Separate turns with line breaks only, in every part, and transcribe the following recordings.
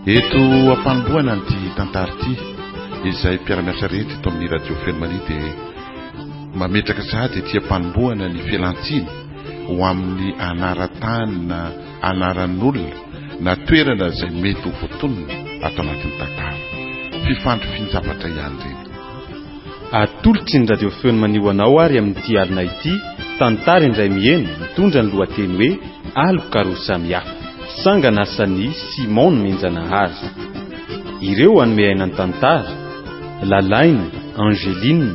Eto am-panombohana an'ity tantara ity, izay mpiara-miasa rehetra eto amin'ny Radio Feno Mania dia mametraka sahady ety am-panombohana ny fialan-tsiny ho amin'ny anaran-tany na anaran'olona na toerana izay mety ho voatonona ato anatin'ny tantara. Fifandrifian-javatra ihany ireny.
Atolotry ny Radio Feon'ny Mania ho anao ary amin'ity alina ity, tantara indray miheno, mitondra ny lohateny hoe Aloka roa samihafa. Sangan'asan'i Simon Nomenjanahary. Ireo hanome aina ny tantara, Lalaina, Angeline.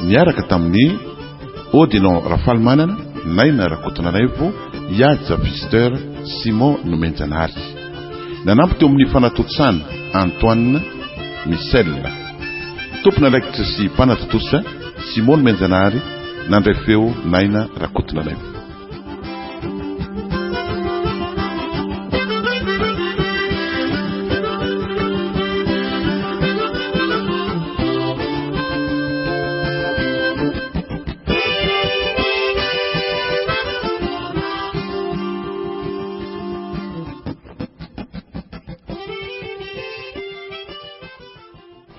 Niaraka tamin'i Odilon Rafalimanana, Naina Rakotonanaivo, Ihaja Fister, Simon Nomenjanahary. Nanampy teo amin'ny fanatontosana Antoine Michel. Tompon'andraikitra sy mpanatontosa, Simon Nomenjanahary, nandray feo Naina Rakotonanaivo.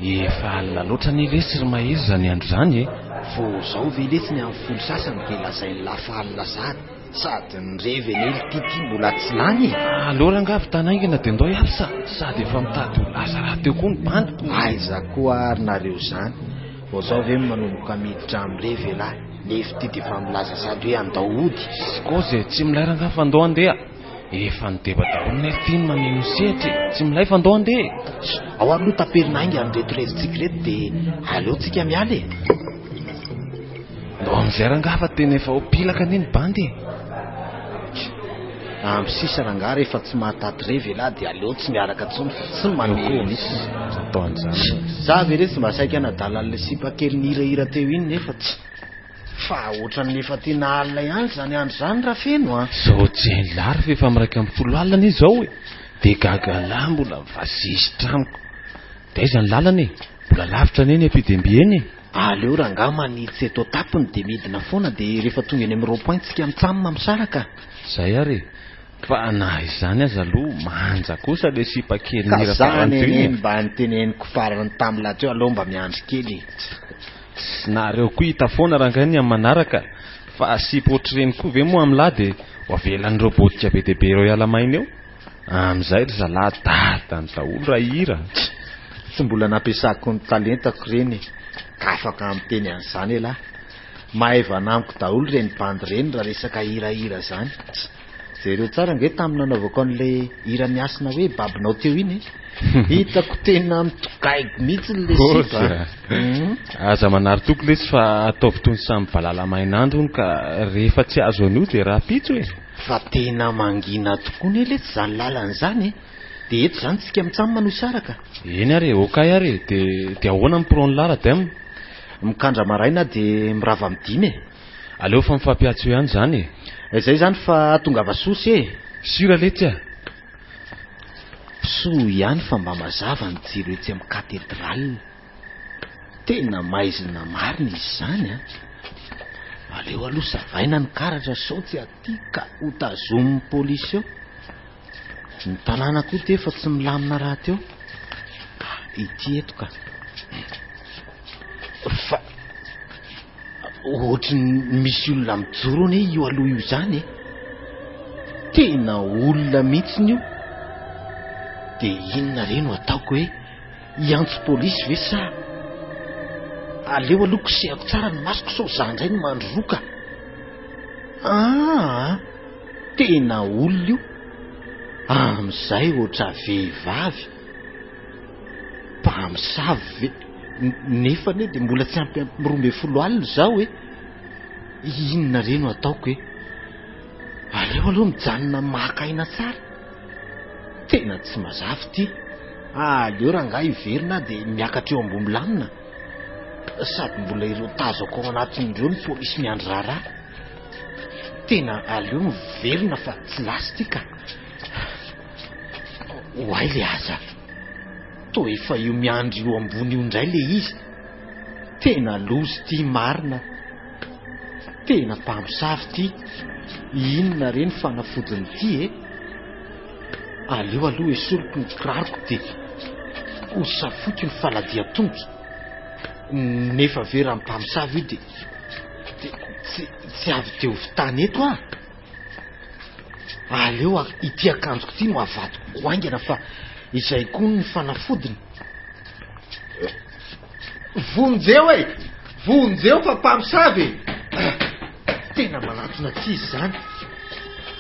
Efa alina loatra anie lesy ry Mahery izany andro izany e!
Vao izao ve lesy ny amin'ny folo sasany dia lazain'lah fa alina sahady? Sady nirevy anie ry Titi mbola tsy lany e!
Aleo rangaha vita haingana dia ndao hiasa sady efa mitady ho lasa rahateo koa ny bandy.
Aiza koa ary nareo izany? Vao izao ve no manomboka miditra amin'ny revy elah? Nefa ity dia efa milaza sady hoe andao hody.
Kôzy e, tsy milay rangaha fa ndao handeha. Efa nideba daholo ne ry ty ny mameno ny sehatra e! Tsy milay fa ndao handeha e!
Ao ary aloha taperina haingana ireto revintsika ireto dia aleo tsika miala e!
Ndao amin'izay rangaha fa tena efa ho pilaka anie ny bandy e!
Ampy sisa rangaha rehefa tsy mahataty revy elah dia aleo tsy miaraka intsony fa tsy mamely mihitsy.
Aza atao an'izany.
Za ve lesy mba saika nadala an'ilay sipa kely nihirahira teo iny nefa tsy. Fa ohatran'ny efa tena alina ihany izany andro izany Rafeno a!
Zao jenlahy ry f'efa 11 alina anie izao e! Dia gaga lahy mbola mivazizitra amiko. Dia aiza ny lalana e? Mbola lavitra anie ny ampidemby eny e!
Aleo rangahy manitsy eto an-tampony dia midina foana dia rehefa tonga eny amin'ny rond point tsika mitsam misaraka.
Zay ary e! Fa na izany aza aloha manja kosa le sipa kely
Ka
nihira farany
zany
teo iny
anie
e!
mba noteneniko farany tamin'lah teo aleo mba miandry kely e!
Tsy nareo koa hita foana rangahy ny amin'ny manaraka fa sipa ohatr'ireny koa ve moa amin'lah dia ho avelan'ireo botika be dia be ireo hiala maina eo? Amin'izay ry zalahy dadany daholo raha hihira a!
Tsy mbola nampiasako ny talentako ireny ka afaka miteny an'izany elah. Mahaivana amiko daholo ireny bandy ireny raha resaka hirahira izany. Jereo tsara ange tamin'ny nanaovako an'ilay hira miasina hoe babinao teo iny e. Hitako tena mitogaigy mihitsy le sipa a.
Aza manary toky lesy fa ataovy toy ny samy valala main'andro hono ka rehefa tsy azo anio dia rahampitso e.
Fa tena mangina tokoa ne letsy izany lalana izany e. Dia eto izany tsika mitsam no hisaraka.
Eny ary e, okay ary e. Dia dia ahoana ny pro-n'ny lala Dem?
Mikandra maraina dia mirava amin'ny dimy e.
Aleo fa mifampiantso eo ihany izany e.
Izay izany fa tongava soa se e.
Sûr letsy a.
Soa ihany fa mba mazava ny jiro etsy amin'ny cathédrale. Tena maizina marina izy izany an! Aleo aloha savaina ny karatra sao tsy aty ka ho tazomin'ny polisy eo. Ny tanàna koa ity efa tsy milamina rahateo. Ah, ity eto ka. Fa Ohatry ny misy olona mijoro anie io aloha io izany e. Tena olona mihitsiny io. Dia inona re no ataoko hoe hiantso polisy ve sa aleo aloha kosehako tsara ny masoko sao za indray no mandroroka. Aa, tena olona io. Amin'izay ohatra vehivavy. Mpamosavy ve? Nefa anie dia mbola tsy ampy 12 alina izao e! Inona re no ataoko e? Aleo aloha mijanona maka aina tsara. Tena tsy mazava ity. Aleo rangahy hiverina aho dia miakatra eo ambony lamina. Sady mbola ireo tazako ao anatin'ireo ny polisy miandry raharaha. Tena aleo miverina fa tsy lasa ity ka. Oay le aza. Toa efa io miandry io ambony io indray le izy. Tena loza ity marina. Tena mpamosavy ity. Inona re ny fanafodin'ity e? Aleo aloha esoriko ny kiraroko dia ho safoiko ny faladian-tongotra. Nefa ve raha mpamosavy io dia dia tsy tsy avy dia ho vitany eto aho. Aleo ity akanjoko ity no avadiko haingana fa izay koa ny fanafodiny. Vonjeo e! Vonjeo fa mpamosavy e! Tena manantona tsy izy izany.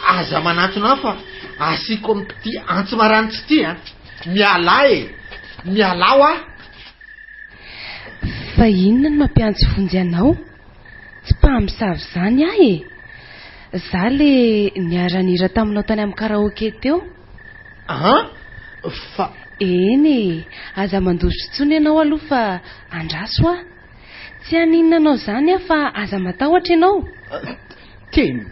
Aza manantona ahy fa asiako amin'ity antsy maranitra ity a! Mialà e! Mialà hoa!
Fa inona no mampiantso vonjy anao? Tsy mpamosavy izany aho e! Za le niara-nihira taminao tany amin'ny karaoke teo.
An! Fa.
Eny e! Aza mandositra intsony ianao aloha fa andraso aho. Tsy haninona anao izany aho fa aza matahotra ianao.
Tena,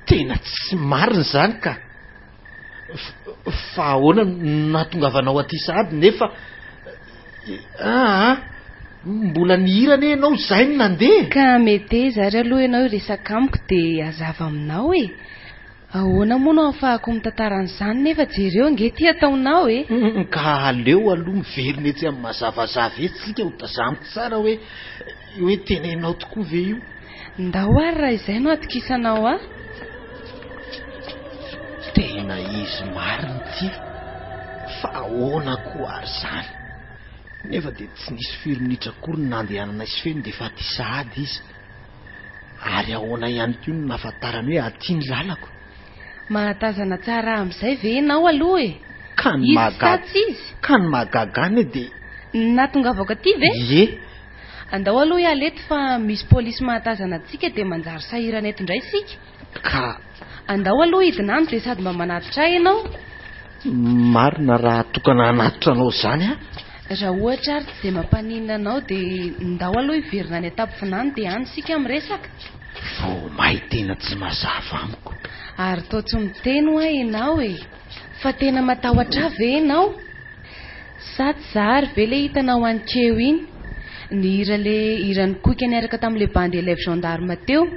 tena tsy marina izany ka! Fa ahoana no nahatongavanao aty sahady nefa aa mbola nihira anie ianao izay no nandeha.
Ka meteza ary aloha ianao hiresaka amiko dia hazava aminao e! Ahoana moa no ahafahako mitantara an'izany nefa jereo ange ity ataonao e!
Ka aleo aloha miverina etsy amin'ny mazavazava etsy isika ho tazaniko tsara hoe hoe tena ianao tokoa ve io?
Ndao ary raha izay no atokisanao ahy.
Tena izy marina ity fa ahoana koa ary izany? Nefa dia tsy nisy firy minitra akory ny nandehananay sy feno dia efa aty sahady izy. Ary ahoana ihany koa no nahafantarany hoe aty ny lalako?
Mahatazana tsara amin'izay ve ianao aloha e?
Ka ny
Izy sa
mahagaga
tsy izy?
Ka ny mahagaga anie dia.
Ny nahatongavako aty ve?
Ie.
Andao aloha hiala eto fa misy polisy mahatazana antsika dia manjary sahirana eto indray isika.
Ka.
Andao aloha hidina any dia sady mba manatitra ahy ianao.
Marina raha tokana hanatitra anao izany aho.
Raha ohatra ary tsy dia mampaninona anao dia ndao aloha hiverina any an-tampon-vinany dia any isika miresaka.
Vao may tena tsy mazava amiko.
Ary toa tsy miteny hoa ianao e! Fa tena matahotra ahy ve ianao? Sa tsy za ary ve le hitanao any keo iny? Nihira le hiran'i Koika niaraka tamin'le bandy élève gendarme teo.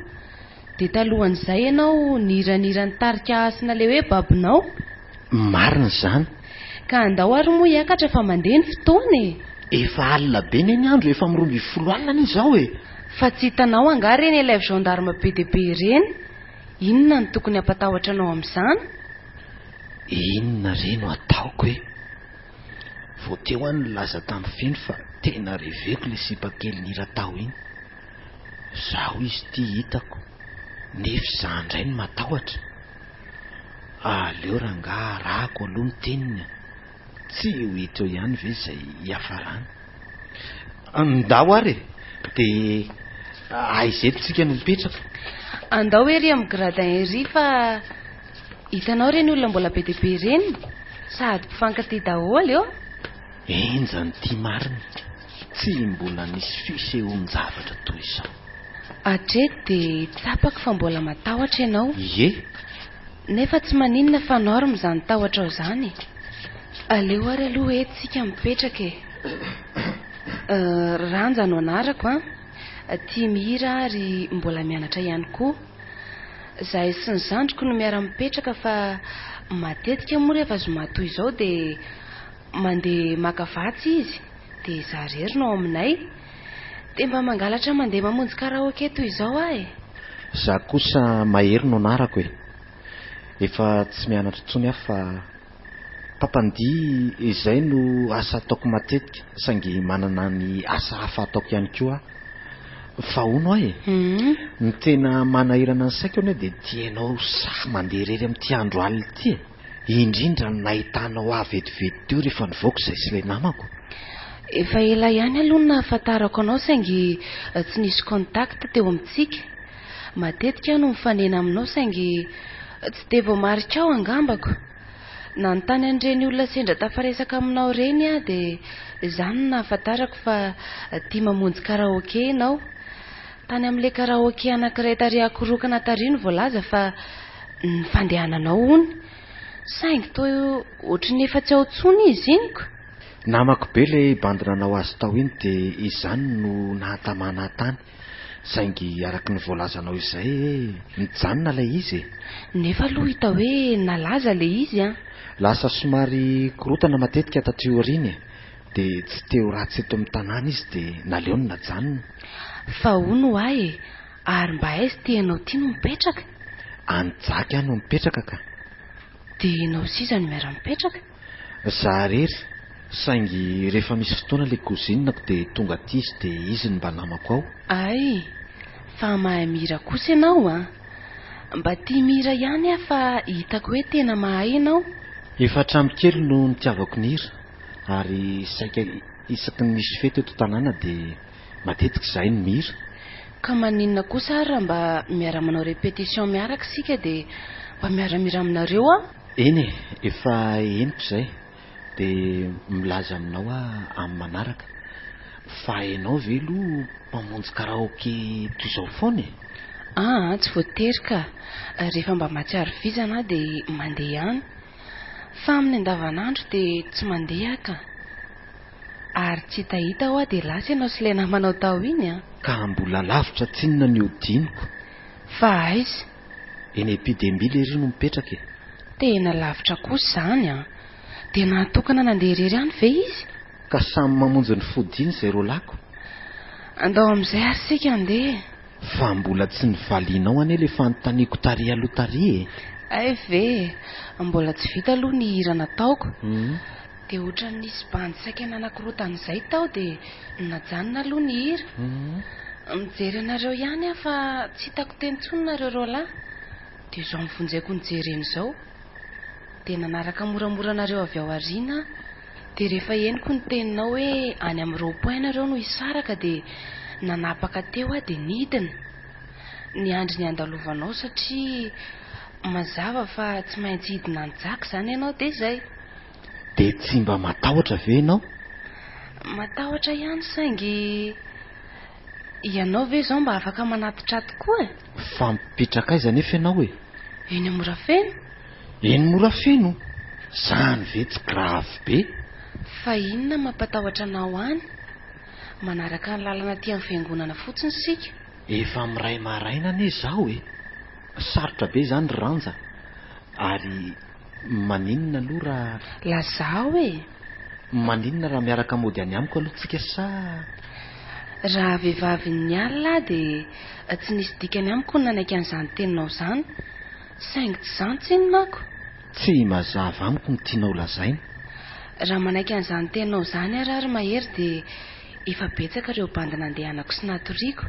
Dia talohan'izay ianao nihira ny hiran'ny tarika Hasina le hoe Babonao.
Marina izany.
Ka andao ary moa hiakatra fa mandeha ny fotoana e!
Efa alina be ne ny andro, efa amin'ny 12 alina anie izao e!
Fa tsy hitanao angaha ireny élève gendarme be dia be ireny? Inona no tokony hampatahotra anao amin'izany?
Inona re no ataoko e? Vao teo aho nilaza tamin'i Feno fa tena reveko ilay sipa kely nihira tao iny. Zaho izy ity hitako, nefa izaho indray no matahotra. Aleo rangaha arahako aloha ny teniny a! Tsy ho hita eo ihany ve izay hiafarany? Ndao ary e! Dia aiza eto tsika no mipetraka?
Andao ery amin'ny gradin ery fa hitanao ireny olona mbola be dia be ireny? Sady mpifankatia daholo eo.
Henjana ity marina. Tsy mbola nisy fisehoan-javatra toy izao.
Hatreto dia tsapako fa mbola matahotra ianao.
Ie.
Nefa tsy maninona fa norme izany tahotrao izany e. Aleo ary aloha eto isika mipetraka e. Ranja no anarako an. Tia mihira aho ary mbola mianatra ihany koa. Izahay sy ny zandriko no miara-mipetraka fa matetika moa rehefa zoma toy izao dia mandeha maka vatsy izy dia izaho irery no ao aminay. Dia mba mangalatra mandeha mamonjy karaoke toy izao aho e.
Izaho kosa Mahery no anarako e. Efa tsy mianatra intsony aho fa mpampandihy izay no asa ataoko matetika saingy manana ny asa hafa ataoko ihany koa aho. Fa hono aho e, ny tena manahirana ny saiko anie dia ity ianao sahy mandeha irery amin'ity andro alina ity e. Indrindra ny nahitanao ahy vetivety teo rehefa nivoaka izay sy ilay namako.
Efa ela ihany aloha no nahafantarako anao saingy tsy nisy contact teo amintsika. Matetika aho no mifanena aminao saingy tsy dia voamarikao angambako. Nanontany an'ireny olona sendra tafaresaka aminao ireny aho dia izany no nahafantarako fa tia mamonjy karaoke ianao. Tany amin'ilay karaoke anankiray tary Ankorokana tary no voalaza fa ny fandehananao hono. Saingy toa ohatry ny efa tsy ao intsony izy iny ko.
Namako be ilay bandy nanao azy tao iny dia izany no nahatamana ahy tany. Saingy araka ny voalazanao izay e, nijanona ilay izy e.
Nefa aloha hita hoe nalaza ilay izy an.
Lasa somary korontana matetika taty aoriana e. Dia tsy te ho ratsy eto amin'ny tanàna izy dia naleony najanona.
Fa hono ho ahy e, ary mba aiza ity ianao ity no mipetraka?
Any Jaky aho no mipetraka ka.
Dia ianao sy iza no miara-mipetraka?
Za irery, saingy rehefa misy fotoana ilay cousine-ko dia tonga aty izy dia izy no mba namako ao.
Hay, fa mahay mihira kosa ianao an! Mba tia mihira ihany aho fa hitako hoe tena mahay ianao.
Efa hatramin'ny kely no nitiavako nihira ary saika isaky ny misy fety eto an-tanàna dia matetika izahay no mihira.
Ka maninona kosa ary raha mba miara-manao répétition miaraka isika dia mba miara-mihira aminareo aho?
Eny e, efa henoko izay dia milaza aminao aho amin'ny manaraka. Fa ianao ve aloha mpamonjy karaoke toy izao foana e?
Aa, tsy voatery ka. Rehefa mba mahatsiaro vizana aho dia mandeha ihany. Fa amin'ny andavanandro dia tsy mandeha aho ka. Ary tsy hitahita hoa dia lasa ianao sy ilay namanao tao iny an!
Ka mbola lavitra tsinona ny hodianiko.
Fa aiza?
Eny Epidembile ery no mipetraka e!
Tena lavitra kosa izany an! Dia nahatokana nandeha irery any ve izy?
Ka samy mamonjy ny fodiany izay roalahiko.
Andao amin'izay ary isika handeha e!
Fa mbola tsy nivalianao anie ilay fanontaniako tary aloha tary e!
Hay ve e! Mbola tsy vita aloha ny hira nataoko. Dia ohatran'ny nisy bandy saika nanakorontana izay tao dia najanona aloha ny hira. Mijery anareo ihany aho fa tsy hitako teny intsony nareo roalahy. Dia izao nivonjeko nijerena izao. Dia nanaraka moramora anareo avy ao aoriana aho. Dia rehefa henoko ny teninao hoe any amin'ny rond point nareo no hisaraka dia nanapaka teo aho dia nidina. Niandry ny handalovanao satria mazava fa tsy maintsy hidina any Jaky izany ianao dia izay.
Dia tsy mba matahotra ve ianao?
Matahotra ihany saingy ianao ve izao mba afaka manatitra ahy tokoa e?
Fa mipetraka aiza anefa ianao e?
Eny Morafeno.
Eny Morafeno? Zany ve tsy grave be?
Fa inona mampatahotra anao any? Manaraka ny lalana aty amin'ny fiangonana fotsiny isika.
Efa miray maraina anie izaho e! Sarotra be izany ry Ranja. Ary maninona aloha raha.
Lazao e!
Maninona raha miaraka mody any amiko aloha tsika sa.
Raha vehivavin'ny alina aho dia tsy nisy dikany amiko ny nanaiky an'izany teninao izany. Saingy tsy izany tsinona ako.
Tsy mazava amiko ny tianao lazaina.
Raha manaiky an'izany teninao izany ary aho ry Mahery dia efa betsaka ireo bandy nandehanako sy natoriako.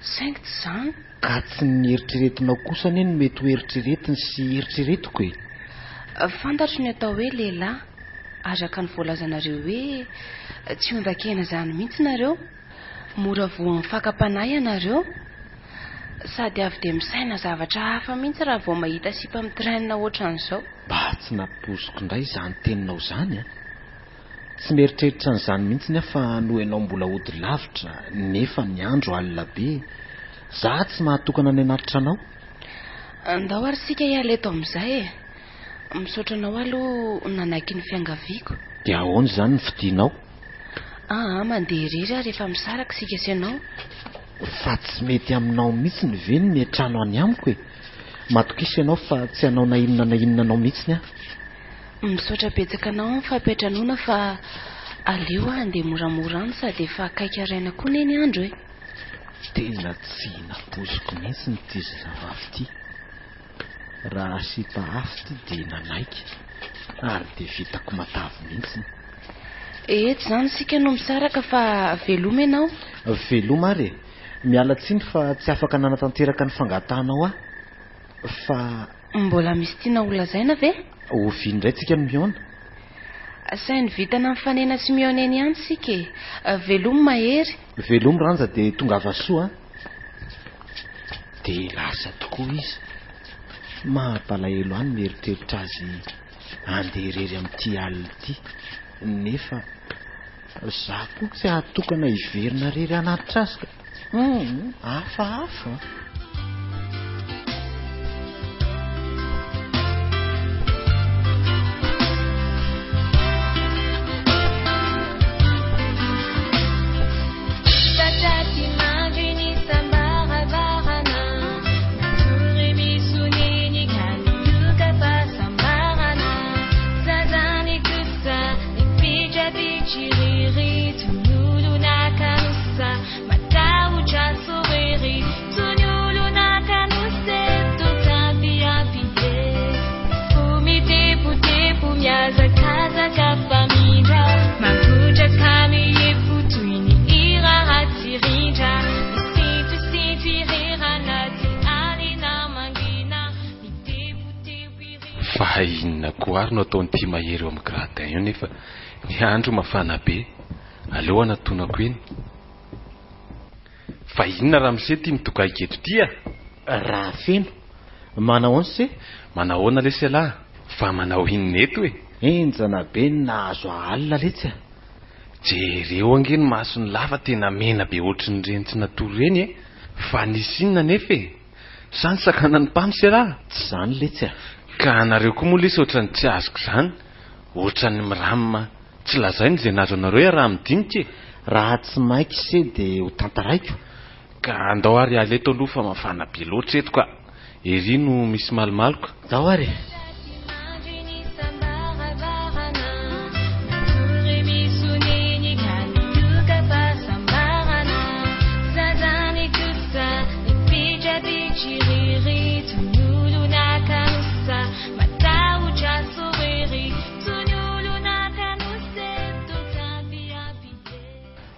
Saingy tsy izany.
Ka tsy ny eritreretinao kosa anie no mety ho eritreretiny sy eritreretiko e!
Fantatro ny atao hoe lehilahy, araka ny voalazanareo hoe tsy ondakena izany mihitsy nareo. Mora voan'ny fakam-panahy ianareo. Sady avy dia misaina zavatra hafa mihitsy raha vao mahita sipa mi-traîne ohatran'izao.
Mba tsy nampoiziko indray izany teninao izany an! Tsy mieritreritra an'izany mihitsiny aho fa noho ianao mbola hody lavitra nefa ny andro alina be, za tsy mahatokana ny hanatitra anao.
Andao ary isika hiala eto amin'izay e! Misaotra anao aloha nanaiky ny fiangaviako.
Dia ahoana izany ny fodianao?
Aa, mandeha irery aho rehefa misaraka isika sy ianao.
Fa tsy mety aminao mihitsiny ve ny miantrano any amiko e? Matokisa ianao fa tsy hanao na inona na inona anao mihitsiny aho.
Misaotra betsaka anao amin'ny fampiantranoana fa aleo aho handeha moramora any sady efa akaiky haraina koa ne ny andro e.
Tena tsy nampoiziko mihitsy ity zazavavy ity. Raha sipa hafa ity dia nanaiky ary dia vitako matavy mihitsy.
Eto izany isika no misaraka fa veloma ianao.
Veloma ary e. Miala tsiny fa tsy afaka nanatanteraka ny fangatahanao aho fa.
Mbola misy tiana ho lazaina ve?
Oviana indray tsika no mihaona?
Saino vitana mifanena sy mihaona eny ihany isika e! Velomy Mahery!
Velomy Ranja dia tongava soa a! Dia lasa tokoa izy. Mampalahelo ahy ny mieritreritra azy handeha irery amin'ity alina ity. Nefa za koa tsy hahatokana hiverina irery hanatitra azy ka. Hum, hafahafa.
Fa inona koa ary no ataon'ity Mahery eo amin'ny gradin eo nefa ny andro mafana be. Aleo anatonako eny. Fa inona ramose ity mitogaiky eto ity a?
Raha feno. Manahoana se?
Manahoana lesy ialahy? Fa manao inona eto e?
Henjana be ny nahazo ahy alina letsy a!
Jereo ange ny mason'i Lava tena mena be ohatrin'ireny tsy natory ireny e! Fa nisy inona anefa e? Sa nisakanan'ny mpams ialahy?
Tsy izany letsy a!
Ka anareo koa moa lesy ohatran'ny tsy azoko izany, ohatran'ny miram tsy lazaina izay nahazo anareo iaraha midinika e!
Raha tsy maika se dia ho tantaraiko.
Ka andao ary hiala eto aloha fa mafana be loatra eto ka! Ery no misy malomaloka.
Ndao ary e!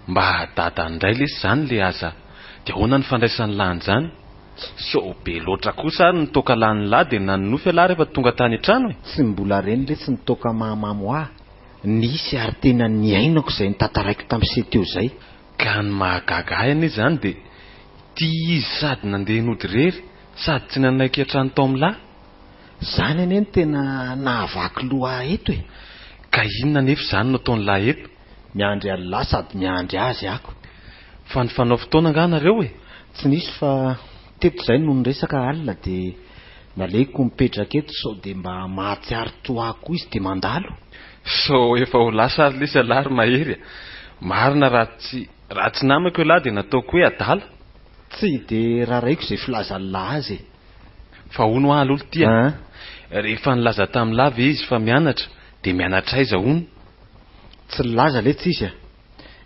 Mba dadany indray lesy izany le aza de ahoana ny fandraisan'ny lahy an'izany? Sao be loatra kosa ary ny toaka lanin'ny lahy dia nanonofy ialahy rehefa tonga tany an-trano e?
Tsy mbola reny letsy ny toaka mahamamo ahy. Nisy ary tena niainako izay notantaraiko tamin'i se teo izay.
Ka ny mahagaga ahy anie izany dia ity izy sady nandeha nody irery sady tsy nanaiky hatrany tao amin'ny lahy.
Izany anie no tena nahavaky loha ahy eto e!
Ka inona anefa izany no ataon'ny lahy eto?
Miandry an'lah sady miandry azy ako.
Fa nifanao fotoana angaha nareo e?
Tsy nisy fa teto izay no niresaka alina dia nalehiko mipetraka eto sao dia mba mahatsiaro toa ahy koa izy dia mandalo.
Sao efa ho lasa ary lesy ialahy ry Mahery a! Marina raha tsy raha tsy namako ialahy dia nataoko hoe adala.
Tsy dia raraiko izay filazan'lah azy e!
Fa hono hoa aloha ity a! Rehefa nilaza tamin'lah ve izy fa mianatra dia mianatra aiza hono?
Tsy nilaza letsy izy a!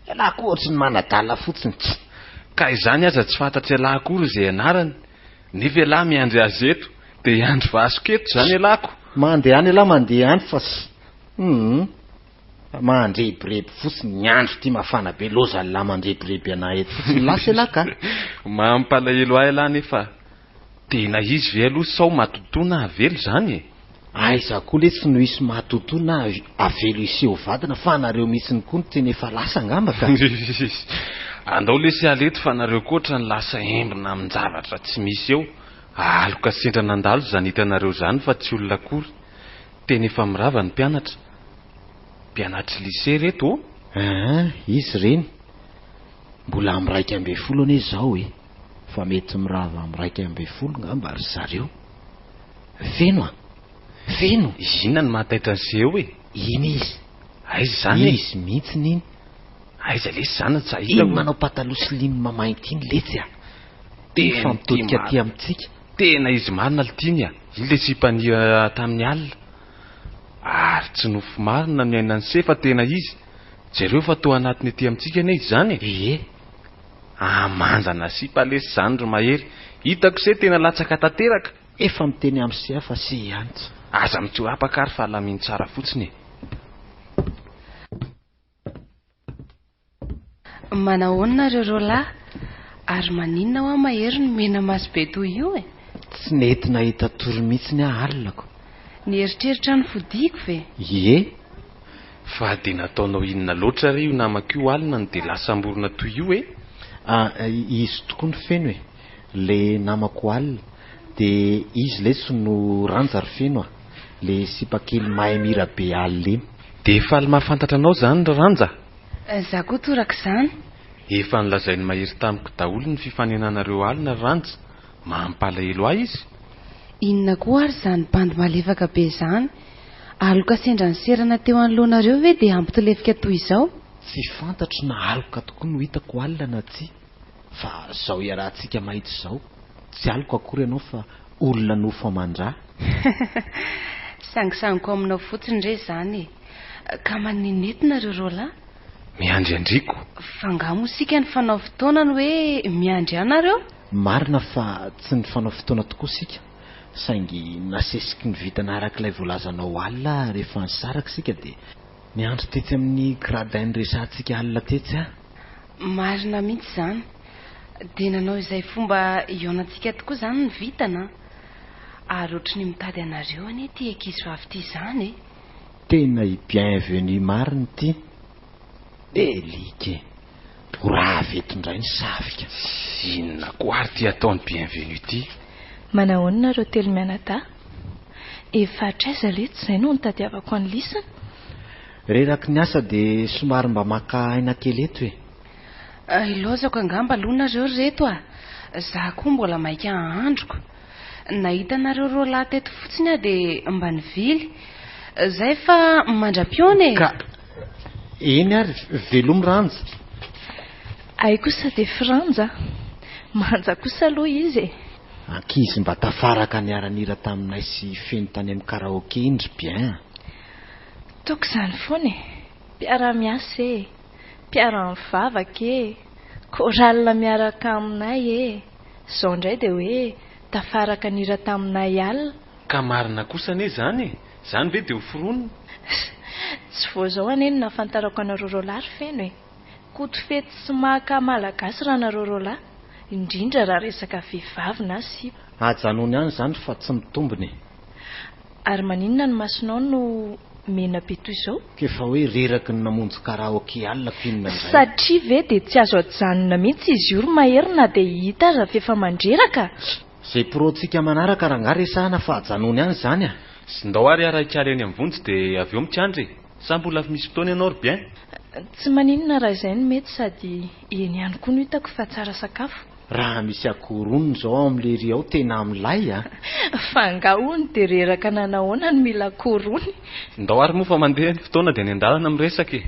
Ialahy koa ohatry ny manadala fotsiny tsy.
Ka izany aza tsy fantatr'ialahy akory izay anarany, nefa ialahy miandry azy eto, dia hiandry vasoka eto izany ialahy ko.
Mandeha any ialahy mandeha any fa s. Humm. Mandrebireby fotsiny, ny andro ity mafana be, lozan'lah mandrebireby anah eto fotsiny, lasa ialahy ka.
Mampalahelo ahy ialahy nefa Tena izy ve aloha sao matotoa na avelo izany e?
Aiza koa letsy no hisy matotoa na avelo hiseho vadina fa nareo mihitsiny koa no tena efa lasa angamba ka.
Andao lesy hiala eto fa nareo koa otrany lasa embona amin-javatra tsy misy eo. Aloka sendra nandalo izany hitanareo izany fa tsy olona akory. Tena efa mirava ny mpianatra. Mpianatry lycée reto ô?
Aa izy ireny. Mbola amin'ny 11 anie izao e. Fa mety mirava amin'ny 11 ngamba ry zareo. Feno a! Feno!
Inona no mahataitra an'i Seho e?
Iny izy.
Aiza izany e?
Izy mihitsiny iny.
Aiza lesy izany no tsy ahitako.
Iny manao pataloha slim mainty iny letsy a!
Tena
Efa mitodika aty amintsika.
Tena izy marina lty a! Iny le sipa nihira tamin'ny alina. Ary tsy nofy marina no iainan'i Se fa tena izy. Jereo fa toa anatiny aty amintsika anie izy izany e!
Ie.
Ah manjana sipa lesy zany ry Mahery, hitako se tena latsaka tanteraka.
Efa miteny am se fa se ihany tsy.
Aza mitsorapaka ary fa alamino tsara fotsiny e.
Manahoana nareo roalahy? Ary maninona hoa Mahery no mena maso be toy io e?
Tsy nety nahita tory mihitsiny aho alina ko.
Nieritreritra ny fodiako ve?
Ie.
Fa dia nataonao inona loatra re io namako io alina no dia lasa amborona toy io e?
Ah, izy tokoa no feno e! Le namako alina. Dia izy letsy no Ranja ry Feno a! Le sipa kely mahay mihira be alina iny.
Dia faly mahafantatra anao izany ry Ranja?
Za koa torak'izany.
Efa nolazain'i Mahery tamiko daholo ny fifanenanareo alina ry Ranja. Mampalahelo ahy izy.
Inona koa ary izany bandy malefaka be izany? Aloka sendra niserana teo anoloanareo ve dia hampitolefika toy izao?
Tsy fantatro na aloka tokoa no hitako alina na tsia, fa izao iarahantsika mahita izao, tsy aloka akory ianao fa olona nofo aman-dra.
Sangisangiko aminao fotsiny re izany e! Ka maninona eto nareo roalahy?
Miandry an-dRiko.
Fa angaha moa isika nifanao fotoana ny hoe miandry ahy nareo?
Marina fa tsy nifanao fotoana tokoa isika, saingy nasesiky ny vintana araka ilay voalazanao alina rehefa nisaraka isika dia niandry tetsy amin'ny gradin niresahantsika alina tetsy aho.
Marina mihitsy izany. Dia nanao izay fomba hihaonantsika tokoa izany ny vintana an! Ary ohatry ny mitady anareo anie ity ankizivavy ity izany e!
Tena i Bienvenue marina ity. Elika e! Ho rava eto indray ny savika.
Inona koa ary ity ataon'i Bienvenue ity?
Manahoana nareo telo mianadahy? Efa hatraiza letsy izay no nitadiavako an'i lisany?
Reraky ny asa dia somary mba maka aina kely eto e!
Ilaozako angamba aloha nareo ry reto a! Za koa mbola maika hahandroko. Nahita anareo roalahy teto fotsiny aho dia mba nivily. Zay fa mandra-pihaona e!
Ka eny ary, velomy Ranja.
Hay kosa dia Franja a! Manja kosa aloha izy e!
Ankizy mba tafaraka niara-nihira taminay sy feno tany amin'ny karaoke iny ry Bien a!
Toaka izany foana e! Mpiara-miasa e! Mpiara-mivavaka e! Chorale miaraka aminay e! Izao indray dia hoe tafaraka nihira taminay alina.
Ka marina kosa anie izany e! Izany ve dia ho foronina?
Tsy vao izao anie no nahafantarako anareo roalahy ry Feno e! Koto fetsy sy maka malagasy raha nareo roalahy, indrindra raha resaka vehivavy na sipa.
Ajanony any izany fa tsy mitombina e!
Ary maninona ny masonao no mena be toy izao?
K'efa hoe reraky ny namonjy karaoke alina ko inona indray?
Satria ve dia tsy azo ajanona mihitsy izy io ry Mahery na dia hita aza f'efa mandreraka?
Zay pro-tsika manaraka rangahy resahana fa ajanony any izany a!
Ndao ary hiara-hikaly eny amin'ny vonjy dia avy eo mikandry e! Sa mbola misy fotoana ianao ry Bien?
Tsy maninona raha izay no mety sady eny ihany koa no hitako fa tsara sakafo.
Raha misy akoho roniny izao ao amin'ilay ery ao tena milay a!
Fa angaha hono dia reraka nanahoana no mila akoho rony?
Ndao ary moa fa mandeha ny fotoana dia any an-dalana miresaka e!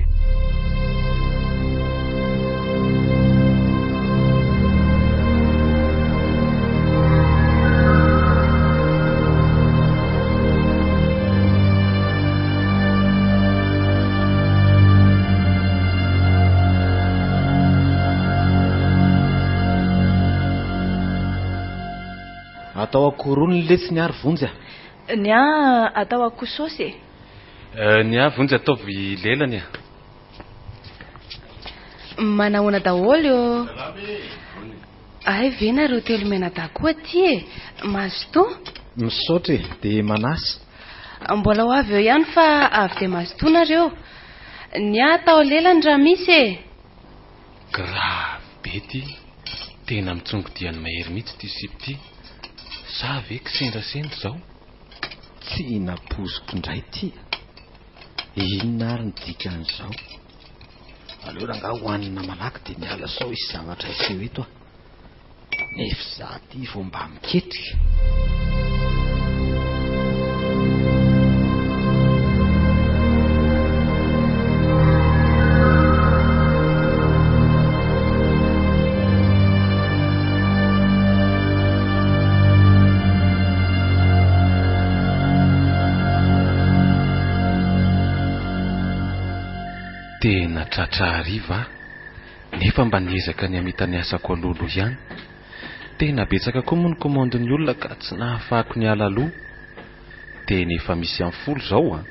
Atao akoho rony letsy ny ahy ry Vonjy a!
Ny ahy atao akoho saosy e!
Ny ahy Vonjy ataovy lelany a!
Manahoana daholo ô! Hay ve nareo telo mianadahy koa aty e! Mazotoa!
Misaotra e! Dia manasa.
Mbola ho avy eo ihany fa avy dia mazotoa nareo. Ny ahy atao lelany raha misy e!
Grave be ty! Tena mitsongo dian'ny mahery mihitsy ity sipa ity. Sa ve kisendrasendra izao?
Tsy nampoiziko indray ity a! Inona ary ny dikan'izao? Aleo rangahy hohanina malaky dia miala sao hisy zavatra hiseho eto aho. Nefa izaho ity vao mba miketrika.
Tena tratra hariva aho, nefa mba niezaka ny hamita ny asako alohaloha ihany. Tena betsaka koa moa ny commande-n'ny olona ka tsy nahafahako niala aloha. Tena efa misy amin'ny folo izao an!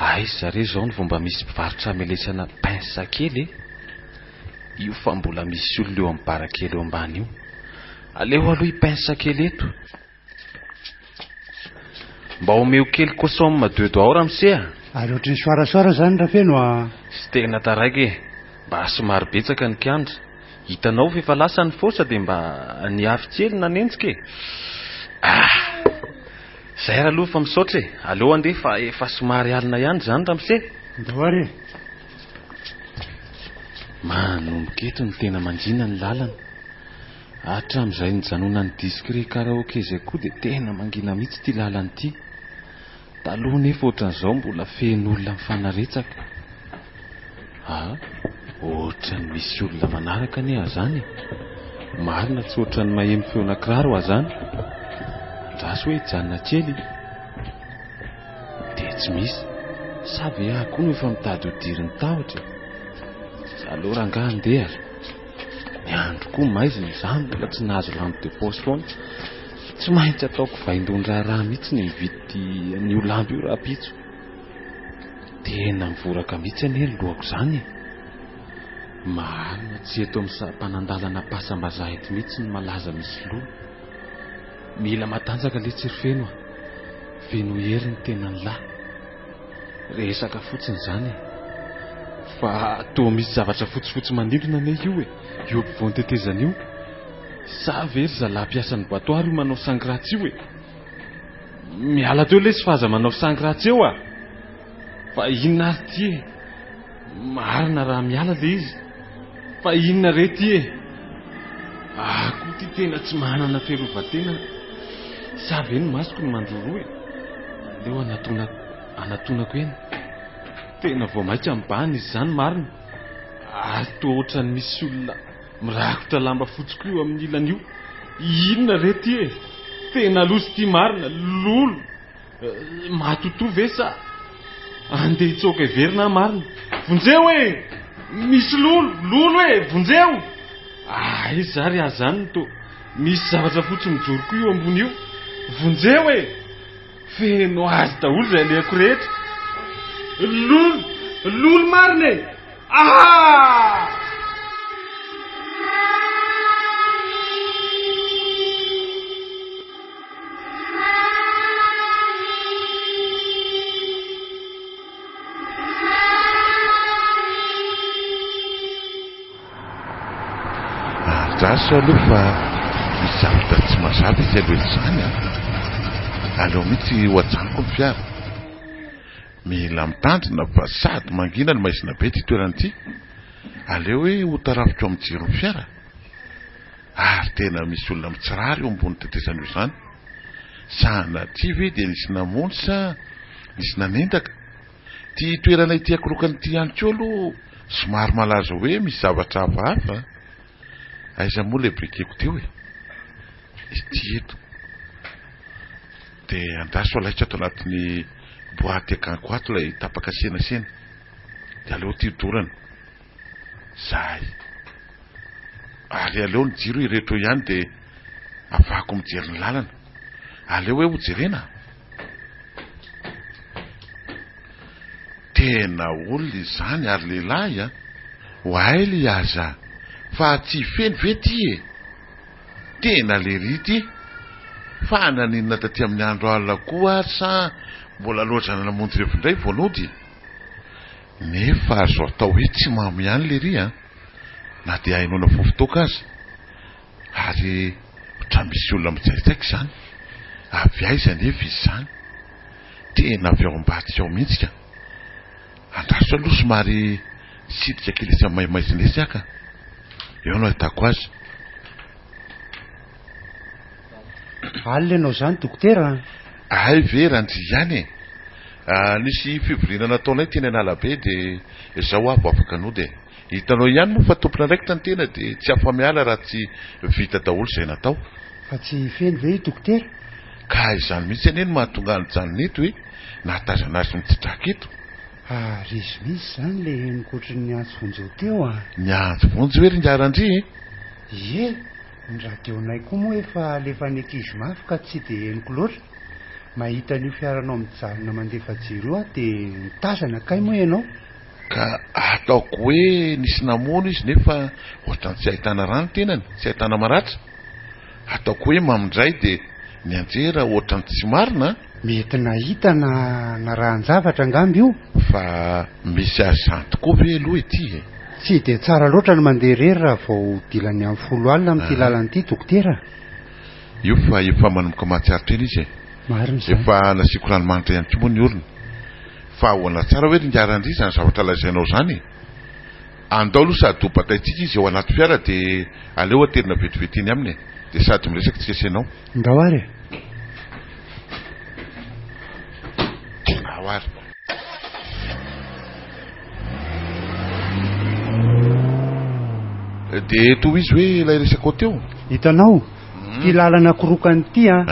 Aiza re izao no vao mba misy mpivarotra hamelesana pince kely e? Io fa mbola misy olona eo amin'ny bara kely eo ambany io. Aleo aloha hi-pince kely eto. Mba omeo kely cossom deux doigts ao ramose a!
Ary ohatry ny soarasoara izany Rafeno a!
Tsy tena taraiky e! Mba somary betsaka ny kianja. Hitanao fa efa lasa ny fosa dia mba niafy kely nanenjika e! Ah! Zay ary aloha fa misaotra e! Aleo andeha fa efa somary alina ihany izany ramose!
Ndao ary e!
Manomboka eto no tena mangina ny lalana. Hatramin'izay nijanonan'ny discret karaoke izay koa dia tena mangina mihitsy ity lalana ity. Taloha nefa ohatran'izao mbola feno olona mifanaretsaka. Ah, ohatran'ny misy olona manaraka anie azany e. Marina tsy ohatran'ny maheno feona kiraro azany. Andraso hoe hijanona kely. Dia tsy misy. Sa ve aho koa no efa mitady ho dirin'ny tahotra e? Aleo rangahy andeha. Ny andro koa maizina izaho mbola tsy nahazo lampe de poche foana. Tsy maintsy ataoko vaindohan-draharaha mihitsy ny mividy an'io lampe io rahampitso. Tena mivoraka mihitsy anie ny lohako izany e. Marina tsy eto amin'ny sampanandalana Ampasambazaha eto mihitsy no malaza misy loha. Mila matanjaka letsy ry Feno a! Feno hery ny tenan'lah. Resaka fotsiny izany e! Fa toa misy zavatra fotsifotsy manindrona anie io e! Io ampovoan'ny tetezana io. Sa ve ry zalahy mpiasan'ny boatoara io manao sangy ratsy io e? Miala teo lesy fa aza manao sangy ratsy eo a! Fa inona ary ity e? Marina raha miala le izy. Fa inona re ity e? Ah, koa ity tena tsy manana fiarovan-tena. Sa ve ny masoko no mandroroa e? Aleo anatona anatonako eny. Tena vao mainka mibahana izy izany marina. Ary toa ohatran'ny misy olona mirakotra lamba fotsy koa eo amin'ny ilany io. Inona re ity e? Tena loza ity marina. Lolo. Matotoa ve sa andeha hitsoaka hiverina aho marina? Vonjeo e! Misy lolo, lolo e! Vonjeo! Aiza ary aho izany no toa misy zavatra fotsy mijoro koa io ambony io? Vonjeo e! Feno azy daholo izay alehako rehetra. Lolo, lolo marina e! Ah!
Andraso aloha fa misy zavatra tsy mazava etsy aloha etsy izany an! Aleo mihitsy ho ajanoko ny fiara. Mila mitandrina fa sady mangina no maizina be ity toerana ity. Aleo hoe ho tarafiko amin'ny jiron'ny fiara. Ary tena misy olona mitsirara eo ambony tetezana eo izany. Sanatria ve dia nisy namono sa nisy nanendaka? Ity toerana ity Ankorokana ity ihany koa aloha somary malaza hoe misy zavatra hafahafa a! Aiza moa ilay briquet-ko teo e? Ity eto. Dia andraso alaiko ato anatin'ny boaty akany-ko ato ilay tapaka senasena. Dia aleo ity dorana. Zay. Ary aleo ny jiro ireto eo ihany dia afahako mijery ny lalana. Aleo hoe ho jerena. Tena olona izany ary lehilahy a! Oay aza fa tsy feno ve ty e? Tena lery ty! Fa naninona taty amin'ny andro alina koa ary sa mbola lozana namonjy revy indray vao nody? Nefa azo atao hoe tsy mamo ihany lery a! Na dia ahenoana fofon-toaka aza. Ary ohatran'ny misy olona mitsaitsaika izany. Avy aiza anefa izy izany? Tena avy ao ambadika ao mihitsy ka. Andraso aloha somary sidika kely etsy amin'ny maizimaizina etsy aho ka. Eo no ahitako azy.
Alina ianao izany dokotera a!
Hay ve Randria ihany e! Nisy fivoriana nataonay teny Analabe dia izao aho vao afaka nody e! Hitanao ihany moa fa tompon'andraikitra ny tena dia tsy afa-miala raha tsy vita daholo izay natao.
Fa tsy feno ve io dokotera?
Ka izany mihitsy anie no mahatonga ahy nijanona eto e! Nahatazana azy mitsidraka eto.
Ary izy mihitsy izany ilay henoko ohatry ny niantso vonjeo teo a!
Niantso vonjy ve ry ingahy Randria e?
Ie! Ny radio-nay koa moa efa alefan'ny ankizy mafy ka tsy dia henoko loatra. Mahita an'io fiaranao mijanona mandefa jiro io aho dia nitazana kay moa ianao.
Ka ataoko hoe nisy namono izy nefa ohatran'ny tsy ahitana rà ny tenany, tsy ahitana maratra. Ataoko hoe mamindray dia nianjera ohatran'ny tsy marina an!
Mety nahita na narahan-javatra angamba io.
Fa misy agent tokoa ve aloha ity e?
Tsy dia tsara loatra ny mandeha irery raha vao dilan'ny amin'ny folo alina amin'ity lalana ity dokotera a!
Io fa efa manomboka mahatsiaro tena izy e!
Marina izany.
Efa nasiako ranomanitra ihany koa moa ny orony. Fa ahoana tsara hoe ry ingahy Randria izany zavatra lazainao izany e? Andao aloha sady ho bataintsika izy ao anaty fiara dia aleo aterina vetivety eny aminy e! Dia sady miresaka tsika sy ianao.
Ndao ary e!
Ndao ary. Dia tohizo hoe ilay resakao teo.
Hitanao? Ity lalana korokany ity an,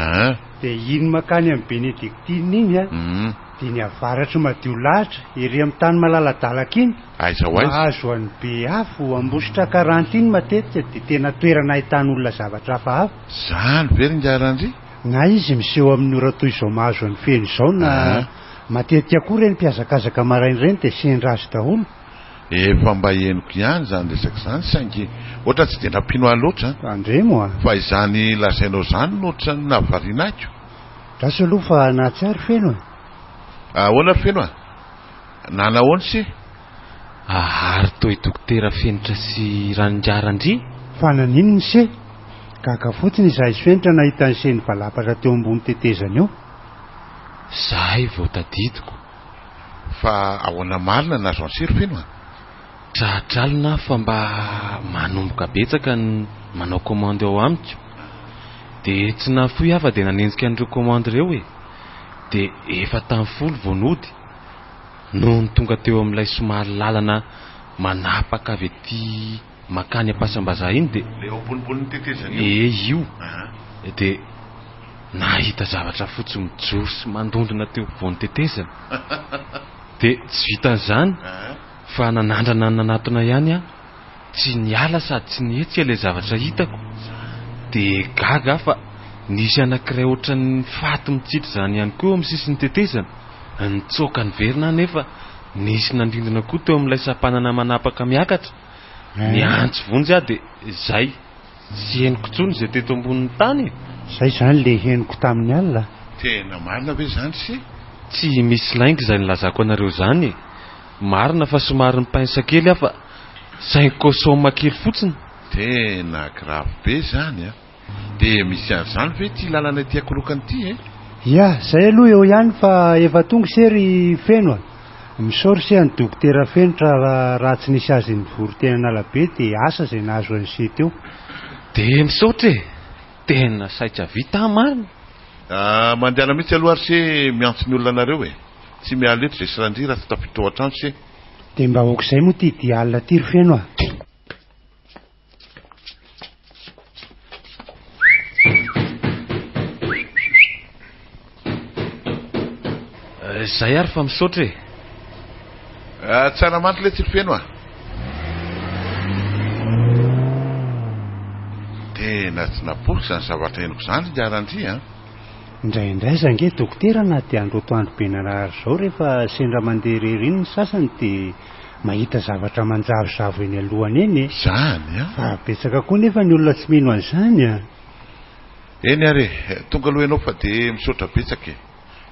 dia iny mankany amin'ny Benedictine iny an, dia ny avaratr'i Madiolahatra, ery amin'ny tany malaladalaka iny,
Aiza ho aiza?
mahazo an'i Beafo, Ambositra quarante iny matetika dia tena toerana ahitan'olona zavatra hafahafa.
Zany ve ry ingahy Randria?
Na izy miseho amin'ny ora toy izao mahazo an'i Feno izao na matetika koa ireny mpihazakazaka maraina ireny dia sendra azy daholo.
Efa mba henoko ihany izany resaka izany saingy ohatran'ny tsy dia nampino ahy loatra an!
Tandremo a!
Fa izany lazainao izany no ohatran'ny nahavariana ahy ko!
Andraso aloha fa nahatsiaro Feno e!
Ahoana ry Feno a? Nanahoana se?
Ary toa i Dokotera Fenitra sy Raningahy Randria?
Fa naninona se? Gaga fotsiny izahay sy Fenitra nahita an'i se nivalapatra teo ambony tetezana eo.
Zahay vao tadidiko.
Fa ahoana marina nahazo an'i se ry Feno a?
Tratralina aho fa mba manomboka betsaka ny manao commande ao amiko. Dia tsy nahafoy aho fa dia nanenjika an'ireo commande ireo e. Dia efa tamin'ny folo vao nody. Nony tonga teo amin'ilay somary lalana manapaka avy aty mankany Ampasambazaha iny dia.
Ilay eo ambonimbonin'ny tetezana io?
Ee, io. Dia nahita zavatra fotsy mijoro sy mandondona teo ampovoan'ny tetezana. Dia tsy vitan'izany fa nanandrana nanatona ihany aho. Tsy niala sady tsy nihetsika ilay zavatra hitako. Dia gaga aho fa nisy anankiray ohatran'ny faty mitsitry izany ihany koa eo amin'ny sisin'ny tetezana. Nitsoaka niverina aho nefa nisy nandindona koa teo amin'ilay sampanana manapaka miakatra. Niantso vonjy aho dia izay. Tsy henoko intsony izay teto ambonin'ny tany e!
Izay izany ilay henoko tamin'ny alina.
Tena marina ve izany se?
Tsy misy lainga izay nilazako anareo izany e! Marina fa somary ni-pince kely aho fa saingy kôsôma kely fotsiny.
Tena grave be izany an! Dia misy an'izany ve ity lalana ity Ankolokana ity e?
Ya, zay aloha eo ihany fa efa tonga se ry Feno a! Misaotra se an'i Dokotera Fenitra raha tsy nisy azy nivory teny Analabe dia asa izay nahazo an'i se teo.
Dia misaotra e! Tena saika vita aho marina.
Ah, mandehana mihitsy aloha ary se miantso ny olona anareo e! Tsy miala eto izay sy Randria raha tsy tafiditra ao an-trano se.
Dia mba aok'izay moa ity dia alina ity ry Feno a!
Zay ary fa misaotra e.
Ah, tsara mandry letsy ry Feno a. Tena tsy napoiko izany zavatra henoko izany ry Randria a.
Indraindray aza ange dokotera na dia andro atoandro be narary izao rehefa sendra mandeha irery iny ny sasany dia mahita zavatra manjavozavo eny alohany eny e!
Zany an!
Fa betsaka koa nefa ny olona tsy mino an'izany an!
Eny ary e! Tonga aloha ianao fa dia misaotra betsaka e!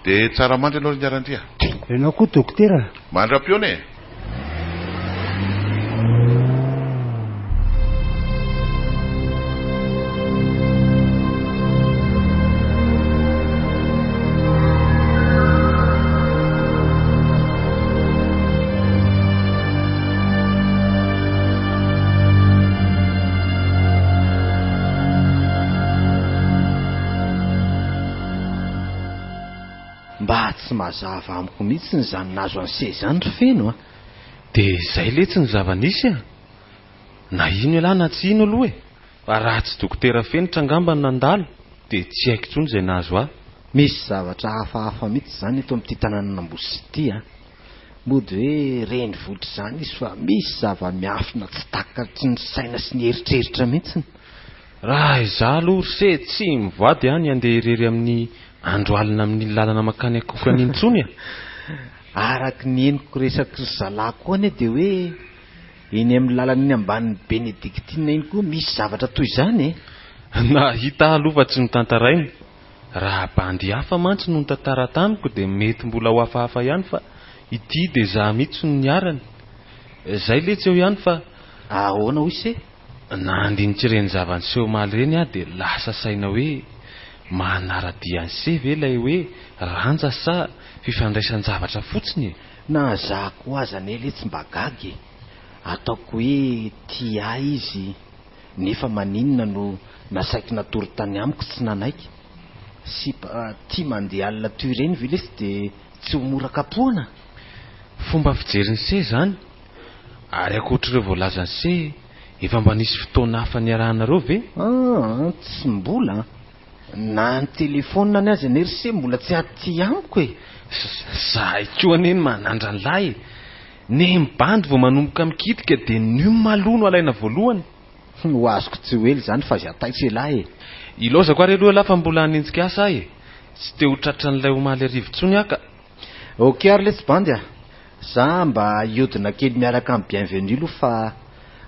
Dia tsara mandry ianao ry Niarandria a!
Ianao koa dokotera a!
Mandra-pihaona e!
Mba tsy mazava amiko mihitsy izany nahazo an'i se izany ry Feno a!
Dia izay letsy ny zava-nisy a! Na hino ialahy na tsy hino aloha e! Fa raha tsy dokotera Fenitra angamba no nandalo dia tsy haiko intsony izay nahazo ahy.
Misy zavatra hafahafa mihitsy izany eto amin'ity tanànan'Ambositra ity a! Mody hoe renivohitra izany izy fa misy zava-miafina tsy takatry ny saina sy ny eritreritra mihitsy.
Raha izaho aloha ry se tsy mivoady aho ny handeha irery amin'ny andro alina amin'iny lalana mankany Akokana iny intsony a!
Araka ny henoko resaky ry zalahy koa anie dia hoe eny amin'ny lalana eny ambanin'ny Benedictine iny koa misy zavatra toy izany e!
Nahita aho aloha fa tsy notantaraina. Raha bandy hafa mantsy no nitantara tamiko dia mety mbola ho hafahafa ihany fa ity dia za mihitsy no niharany. Zay letsy eo ihany fa.
Ahoana hoy se?
Nandinika ireny zava-niseho omaly ireny aho dia lasa saina hoe manara-dia an'i se ve ilay hoe ranja sa fifandraisan-javatra fotsiny e?
Na za koa aza anie letsy mba gaga e! Ataoko hoe tia ahy izy Nefa maninona no nasaiko natory tany amiko tsy nanaiky? Sipa tia mandeha alina toy ireny ve lesy dia tsy ho mora kapohana?
Fomba fijerin'i se izany. Ary ankoatr'ireo voalazan'i se, efa mba nisy fotoana hafa niarahanareo ve?
Aa, tsy mbola an! Na ny telefaoniny aza anie ry se mbola tsy aty amiko e!
Zahay koa anie no manandran'lahy e! Ny mibandy vao manomboka mikitika dia num aloha no alaina voalohany.
Ho azoko tsy ho ela izany fa aza taitra elah e!
Ilaozako ary aloha elah fa mbola hanenjika asa aho e! Tsy te ho tratran'ilay omaly hariva intsony aho ka.
Ok ary letsy bandy a! Za mba hiodina kely miaraka amin'i Bienvenue aloha fa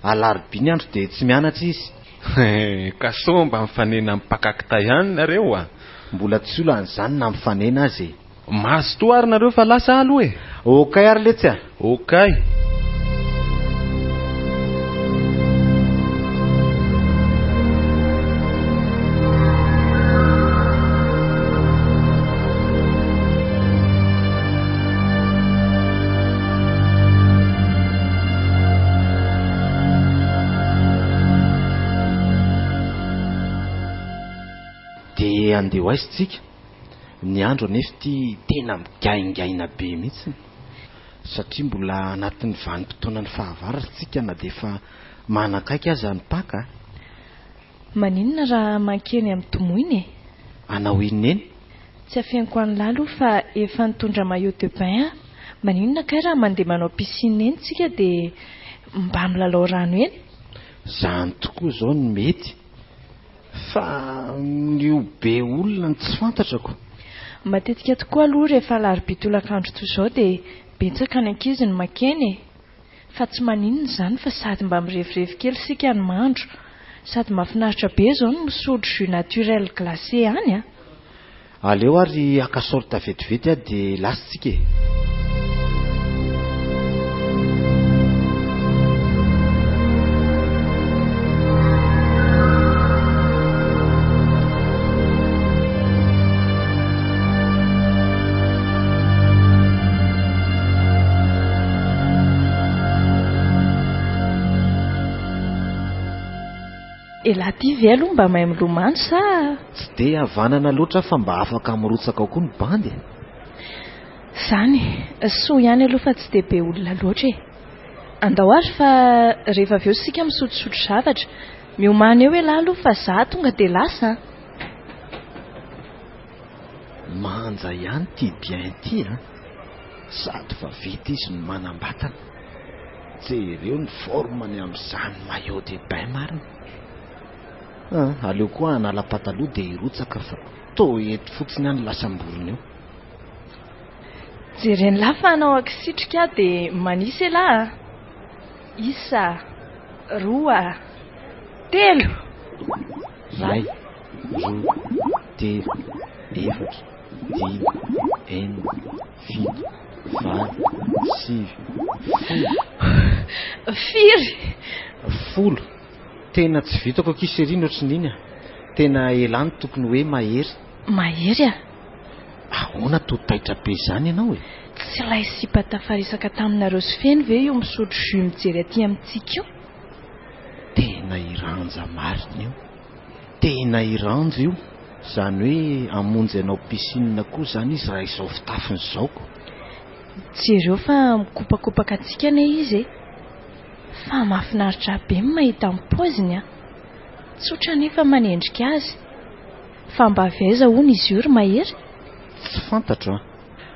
alarobia ny andro dia tsy mianatra izy.
Ka sao mba mifanena amin'ny mpaka kitay ihany nareo a!
Mbola tsy olana izany na mifanena aza e!
Mazotoa ary nareo fa lasa aho aloha e!
Okay ary letsy a!
Okay!
Dia andeha ho aiza tsika? Ny andro anefa ity tena migaingaina be mihitsy satria mbola anatin'ny vanim-potoanan'ny fahavaratra tsika na dia efa manakaiky aza ny Paka a!
Maninona raha mankeny amin'ny domoina e?
Hanao inona eny?
Tsy afeniko an'lah aloha fa efa nitondra maillot de bain aho. Maninona kay raha mandeha manao piscine eny tsika dia mba milalao rano eny?
Zany tokoa izao no mety fa ny ho be olona no tsy fantatrako.
Matetika tokoa aloha rehefa alarobia tolakandro toy izao dia betsaka ny ankizy no mankeny e! Fa tsy maninona izany fa sady mba mirevirevy kely isika no mandro. Sady mahafinaritra be izao ny misotro jus naturel glacé any a!
Aleo ary haka short vetivety aho dia lasa tsika e!
Elah ty ve aloha mba mahay milomano sa?
Tsy dia havanana loatra aho fa mba afaka mirotsaka ao koa ny bandy e!
Zany e! Soa ihany aloha fa tsy dia be olona loatra e! Andao ary fa rehefa avy eo isika misotrosotro zavatra. Miomàna eo elah aloha fa za tonga dia lasa an!
Manja ihany ity bien ity an! Sady vaventy izy no manam-batana. Jereo ny forme-ny amin'izany maillot de bain marina. An, aleo koa hanala pataloha dia hirotsaka fa toa eto fotsiny aho no lasam-borona eo.
Jeren'lah fa hanao ankisitrika aho dia manisa elah a! Isa, roa, telo!
Iray, roa, telo, efatra, dimy, enina, fito, valo, sivy, folo.
Firy?
Folo. Tena tsy vitako akia chérie ny ohatrin'iny a. Tena elah no tokony hoe mahery.
Mahery a?
Ahoana toa taitra be izany ianao e?
Tsy ilay sipa tafaresaka taminareo sy Feno ve io misotro jus mijery aty amintsika io?
Tena i Ranja marina io. Tena i Ranja io. Izany hoe hamonjy anao piscine koa izany izy raha izao fitafiny izao ko.
Jereo fa mikopakopaka antsika anie izy e. Fa mahafinaritra be ny mahita ny paoziny an. Tsotra nefa manendrika azy. Fa mba avy aiza hono izy io ry Mahery?
Tsy fantatro an.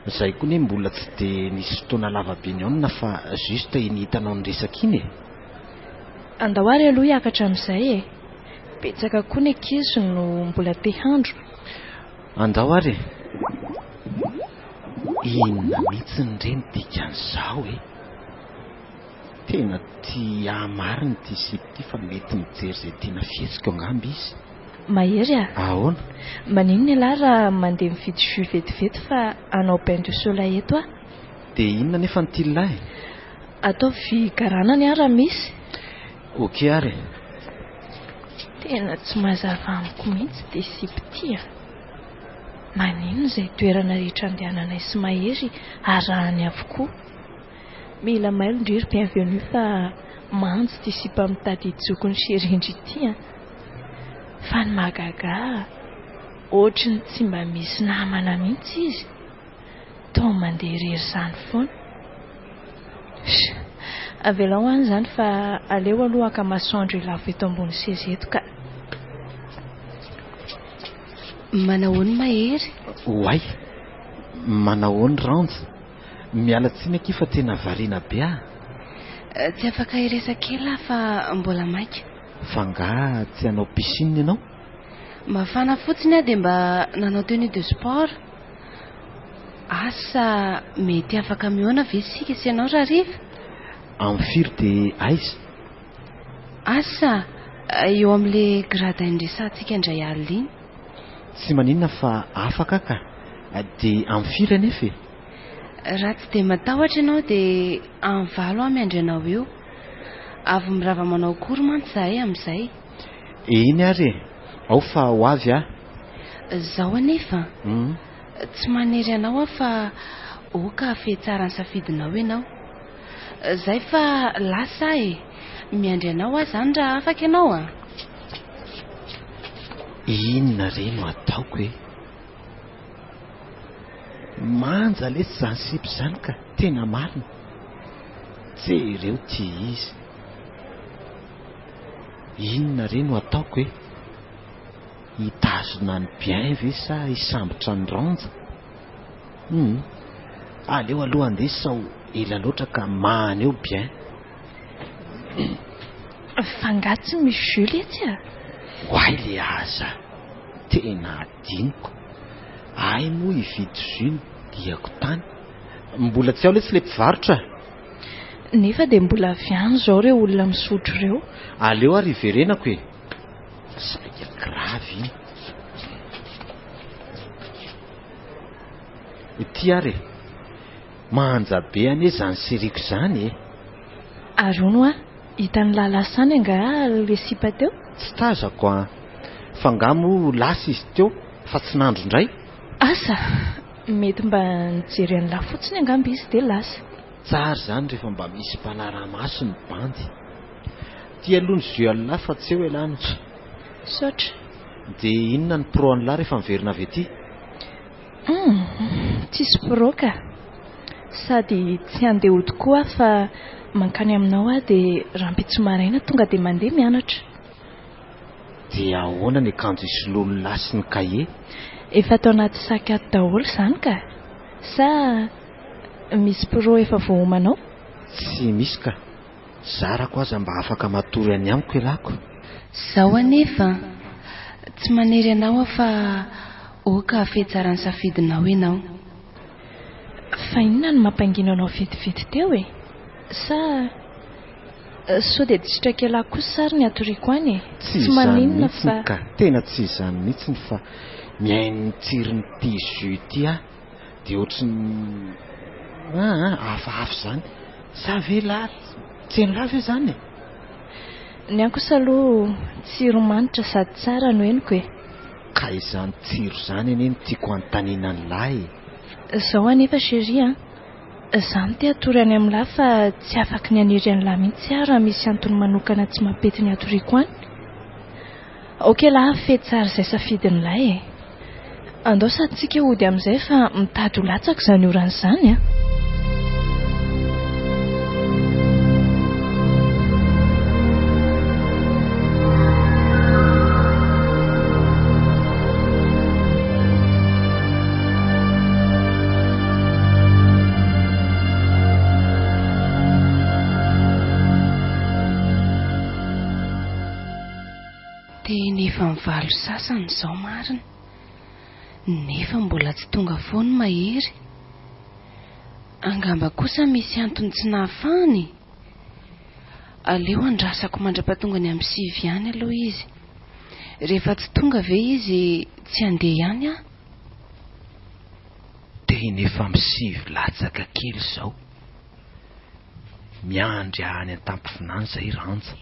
Zay koa ne mbola tsy dia nisy fotoana lava be nihaonana fa juste iny hitanao niresaka iny e.
Andao ary aloha hiakatra amin'izay e! Betsaka koa ny ankizy no mbola te handro.
Andao ary e! Inona mihitsiny re ny dikan'izao e! Tena tia ahy marina ity sipa ity fa mety mijery izay tiana fihetsiko angamba izy.
Mahery a!
Ahoana?
Maninona ialahy raha mandeha mividy jus vetivety fa hanao bain de soleil eto aho?
Dia inona anefa ny tian'lah e?
Ataovy garanany aho raha misy.
Ok ary e!
Tena tsy mazava amiko mihitsy ity sipa ity a! Maninona izay toerana rehetra andehananay sy Mahery arahany avokoa? Mila mailo ndry ry Bienvenue fa manjo ity sipa mitady hijoko ny chérie-ndry ity a! Fa ny mahagaga ahy, ohatry ny tsy mba misy namana mihitsy izy. Toa mandeha irery izany foana. Sh! Avelao any izany fa aleo aloha haka masoandro hilavo eto ambony seza eto ka.
Manahoana Mahery?
Oay! Manahoana Ranja? Miala tsiny akia fa tena variana be aho.
Tsy afaka hiresaka ela aho fa mbola maika.
Fa angaha tsy hanao piscine ianao?
Mafana fotsiny aho dia mba nanao tenue de sport. Asa mety afaka mihaona ve isika sy ianao rahariva?
Amin'ny firy dia aiza?
Asa, eo amin'ilay gradin niresahantsika indray alina iny.
Tsy maninona fa afaka ka. Dia amin'ny firy anefa e?
Raha tsy dia matahotra ianao dia amin'ny valo aho miandry anao eo. Avy mirava manao cours mantsy izahay amin'izay.
Eny ary e! Ao fa ho avy aho.
Izao anefa an! Tsy manery anao aho fa ok hahafehy tsara ny safidinao ianao. Zay fa lasa aho e! Miandry anao aho izany raha afaka ianao an!
Inona re no ataoko e? Manja lesy izany sipa izany ka, tena marina. Jereo ity izy. Inona re no ataoko e? Hitazona an'i Bien ve sa hisambotra an'i Ranja? Hum, aleo aloha handeha sao ela loatra ka mahana eo Bien.
Fa nga tsy misy jus letsy a?
Oay le aza, tena adinoko. Hay moa hividy jus ny diako tany. Mbola tsy ao letsy le mpivarotra.
Nefa dia mbola avy any izao ireo olona misotro ireo.
Aleo ary hiverenako e. Saika grave iny. Ity ary e. Manja be anie izany seriko izany e.
Ary hono hoa, hitan'i Lala sany angaha le sipa teo?
Tsy tazako an! Fa angaha moa lasa izy teo fa tsy nandro indray?
Asa! Mety mba nijery an'lah fotsiny angamba izy dia lasa.
Tsara izany rehefa mba misy mpanara-maso ny bandy. Ty aloha ny jus an'lah fa tsy eo elah no.
Misaotra.
Dia inona ny pro an'lah rehefa miverina avy aty?
Humm, tsisy pro ka. Sady tsy handeha hody koa aho fa mankany aminao aho dia rahampitso maraina tonga dia mandeha mianatra.
Dia ahoana ny akanjo hisoloan'lah sy ny kahie?
Efa ato anaty sac ato daholo izany ka. Sa misy pro efa voaomana ao?
Tsy misy ka. Zarako aza mba afaka matory any amiko elako.
Zao anefa an! Tsy manery anao aho fa ok hahafehy tsara ny safidinao ianao.
Fa inona no mampangina anao vetivety teo e? Sa sao dia tsy sitrak'elah kosa ary ny hatoriako any e?
Tsy izany mihitsiny ka, tena tsy izany mihitsiny fa mihaino ny tsiron'ity jus ity aho dia ohatry ny aa hafahafa izany. Sa ve lah tsy henolahy ve izany e?
Ny ahy kosa aloha tsiro manitra sady tsara no henoko e.
Ka izany tsiro izany anie no tiako hanontaniana an'lah e.
Izao anefa chérie an, za no te hatory any amin'lah fa tsy afaky ny hanery an'lah mihitsy aho raha misy antony manokana tsy mampety ny hatoriako any. Ok lah fe tsara izay safidin'lah e. Andao sady tsika hody amin'izay fa mitady ho latsaka izany orana izany a!
Tena efa mivalo sasany izao marina. Nefa mbola tsy tonga foana i Mahery. Angamba kosa misy antony tsy nahafahany e! Aleo andrasako mandra-pahatongany amin'ny sivy ihany aloha izy. Rehefa tsy tonga ve izy tsy handeha ihany aho?
Tena efa amin'ny sivy latsaka kely izao. Miandry ahy any an-tampon-vinany izay Ranja.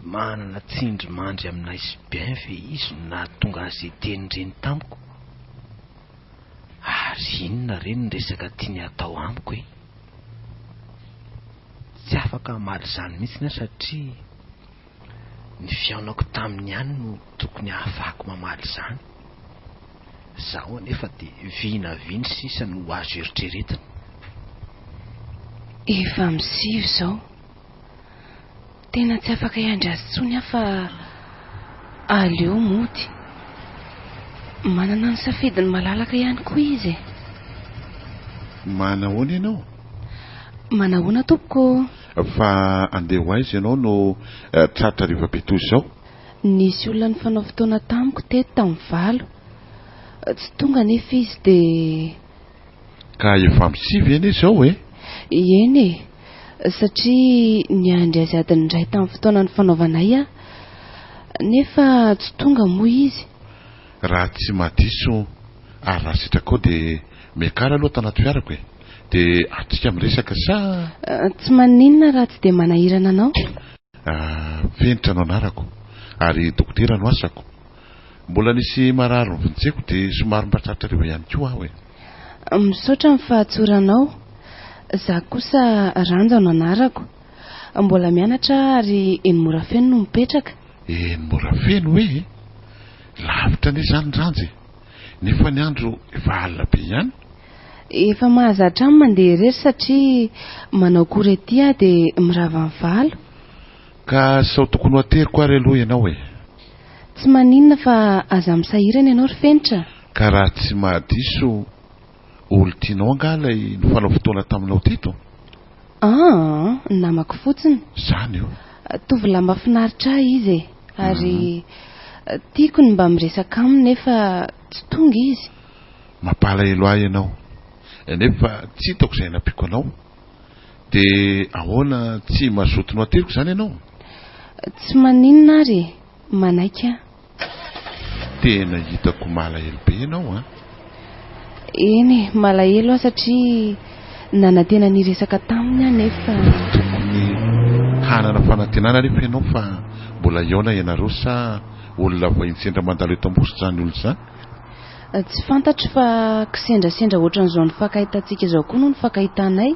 Manana tsindry mandry aminay sy Bien ve izy no nahatonga azy hiteny ireny tamiko? Ary inona re ny resaka tiany hatao amiko e? Tsy afaka hamaly izany mihitsiny aho satria ny fihaonako taminy ihany no tokony hahafahako mamaly izany. Izaho anefa dia vinavina sisa no azo eritreretina.
Efa amin'ny sivy izao. Tena tsy afaka hiandry azy intsony aho fa aleo mody. Manana ny safidiny malalaka ihany koa izy e.
Manahoana ianao?
Manahoana tompoko ô?
Fa andeha ho aiza ianao no tratra hariva be toy izao?
Nisy olona nifanao fotoana tamiko teto tamin'ny valo. Tsy tonga anefa izy dia.
Ka efa misivy anie izao e!
Eny e! Satria niandry azy adiny iray tamin'ny fotoana nifanaovanay aho. Nefa tsy tonga moa izy.
Raha tsy mahadiso ary raha sitrakao dia miakara aloha tanaty fiarako e! Dia atsika miresaka sa?
Tsy maninona raha tsy dia manahirana anao.
Fenitra no anarako ary dokotera no asako. Mbola nisy marary novonjeko dia somary mba tratra hariva ihany koa aho e.
Misaotra ny fahatsoranao. Za kosa Ranja no anarako. Mbola mianatra aho ary eny Morafeno no mipetraka.
Eny Morafeno hoe? Lavitra anie izany Ranja e! Nefa ny andro efa alina be ihany.
Efa mahazatra ahy ny mandeha irery satria manao cours ety aho dia mirava ny valo.
Ka sao tokony ho ateriko ary aloha ianao e!
Tsy maninona fa aza misahirana ianao ry Fenitra a!
Ka raha tsy mahadiso olon-tianao angaha ilay nifanao fotoana taminao teto?
Aa, namako fotsiny.
Izany io.
Tovolahy mahafinaritra ahy izy e! Ary tiako ny mba miresaka aminy nefa tsy tonga izy.
Mampalahelo ahy ianao. Nefa tsy hitako izay hanampiako anao. Dia ahoana tsy mazoto noateriko izany ianao?
Tsy maninona ary e! Manaiky aho.
Tena hitako malahelo be ianao an!
Eny e, malahelo aho satria nanantena ny hiresaka taminy aho nefa.
Tokony hanana fanantenana anefa ianao fa mbola hihaona ianareo sa olona vahiny sendra mandalo eto Ambositra izany olona izany?
Tsy fantatro fa kisendrasendra ohatran'izao nifankahitantsika izao koa no nifankahitanay.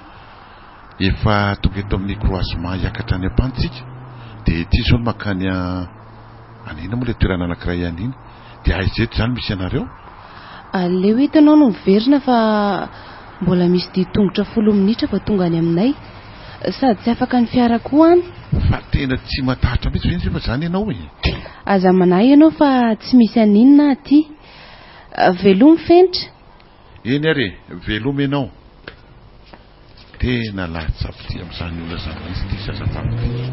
Efa tonga eto amin'ny croisement hiakatra any Ampano tsika dia ity izao no mankany any inona moa ilay toerana anankiray any iny dia aiza eto izany misy anareo?
Aleo eto ianao no miverina fa mbola misy dia tongotra folo minitra vao tonga any aminay. Sady tsy afaka ny fiara koa any.
Fa tena tsy matahotra mihitsy ve nefa izany ianao e?
Aza manahy ianao fa tsy misy aninona aty. Velomy Fenitra.
Eny ary e, veloma ianao. Tena latsa-pitia amin'izany olona izany mihitsy ity zazavavy ity.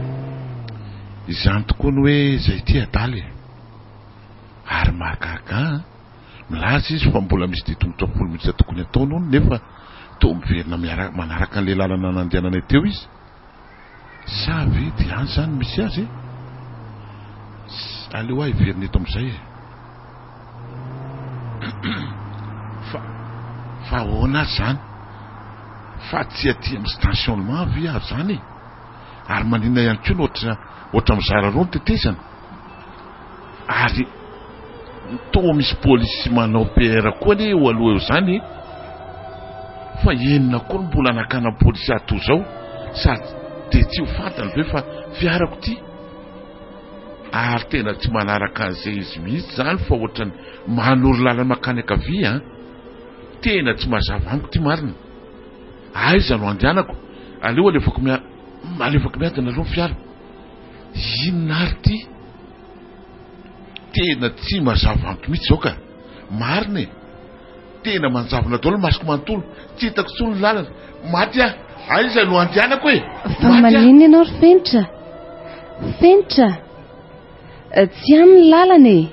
Izany tokoa ny hoe izay ity adala e. Ary mahagaga an! Milaza izy fa mbola misy dian-tongotra folo minitra tokony hataony hono nefa toa miverina miara manaraka an'ilay lalana nandehananay teo izy. Sa ve dia any izany no misy azy e? Aleo aho hiverina eto amin'izay e. Fa fa ahoana ary izany? Fa tsy aty amin'ny stationnement ve ary izany e? Ary maninona ihany koa no ohatra ohatra mizara roa ny tetezana? Ary toa misy polisy manao PR koa anie eo aloha eo izany e! Fa inona koa no mbola nakana polisy ahy toa izao? Sady dia tsy ho fantany ve fa fiarako ity? Ary tena tsy manaraka an'izay izy mihitsy izany fa ohatrany manoro lalana mankany ankavia an! Tena tsy mazava amiko ity marina. Aiza no andehanako? Aleo alefako alefako miadana aloha ny fiara. Inona ary ity? Tena tsy mazava amiko mihitsy izao ka! Marina e! Tena manjavona daholo ny masoko manontolo, tsy hitako intsony ny lalana. Maty aho! Aiza no andehanako e?
Fa
Maty aho!
maninona ianao ry Fenitra? Fenitra! Tsy any ny lalana e!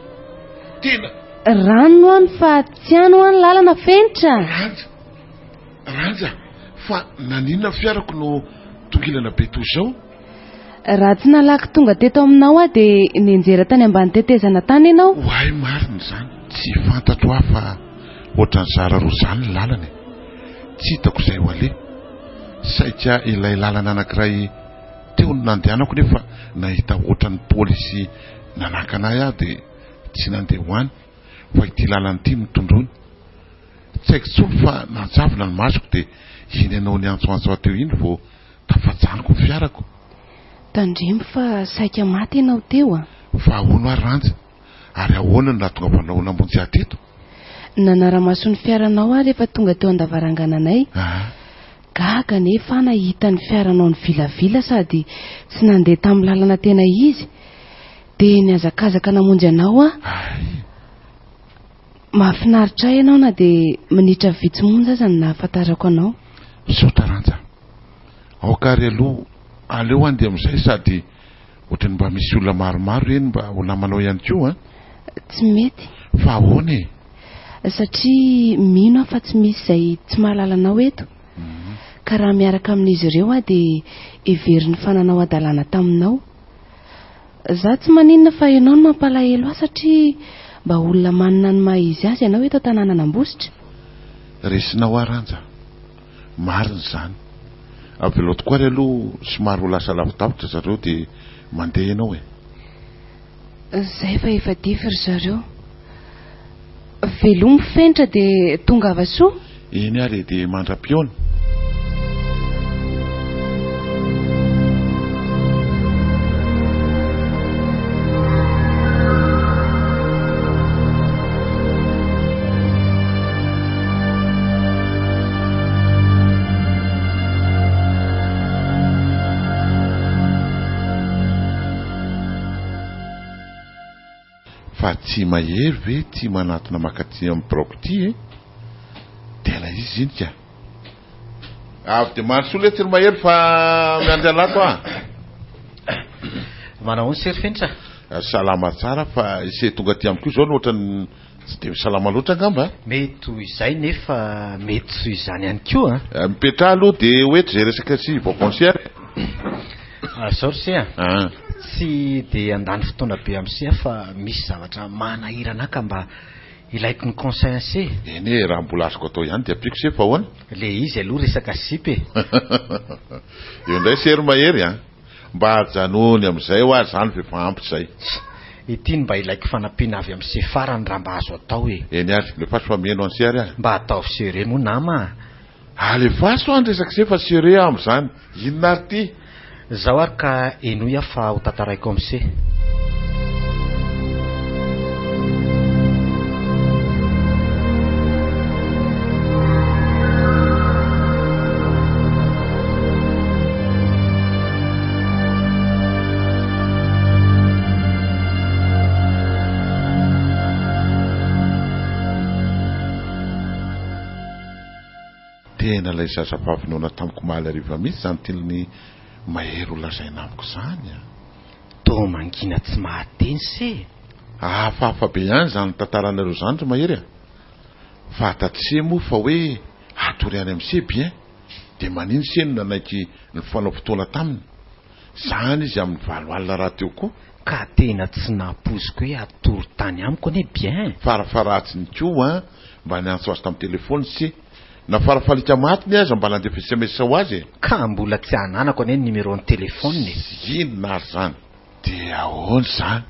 Tena.
Rano no any fa tsy any ho any lalana Fenitra!
Ranja! Ranja! Fa naninona ny fiarako no tongilana be toy izao?
Raha tsy nalaky tonga teto aminao aho dia nianjera tany ambany tetezana tany ianao.
Oay marina izany. Tsy fantatro aho fa ohatran'ny zara roa izany ny lalana e. Tsy hitako izay ho aleha. Saika ilay lalana anankiray teo no nandehanako nefa nahita ohatran'ny polisy nanakana ahy aho dia tsy nandeha ho any fa ity lalana ity no tondroiny. Tsy haiko intsony fa nanjavona ny masoko dia iny ianao niantsoantso ahy teo iny vao Tafajanoko ny fiarako.
Tandremo fa saika maty ianao teo a!
Fa ahoana ary Ranja? Ary ahoana no nahatongavanao namonjy ahy teto?
Nanara-maso ny fiaranao aho rehefa tonga teo an-davarangananay. Gaga anefa aho nahita ny fiaranao nivilavila sady tsy nandeha tamin'ny lalana tena izy. Dia nihazakazaka namonjy anao aho. Mahafinaritra ahy ianao na dia minitra vitsy monja aza no nahafantarako anao.
Misaotra Ranja. Aoka ary aloha aleo handeha amin'izay sady ohatran'ny mba misy olona maromaro eny mba ho namanao ihany koa an!
Tsy mety.
Fa ahoana e?
Satria mino aho fa tsy misy izay tsy mahalala anao eto. Ka raha miaraka amin'izy ireo aho dia heveriny fa nanao hadalana taminao. Za tsy maninona fa ianao no mampalahelo ahy satria mba olona manana ny maha izy azy ianao eto an-tanànan'Ambositra.
Resinao aho Ranja. Marina izany. Avelao tokoa ary aloha somary ho lasa lavidavitra zareo dia mandeha ianao e.
Zay fa efa dify ry zareo. Velomy fenitra dia tongava soa.
Eny ary e dia mandra-pihaona. Fa tsy mahery ve ity manatona makaty amin'ny biraoko ity e? Tena izy iny ka. Avy dia mandrosoa letsy ry Mahery fa miandry an'ato aho.
Manahoana se ry Fenitra?
Salama tsara fa ise tonga aty amiko izao no ohatran'ny tsy dia salama loatra angamba a.
Mety ho izay nefa mety tsy ho izany ihany koa
a. Mipetraha aloha dia ho eto izay resaka sy vaovao sy ary.
Zao ry se a. Tsy dia handany fotoana be amin'i se aho fa misy zavatra manahirana ahy ka mba ilaiko ny conseil an'i se.
Eny e, raha mbola azoko atao ihany dia ampiako se fa ahoana?
Le izy aloha resaka sipa e.
Eo indray se ry Mahery a. Mba ajanony amin'izay hoa zany f'efa ampy izay.
Ity no mba ilaiko fanampiana avy amin'i se farany raha mba azo atao e.
Eny ary, alefaso fa mihaino an'i se ary aho.
Mba ataovy sérieux moa nama a.
Alefaso an resaka se fa sérieux aho amin'izany. Inona ary ity?
Zao ary ka henoy aho fa ho tantaraiko amin'i se.
Tena ilay zazavavy noana tamiko omaly hariva mihitsy izany tian'i Mahery ho lazaina amiko izany a!
Toa mangina tsy mahateny se?
Hafahafa be ihany izany tantaranareo izany ry Mahery a! Fantatr'se moa fa hoe hatory any amin'se bien, dia manino se no nanaiky nifanao fotoana taminy? Zany izy amin'ny valo alina rahateo koa.
Ka tena tsy nampoiziko hoe hatory tany amiko anie bien.
Farafaharatsiny koa an, mba niantso azy tamin'ny telephone se. Na farafalika matiny aza mba nandefa sms ho azy e.
Ka mbola tsy ananako anie ny numéro-ny telephone e.
Inona ary zany? Dia ahoana izany?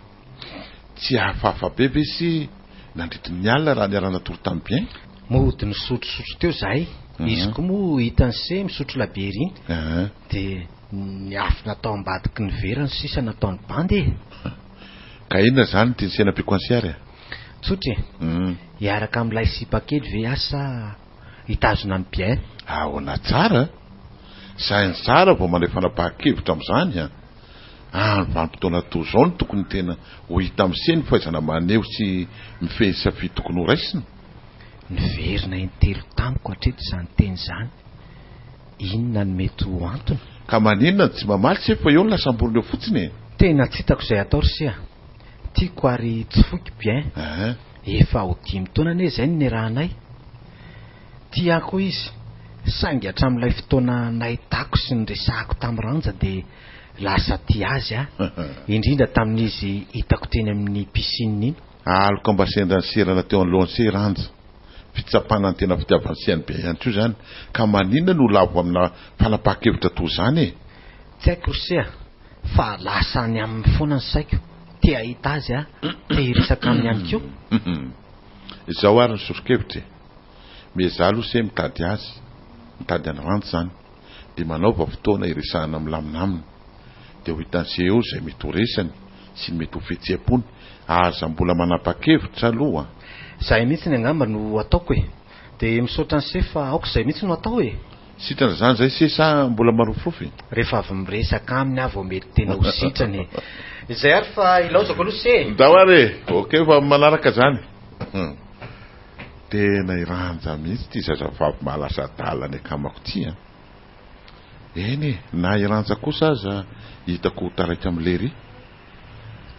Tsy hafahafa be ve se nandritry ny alina raha niara-natory tamin'i Bien?
Mody nisotrosotro teo zahay, izy koa moa hitan'i se misotro labiera iny, dia niafina tao ambadiky ny vera ny sisa nataon'ny bandy e!
Ka inona izany ity nisy nampiako an'i se ary e?
Tsotra e! Hiaraka amin'ilay sipa kely ve aho sa hitazona an'i Bien?
Ahoana tsara? Saino tsara vao mandray fanapahan-kevitra amin'izany an! Any vanim-potoana toa izao no tokony tena ho hita amin'ny seho ny fahaizana maneho sy mifehy ny safidy tokony ho raisina.
Niverina intelo tamiko hatreto izany teny izany. Inona no mety ho antony?
Ka maninona no tsy mamaly se fa eo no lasa amborona eo fotsiny e!
Tena tsy hitako izay atao ry se a! Tiako ary tsy foiko bien. Efa ho dimy taona anie izay no niarahanay. Tia ahy koa izy, saingy hatramin'ilay fotoana nahitako sy niresahako tamin'i Ranja dia lasa tia azy aho, indrindra tamin'izy hitako teny amin'ny piscine iny.
Aloka mba sendra niserana teo anoloan'i se Ranja. Fitsapana ny tena fitiavan'i se an'i Bien ihany koa izany, ka maninona no lavo amina fanapahan-kevitra toa izany e?
Tsy haiko ry se a, fa lasa any aminy foana ny saiko, te hahita azy aho, te hiresaka aminy ihany koa.
Izao ary ny soso-kevitra e! Miezaha aloha se mitady azy, mitady an'i Ranty izany, dia manaova fotoana hiresahana milamina aminy, dia ho hitan'i se eo izay mety ho resany sy ny mety ho fihetseham-pony, aza mbola manapa-kevitra aloha an!
Izay mihitsy angamba no ataoko e! Dia misaotra an'i se fa aoka izay mihitsy no atao e!
Sitrana izany izay se sa mbola marofirofy?
Rehefa avy miresaka aminy aho vao mety tena ho sitrana e! Izay ary fa ilaozako aloha se e!
Ndao ary e! Ok fa manaraka izany. Tena i Ranja mihitsy ity zazavavy mahalasa adala ny akamako ity an! Eny e, na i Ranja kosa aza hitako ho taraiky amin'i Léry.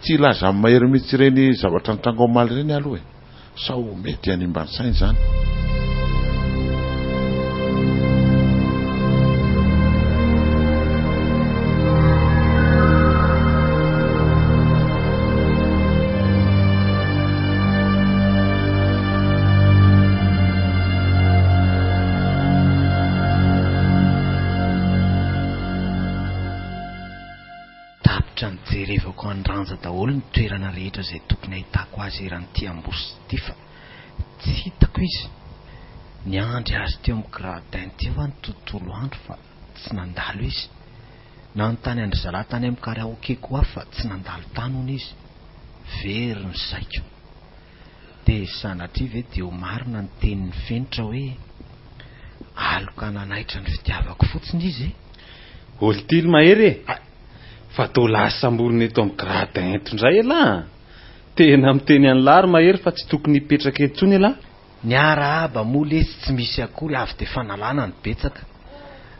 Tsy hilaza amin'i Mahery mihitsy ireny zavatra nitranga omaly ireny aho aloha e! Sao mety hanimba ny sainy izany.
Tapitra nijerevako an'i Ranja daholo ny toerana rehetra izay tokony ahitako azy eran'ity Ambositra ity fa tsy hitako izy. Niandry azy teo amin'ny gradin teo aho ny tontolo andro fa tsy nandalo izy. Nanontany an-dry zalahy tany amin'ny karaoke koa aho fa tsy nandalo tany hono izy. Very ny saiko. Dia sanatria ve dia ho marina ny tenin'i Fenitra hoe aloka nanaitra ny fitiavako fotsiny izy e?
Olotily mahery e! Fa toa lasa samborina eto amin'ny gradin eto indray elah an! Tena miteny an'lah ry mahery fa tsy tokony hipetraka eto intsony elah.
Ny arahaba moa lesy tsy misy akory avy dia fanalana no betsaka.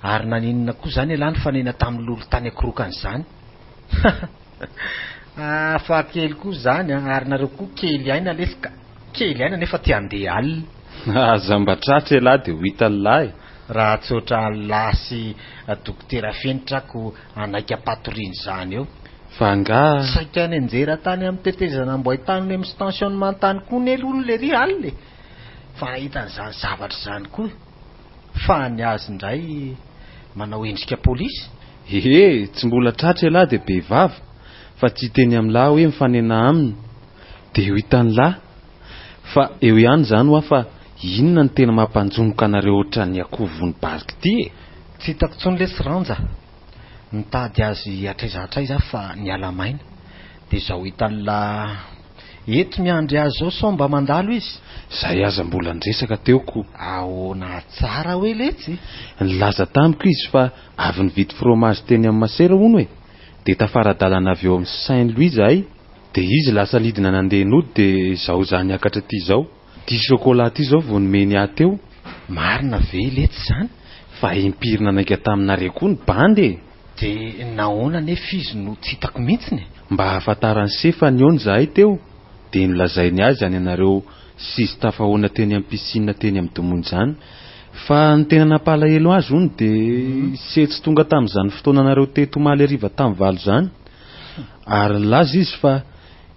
Ary naninona koa izany elah nifanena tamin'ny lolo tany Ankorokana izany? Hafa kely koa izany an! Ary nareo koa kely aina lesy ka! Kely aina nefa te handeha alina.
Aza mba tratra elah dia ho hitan'lah e!
Raha tsy ohatran'lah sy Dokotera Fenitra ko hanaiky ampatoriana izany eo.
Fa angaha.
Saika nianjera tany amin'ny tetezana Amboay tany amin'ny stantionnement tany koa ne aloha lery alina e! Fa nahita an'izany zavatra izany koa. Fa ny azy indray manao endrika polisy?
Ehe, tsy mbola tratra ialahy dia be vava fa tsy hiteny amin'lah hoe mifanena aminy dia ho hitan'lah. Fa eo ihany izany hoa fa inona no tena mampanjonoka anareo ohatran'ny akoho vono barika ity e?
Tsy hitako intsony lesy Ranja. Nitady azy hatraiza hatraiza aho fa niala maina. Dia izao hitan'lah eto miandry azy izao sao mba mandalo izy.
Izay aza mbola niresaka teo ko.
Ahoana tsara hoe letsy?
Nilaza tamiko izy fa avy nividy fromage teny amin'ny masera hono e! Dia tafara-dalana avy eo amin'ny Saint Louis izahay. Dia izy lasa nidina nandeha nody dia izao izaho niakatra aty izao. Ity chocolat ity izao vao nomeny ahy teo.
Marina ve letsy izany?
Fa impiry nanainga taminareo koa ny bandy e!
Dia nahoana anefa izy no tsy hitako mihitsiny e?
Mba ahafantaran'i se fa nihaona izahay teo dia nolazainy ahy izany ianareo sisy tafahoana teny amin'ny piscine teny amin'ny Domoina izany. Fa ny tena nampalahelo azy hono dia se tsy tonga tamin'izany fotoananareo teto omaly hariva tamin'ny valo izany. Ary nilaza izy fa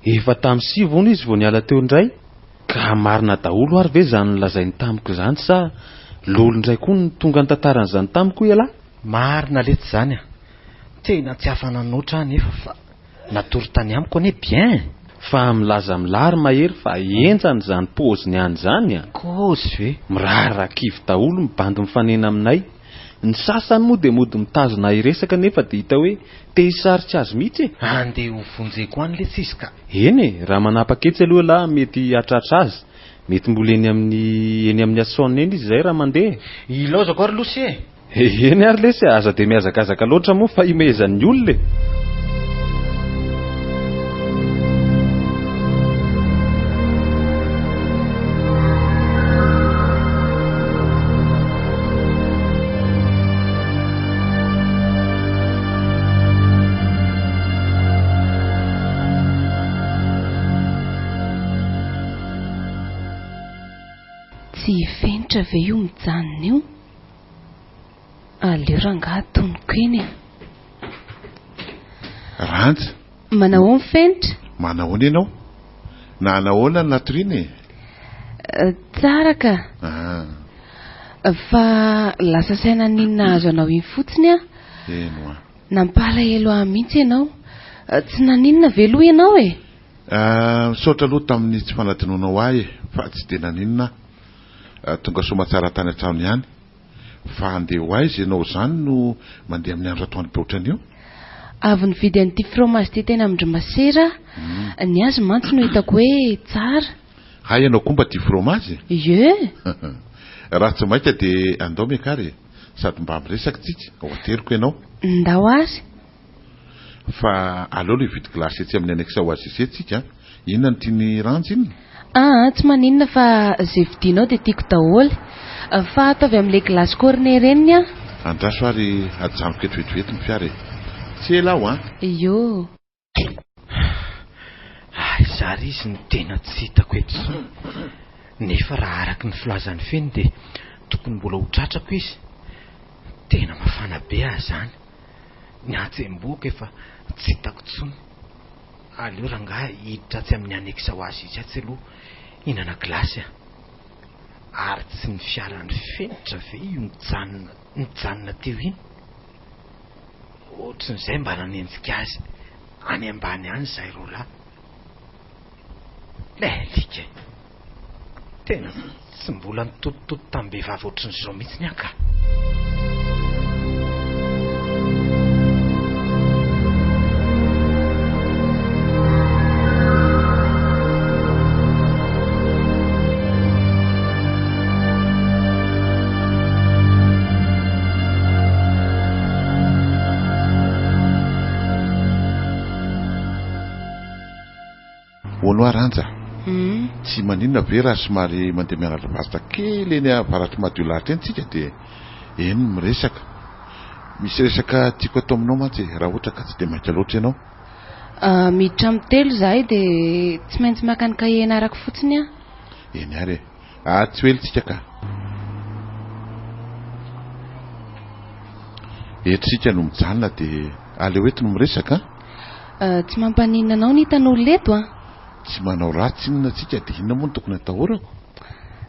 efa tamin'ny sivy hono izy vao niala teo indray. Ka marina daholo ary ve izany nolazainy tamiko izany sa lolo indray koa no tonga nitantara an'izany tamiko ialahy?
Marina letsy izany a! Tena tsy afa-nanoatra aho nefa fa natory tany amiko anie bien e!
Fa milaza amin'lah ry Mahery fa henjana izany paoziny any izany a!
Kôzy ve?
Mirarakivy daholo ny bandy mifanena aminay. Ny sasany moa dia mody mitazona hiresaka nefa dia hita hoe te hisarika azy mihitsy e!
Andeha ho vonjeko any letsy izy ka!
Eny e! Raha manapa-ketsy aloha ialahy mety hahatratra azy. Mety mbola eny amin'ny eny amin'ny Asson eny izy izay raha mandeha e!
Ilaozako ary losy e!
Eny ary lesy a, aza dia mihazakazaka loatra moa fa himehezan'ny olona e!
Tsy hifenitra ve io mijanona io? Aleo rangaha tonoko eny e.
Ranja.
Manahoana Fenitra?
Manahoana ianao? Nanahoana ny natoriana e?
Tsara ka.
Ah.
Fa lasa saina n'iny nahazo anao iny fotsiny aho.
Eny hoa.
Nampalahelo ahy mihitsy ianao. Tsy naninona ve aloha ianao e?
Misaotra aloha tamin'ny tsy fanadinoanao ahy e, fa tsy dia naninona aho. Tonga soamatsara tany an-trano ihany. Fa handeha ho aiza ianao izany no mandeha amin'ny andro atoandro be ohatran'io?
Avy nividy an'ity fromage ity teny amin-dry masera aho. Ny azy mantsy no hitako hoe tsara.
Hay ianao koa mba tia fromage
e? Ie!
Raha tsy maika dia andao miakara e! Sady mba miresaka tsika, ho ateriko ianao.
Ndao ary.
Fa aleo aloha hividy glace etsy amin'ny annexe Oasis etsy tsika a! Inona no tian'i Ranja inona?
Aa tsy maninona fa ze vidinao dia tiako daholo. Fa ataovy amin'ilay glace cornet ireny ny ahy.
Andraso ary ajanoko eto vetivety ny fiara e! Tsy ela aho an!
Io.
Aiza Aiza ary izy no tena tsy hitako eto intsony? Nefa raha araka ny filazan'i Feno dia tokony mbola ho tratrako izy. Tena mafana be aho izany. Ny hatsembohako efa tsy hitako intsony. Aleo rangahy hiditra atsy amin'ny annexe ho azy izy atsy aloha hihinana gilasy a! Ary tsy ny fiaran'i Fenitra ve io nijanona nijanona teo iny? Ohatran'izay mba nanenjika azy any ambany any izahay roalahy. Ilay alika e! Tena tsy mbola nitotitoto tamim-behivavy ohatran'izao mihitsiny aho ka!
Hono hoa Ranja, tsy maninona ve raha somary mandeha mianatra vasta kely eny avaratr'i Madiolahatra eny tsika dia eny no miresaka. Misy resaka tiako atao aminao mantsy e, raha ohatra ka tsy dia maika loatra ianao.
Miditra amin'ny telo izahay dia tsy maintsy maka ny kahie ianarako fotsiny aho.
Eny ary e. Ah, tsy ho ela tsika ka. Eto isika no mijanona dia aleo eto no miresaka an.
Tsy mampaninona anao ny hitan'olona eto an?
Tsy manao ratsy inona tsika dia inona moa no tokony atahorako?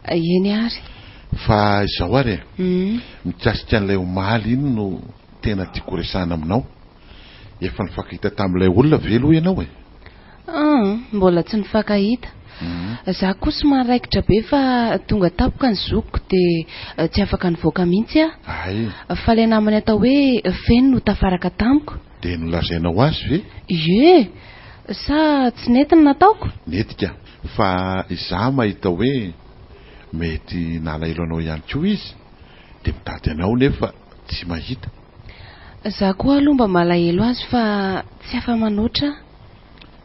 Eny ary.
Fa izao ary e. Mikasika an'ilay omaly iny no tena tiako horesahana aminao. Efa nifankahita tamin'ilay olona ve aloha ianao e?
An, mbola tsy nifankahita. Za koa somary raikitra be fa tonga tampoka ny zokiko dia tsy afaka nivoaka mihitsy aho.
Hay.
Fa ilay namany atao hoe Feno no tafaraka tamiko.
Dia nolazainao azy ve?
Ie! Sa tsy nety ny nataoko?
Nety ka. Fa izaho mahita hoe mety nalahelo anao ihany koa izy dia mitady anao nefa tsy mahita.
Za koa aloha mba malahelo azy fa tsy afa-manoatra aho.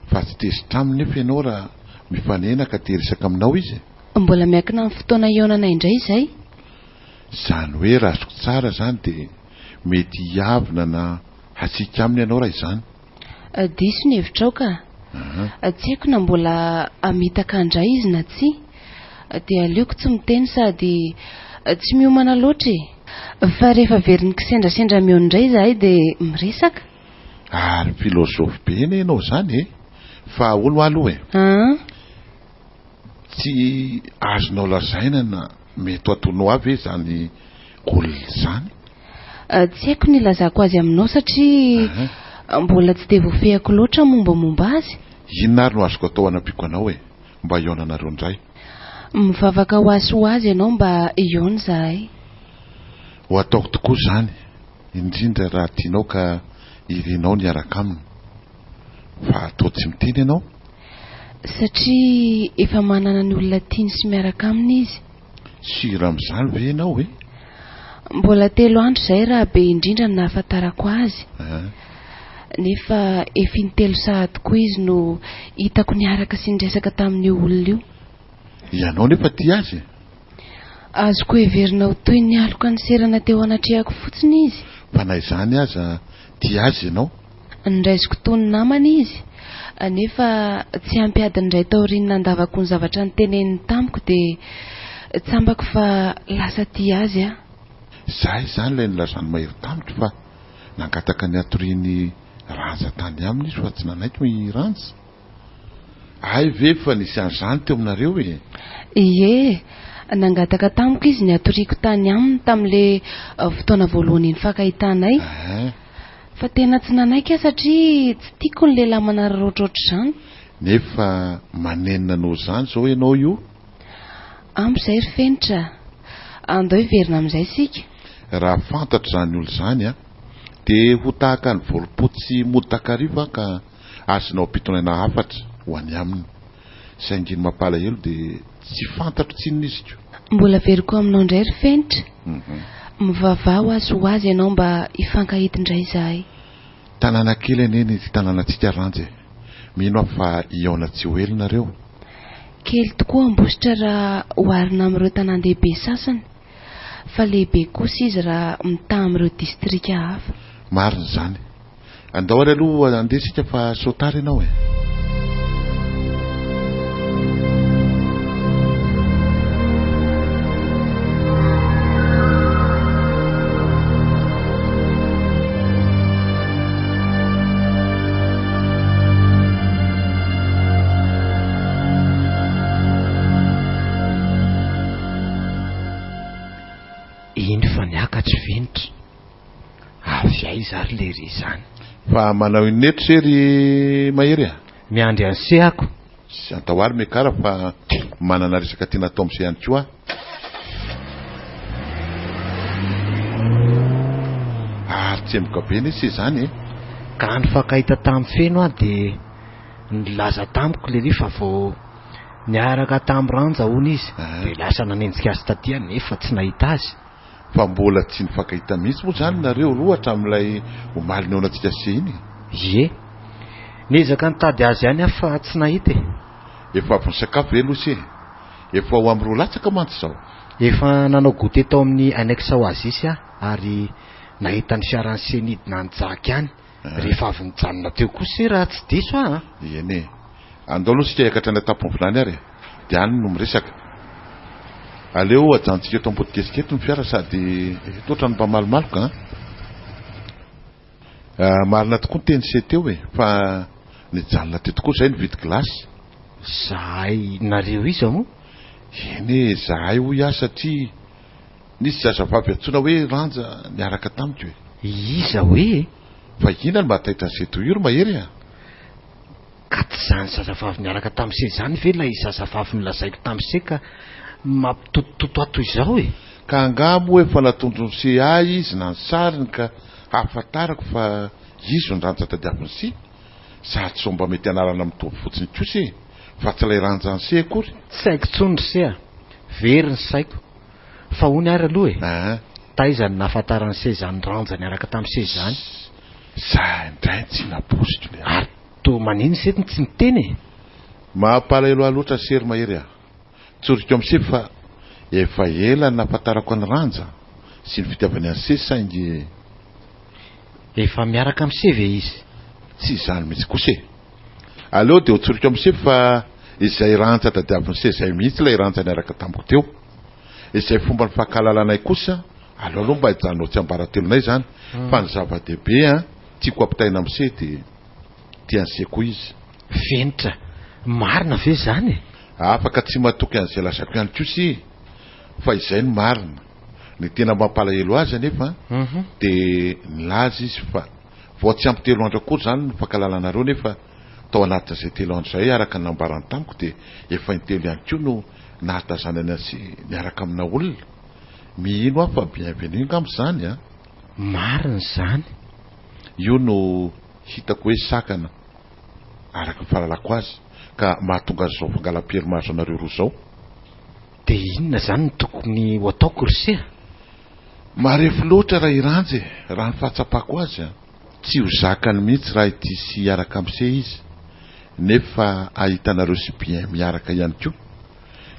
Fa tsy tezitra aminy nefa ianao raha mifanena ka te hiresaka aminao izy e?
Mbola miankina amin'ny fotoana hihaonana indray izay.
Izany hoe raha azoko tsara izany dia mety hiavona na hatsiaka aminy ianao raha izany.
Diso ny hevitrao ka. Tsy haiko na mbola hamitaka indray izy na tsia. Dia aleoko tsy miteny sady tsy miomana loatra e. Fa rehefa verin'ny kisendrasendra mihaona indray izahay dia miresaka.
Ary philosophe be anie ianao izany e! Fa ahoana hoa aloha e? Tsy azonao lazaina na mety ho ataonao ahy ve izany olona izany?
Tsy haiko ny hilazako azy aminao satria mbola tsy dia voafehiko loatra mombamomba azy.
Inona ary no azoko atao hanampiako anao e? Mba hihaonanareo indray.
Mivavaka ho ahy sy ho azy ianao mba hihaona izahay.
Ho ataoko tokoa izany, indrindra raha tianao ka irinao ny hiaraka aminy. Fa toa tsy miteny ianao?
Satria efa manana ny olona tiany sy miaraka aminy izy.
Sûr amin'izany ve ianao e?
Mbola telo andro izay raha be indrindra no nahafantarako azy. Nefa efa intelo sahady koa izy no hitako niaraka sy niresaka tamin'io olona io.
Ianao nefa tia azy e?
Azoko heverina ho toy ny aloka niserana teo anatrehako fotsiny izy.
Fa na izany aza tia azy ianao?
Noraisiko toy ny namana izy, nefa tsy ampy adiny iray taorian'ny nandavako ny zavatra noteneniny tamiko dia tsambako fa lasa tia azy aho.
Izaho izany ilay nilazan'i Mahery tamiko fa nangataka ny hatorian'i Ranja tany aminy izy fa tsy nanaiky i Ranja. Hay ve efa nisy an'izany teo aminareo e?
Ie, nangataka tamiko izy ny hatoriako tany aminy tamin'ilay fotoana voalohany nifankahitanay. Fa tena tsy nanaiky aho satria tsy tiako ny lehilahy manararaotra ohatr'izany.
Nefa manenina noho izany izao ianao io?
Ampy izay ry Fenitra a! Andao hiverina amin'izay isika.
Raha fantatro izany olona izany an, dia ho tahaka ny vorompotsy mody takariva aho ka azonao ampitondraina hafatra ho any aminy. Saingy ny mampalahelo dia tsy fantatro tsinona izy ko.
Mbola averiko aminao indray ry Fenitra. Mivavaha ho azy ho azy ianao mba hifankahita indray izahay.
Tanàna kely anie ny tanànantsika Ranja e! Mino aho fa hihaona tsy ho ela nareo.
Kely tokoa Ambositra raha oharina amin'ireo tanàn-dehibe sasany. Fa lehibe kosa izy raha mitaha amin'ireo distrika hafa.
Marina izany. Andao ary aloha handeha isika fa sao tara ianao e!
Aiza ary lery izany?
Fa manao inona eto se ry Mahery a?
Miandry an'i se ako.
Sy antao ary Mekara fa manana resaka tiana atao amin'se ihany koa aho. Ary tsemboka be anie se izany e!
Ka nifankahita tamin'i Feno aho dia nilaza tamiko lery fa vao niaraka tamin'i Ranja hono izy dia lasa nanenjika azy taty aho nefa tsy nahita azy.
Fa mbola tsy nifankahita mihitsy moa izany nareo roa hatramin'ilay omaly nihaonantsika sy iny e?
Ie. Niezaka nitady azy ihany aho fa tsy nahita e.
Efa avy nisakafo ve aloha se? Efa ho amin'ny roa latsaka mantsy izao.
Efa nanao goûter tao amin'ny annexe Oasis aho ary nahita ny fiaran'i se nidina nijaky any rehefa avy nijanona teo koa se raha tsy diso aho an!
Eny e. Andao aloha isika hiakatra any an-tampon'ny vilany ary e. Dia any no miresaka. Aleo ajanontsika eto ambody kesika eto ny fiara sady eto ohatran'ny mba malomaloka an! Marina tokoa ny teny se teo e, fa nijanona teo tokoa izahay nividy glace.
Zahay nareo iza moa?
Eny e, zahay hoy aho satria nisy zazavavy antsoina hoe Ranja niaraka tamiko e.
Iza hoe e?
Fa inona no mahataitra an'i se toy io ry Mahery a?
Ka tsy izany zazavavy niaraka tamin'i se izany ve ilay zazavavy nolazaiko tamin'i se ka mampitotototo ahy toy izao e?
Ka angaha moa efa natondron'i se ahy izy na ny sariny ka hahafantarako fa izy no ranja tadiavin'i se? Sady sao mba mety anarana mitovy fotsiny kosa e! Fa tsy ilay ranjan'i se akory?
Tsy haiko intsony ry se a! Very ny saiko. Fa hono ary aloha e! Taiza no nahafantaran'i se izany ranja niaraka tamin'i se izany?
Za indray tsy naposiko le
Ary toa manino se no tsy miteny e?
Mampalahelo ahy loatra se ry Mahery a! Tsoriko amin'i se fa efa ela no nahafantarako an'i Ranja sy ny fitiavany an'i se saingy.
Efa miaraka amin'i se ve izy?
Tsy izany mihitsy kosa e! Aleo dia ho tsoriko amin'i se fa izay Ranja tadiavin'i se izay mihitsy ilay Ranja niaraka tamiko teo. Izay fomba nifankahalalanay kosa aleo aloha mba hijanona ho tsiambaratelonay izany fa ny zava-dehibe an, tiako ampitaina amin'i se dia tian'i se koa izy.
Fenitra, marina ve izany e?
Afaka tsy matoky an'izay lazaiko ihany kosa i fa izay no marina. Ny tena mampalahelo azy anefa dia nilaza izy fa vao tsy ampy telo andro akory izany no nifankahalalanareo nefa tao anatin'izay telo andro izay araka ny nambarany tamiko dia efa intelo ihany koa no nahatazanany azy niaraka amina olona. Mino aho fa bienvenue angamba izany an!
Marina izany.
Io no hitako hoe sakana araka ny fahalalako azy ka mahatonga an'izao fangalam-pery mahazo anareo roa izao.
Dia inona izany no tokony ho ataoko ry se a?
Marefo loatra raha i Ranja e, raha ny fahatsapako azy an! Tsy ho zakany mihitsy raha ity sy hiaraka amin'i se izy nefa ahita anareo sy Bien miaraka ihany koa.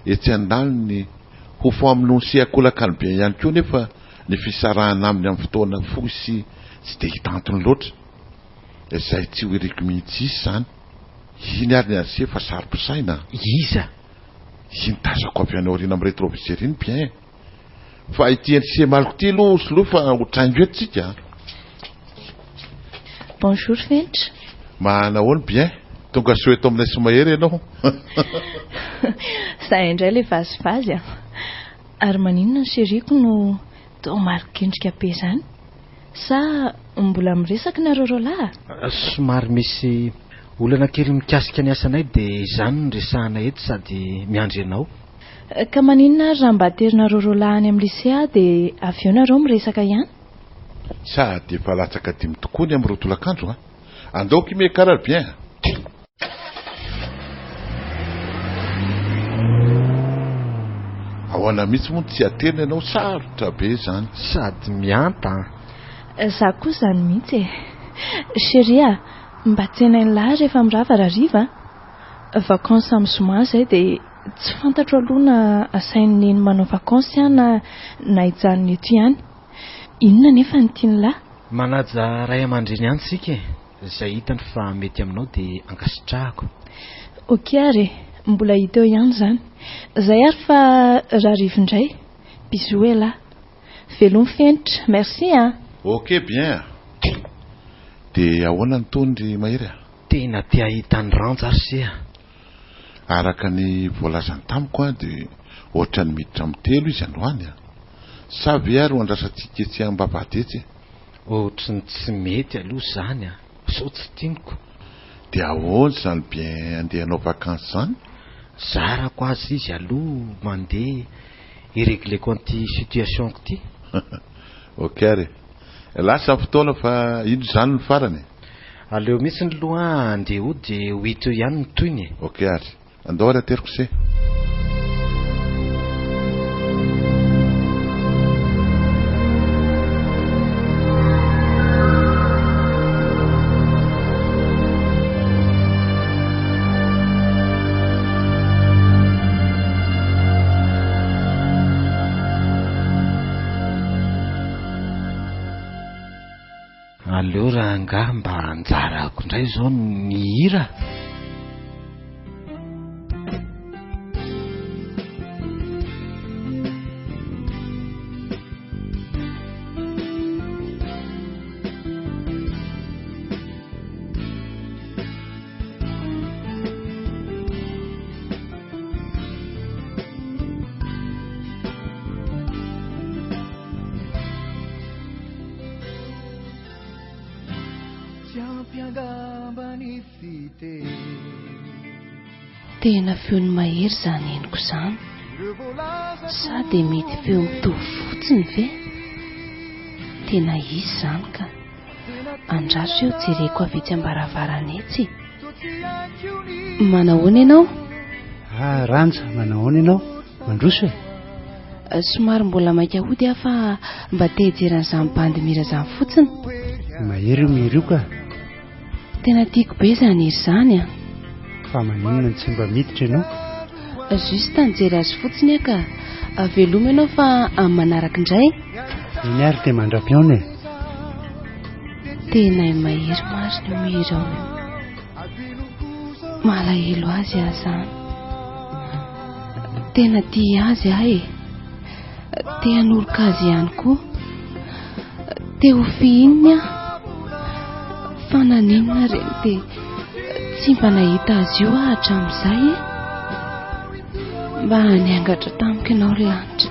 Etsy andaniny, ho famonoan'i se ankolaka an'i Bien ihany koa nefa ny fisarahana aminy amin'ny fotoana fohy sy tsy dia hita antony loatra. Izay tsy ho iriko mihitsy hisy izany. Iny ary ny an'i se fa saro-pisaina an!
Iza?
Iny tazako avy any aoriana amin'ny rétroviseur iny Bien. Fa ity an'i Maloko ity aloha soloy fa ho traingo eto tsika a.
Bonjour Fenitra.
Manahoana bien? Tonga soa eto aminay sy Mahery ianao.
Za indray le vazivazy a. Ary maninona ny chérie-ko no toa malokendrika be zany? Sa mbola miresaka nareo roalahy
a? Somary misy olana kely mikasika ny asanay dia izany no resahana eto sady miandry anao.
Ka maninona ary raha mba aterinareo roalahy any amin'ny lycée aho dia avy eo nareo miresaka ihany?
Sady efa latsaka dimy tokoa ny amin'ireo tolakandro a! Andao ki miakara ry bien a! Ahoana mihitsy moa no tsy aterina ianao? Sarotra be izany.
Sady mihanta an!
Za koa izany mihitsy e! Chérie a! Mba tsenain'lah rehefa mirava rahariva a! Vacances amin'ny zoma izay dia tsy fantatro aloha na asain'i Neny manao vacances aho na na hijanona eto ihany. Inona anefa no tian'lah?
Manaja ray aman-dreny ihany isika e! Izay hitany fa mety aminao dia ankasitrahako.
Ok ary e! Mbola hita eo ihany izany. Zay ary fa rahariva indray. Bisous elah. Veloma Fenitra. Merci an!
Ok bien a! Dia ahoana ny tohiny ry Mahery a?
Tena te hahita an'i Ranja ary se a!
Araka ny voalazany tamiko an dia ohatran'ny miditra amin'ny telo izy androany an! Sa ve ary ho andrasantsika etsy ambavahady etsy e?
Ohatry ny tsy mety aloha izany an! Sao tsy tianiko.
Dia ahoana izany bien andeha hanao vacances izany?
Zarako aza izy aloha mandeha hi-regleko an'ity situation-ko ity.
Ok ary e. Lasa ny fotoana fa ino izany ny farany e?
Aleo mihitsy ny loha andeha hody dia ho hita eo ihany ny tohiny e.
Ok ary. Andao ary ateriko se.
Aleo rangahy mba anjarako indray izao ny hira.
Tena feon'i Mahery izany henoko izany. Sa dia mety feo mitovy fotsiny ve? Tena izy izany ka. Andraso eo jereko avy etsy am-baravarana etsy. Manahoana ianao?
Ah, Ranja, manahoana ianao? Mandroso e?
Eh, somary mbola maika hody aho fa mba te hijery an'izany bandy mihira izany fotsiny.
Mahery io mihira io ka.
Tena tiako be izany hira izany an.
Fa maninona no tsy mba miditra ianao?
Juste nijery azy fotsiny aho ka. Veloma ianao fa amin'ny manaraka indray.
Eny ary dia mandra-pihaona e.
Tena i Mahery marina io mihira ao io. Malahelo azy aho izany. Tena tia azy aho e. Te hanoroka azy ihany koa. Te ho fihininy aho. Fa naninona reny dia tsy mba nahita azy io aho hatramin'izay e. Mba niangatra tamiko ianao ry lanitra.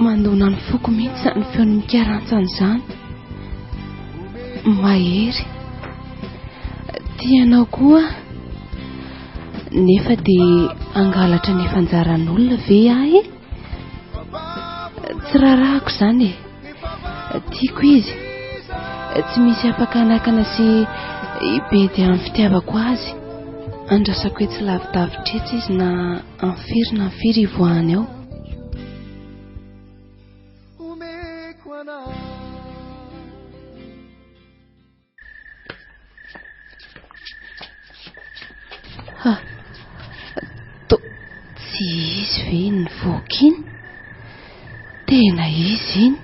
Mandona ny foko mihitsy izany feon'ny mikarantsana izany. Mahery. Tia anao koa aho. Nefa dia hangalatra ny efa anjaran'olona ve aho e? Tsy raharahako izany e. Tiako izy. Tsy misy afaka hanakana sy hibedy amin'ny fitiavako azy. Andrasako etsy lavidavitra etsy izy na amin'ny firy na amin'ny firy hivoahany ao. Ha! To tsy izy ve iny nivoaka iny? Tena izy iny.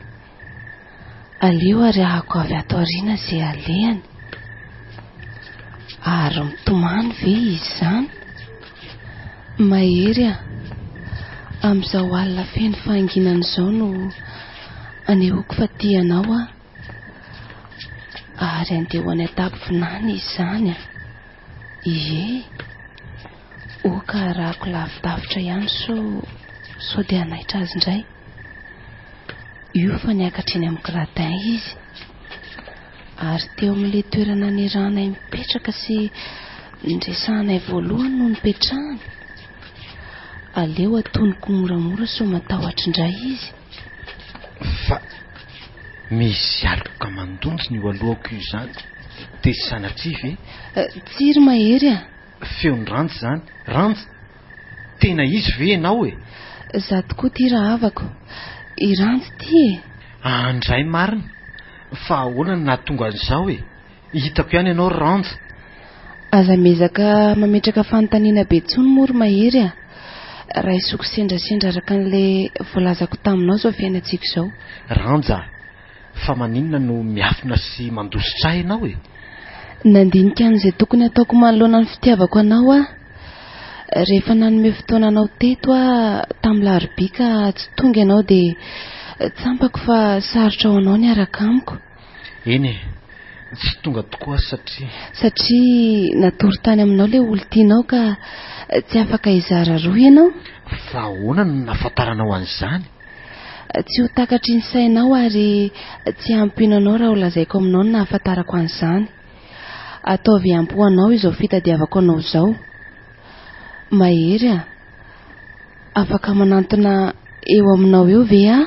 Aleo ary ahako avy ato aoriana izay alehany. Ary mitomany ve izy izany? Mahery a! Amin'izao alina feno fahanginana izao no anehoako fa tia anao aho. Ary andeha ho any an-tampon-vinany izy izany a! Ie! Oka arahako lavidavitra ihany sao sao dia hanaitra azy indray. Io fa niakatra eny amin'ny gradin izy. Ary teo amin'ilay toerana niarahanay mipetraka sy niresahanay voalohany no nipetrahany. Aleo atoniko moramora sao matahotra indray izy.
Fa misy aloka mandondona io alohako io izany. Dia sanatria ve?
Eh, tsia ry Mahery a!
Feon'i Ranja izany. Ranja! Tena izy ve ianao e?
Za tokoa ity rahavako. I Ranja ity e!
Andray marina! Fa ahoana no nahatonga an'izao e? Hitako ihany ianao ry Ranja.
Aza miezaka mametraka fanontaniana be intsony moa ry Mahery a! Raisoko sendrasendra araka an'ilay voalazako taminao izao fiainantsika izao.
Ranja a! Fa maninona no miafina sy mandositra ahy ianao e?
Nandinika an'izay tokony hataoko manoloana ny fitiavako anao aho. Rehefa nanome fotoana anao teto aho tamin'ny larobia ka tsy tonga ianao dia tsampako fa sarotra ho anao ny hiaraka amiko.
Eny e, tsy tonga tokoa aho satria.
Satria natory tany aminao ilay olon-tianao ka tsy afaka hizara roa ianao?
Fa ahoana no nahafantaranao an'izany?
Tsy ho takatry ny sainao ary tsy hampino anao raha ho lazaiko aminao ny nahafantarako an'izany. Ataovy ampy ho anao izao fitadiavako anao izao. Mahery a! Afaka manantona eo aminao eo ve aho?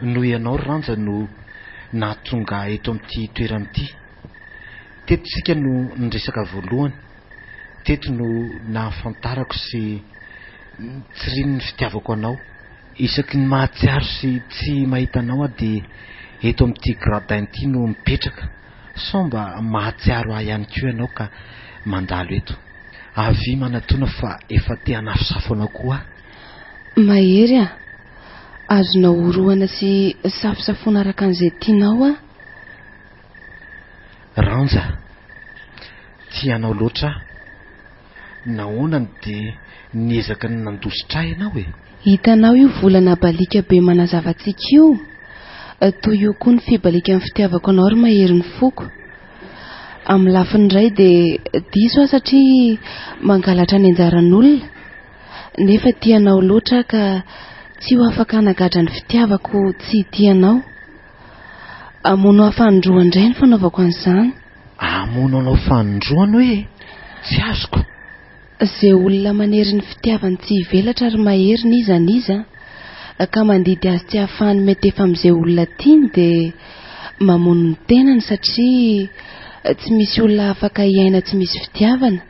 Noho ianao ry Ranja no nahatonga ahy eto amin'ity toerana ity. Teto isika no niresaka voalohany. Teto no nahafantarako sy nitsirian'ny fitiavako anao. Isaky ny mahatsiaro sy tsy mahita anao aho dia eto amin'ity gradin ity no mipetraka. Sao mba mahatsiaro ahy ihany koa ianao ka mandalo eto. Avia manatona fa efa te hanafosafo anao koa aho.
Mahery a! Azonao orohana sy safosafoana araka an'izay tianao aho.
Ranja, tia anao loatra aho. Nahoana no dia niezaka ny nandositra ahy ianao e?
Hitanao io volana baliaka be manazava antsika io? Toy io koa ny fibaliakan'ny fitiavako anao ry mahery ny foko. Amin'ny lafiny iray dia diso aho satria mangalatra ny anjaran'olona. Nefa tia anao loatra aho ka tsy ho afaka hanagadra ny fitiavako tsy hitia anao. Hamono ahy fanindroany indray ny fanaovako an'izany.
Hamono anao fanindroany hoe? Tsy azoko.
Ze olona manery ny fitiavany tsy hivelatra ry mahery n'iza n'iza ka mandidy azy tsy hahafahany miantefa amin'izay olona tiany dia mamono ny tenany satria tsy misy olona afaka hiaina tsy misy fitiavana.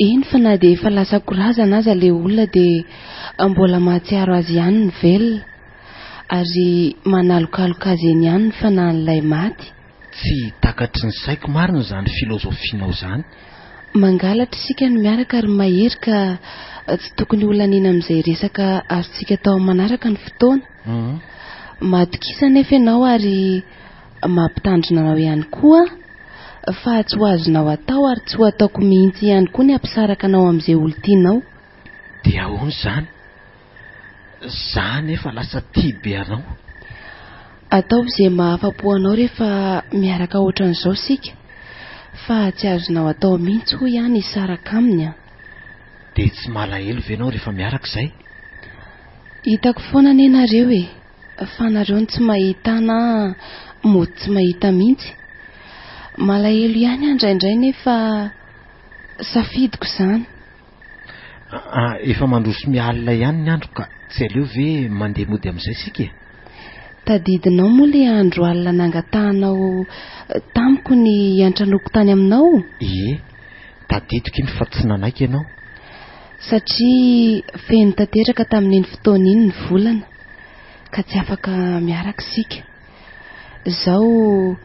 Eny fa na dia efa lasa korazana aza le olona dia mbola mahatsiaro azy ihany ny velona ary manalokaloka azy eny ihany ny fanahin'ilay maty.
Tsy takatry ny saiko marina izany filozofianao izany.
Mangalatra isika no miaraka ry Mahery ka tsy tokony ho laniana amin'izay resaka azontsika atao amin'ny manaraka ny fotoana. Matokisa anefa ianao ary mampitandrina anao ihany koa aho fa tsy ho azonao atao ary tsy ho ataoko mihitsy ihany koa ny hampisaraka anao amin'izay olon-tianao.
Dia ahoana izany? Za nefa lasa tia be anao.
Ataovy izay mahafa-po anao rehefa miaraka ohatran'izao isika fa tsy azonao atao mihitsy hoy aho ny hisaraka aminy an.
Dia tsy malahelo ve ianao rehefa miaraka izay?
Hitako foana anie nareo e, fa nareo no tsy mahita na mody tsy mahita mihitsy. Malahelo ihany aho indraindray nefa safidiko izany.
Ah, efa mandroso mialina ihany ny andro ka tsy aleo ve mandeha mody amin'izay isika e?
Tadidinao moa ilay andro alina nangatahanao tamiko ny hiantranoako tany aminao?
Ie, tadidiko iny fa tsy nanaiky ianao.
Satria feno tanteraka tamin'iny fotoana iny ny volana ka tsy afaka miaraka isika. Izao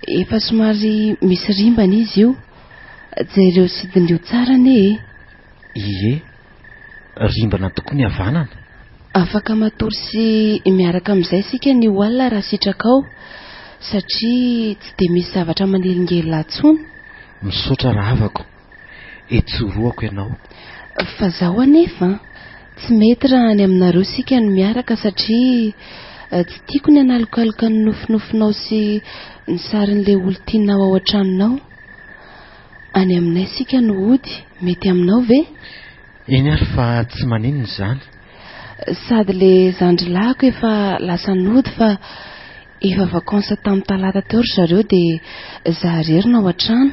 efa somary misy rimbana izy io. Jereo sy diniho tsara anie e!
Ie, rimbana tokoa ny havanana.
Afaka matory sy miaraka amin'izay isika ny ho alina raha sitrakao, satria tsy dia misy zavatra manelingelina ahy intsony.
Misaotra rahavako. Etsorohako ianao.
Fa zaho anefa an, tsy mety raha any aminareo isika no miaraka satria tsy tiako ny hanalokaloka ny nofinofinao sy ny sarin'ilay olon-tianao ao an-tranonao. Any aminay isika no hody, mety aminao ve?
Eny ary fa tsy maninona izany.
Sady le zandrilahiko efa lasa nody fa efa vacances tamin'ny talata teo ry zareo dia za irery no ao an-trano.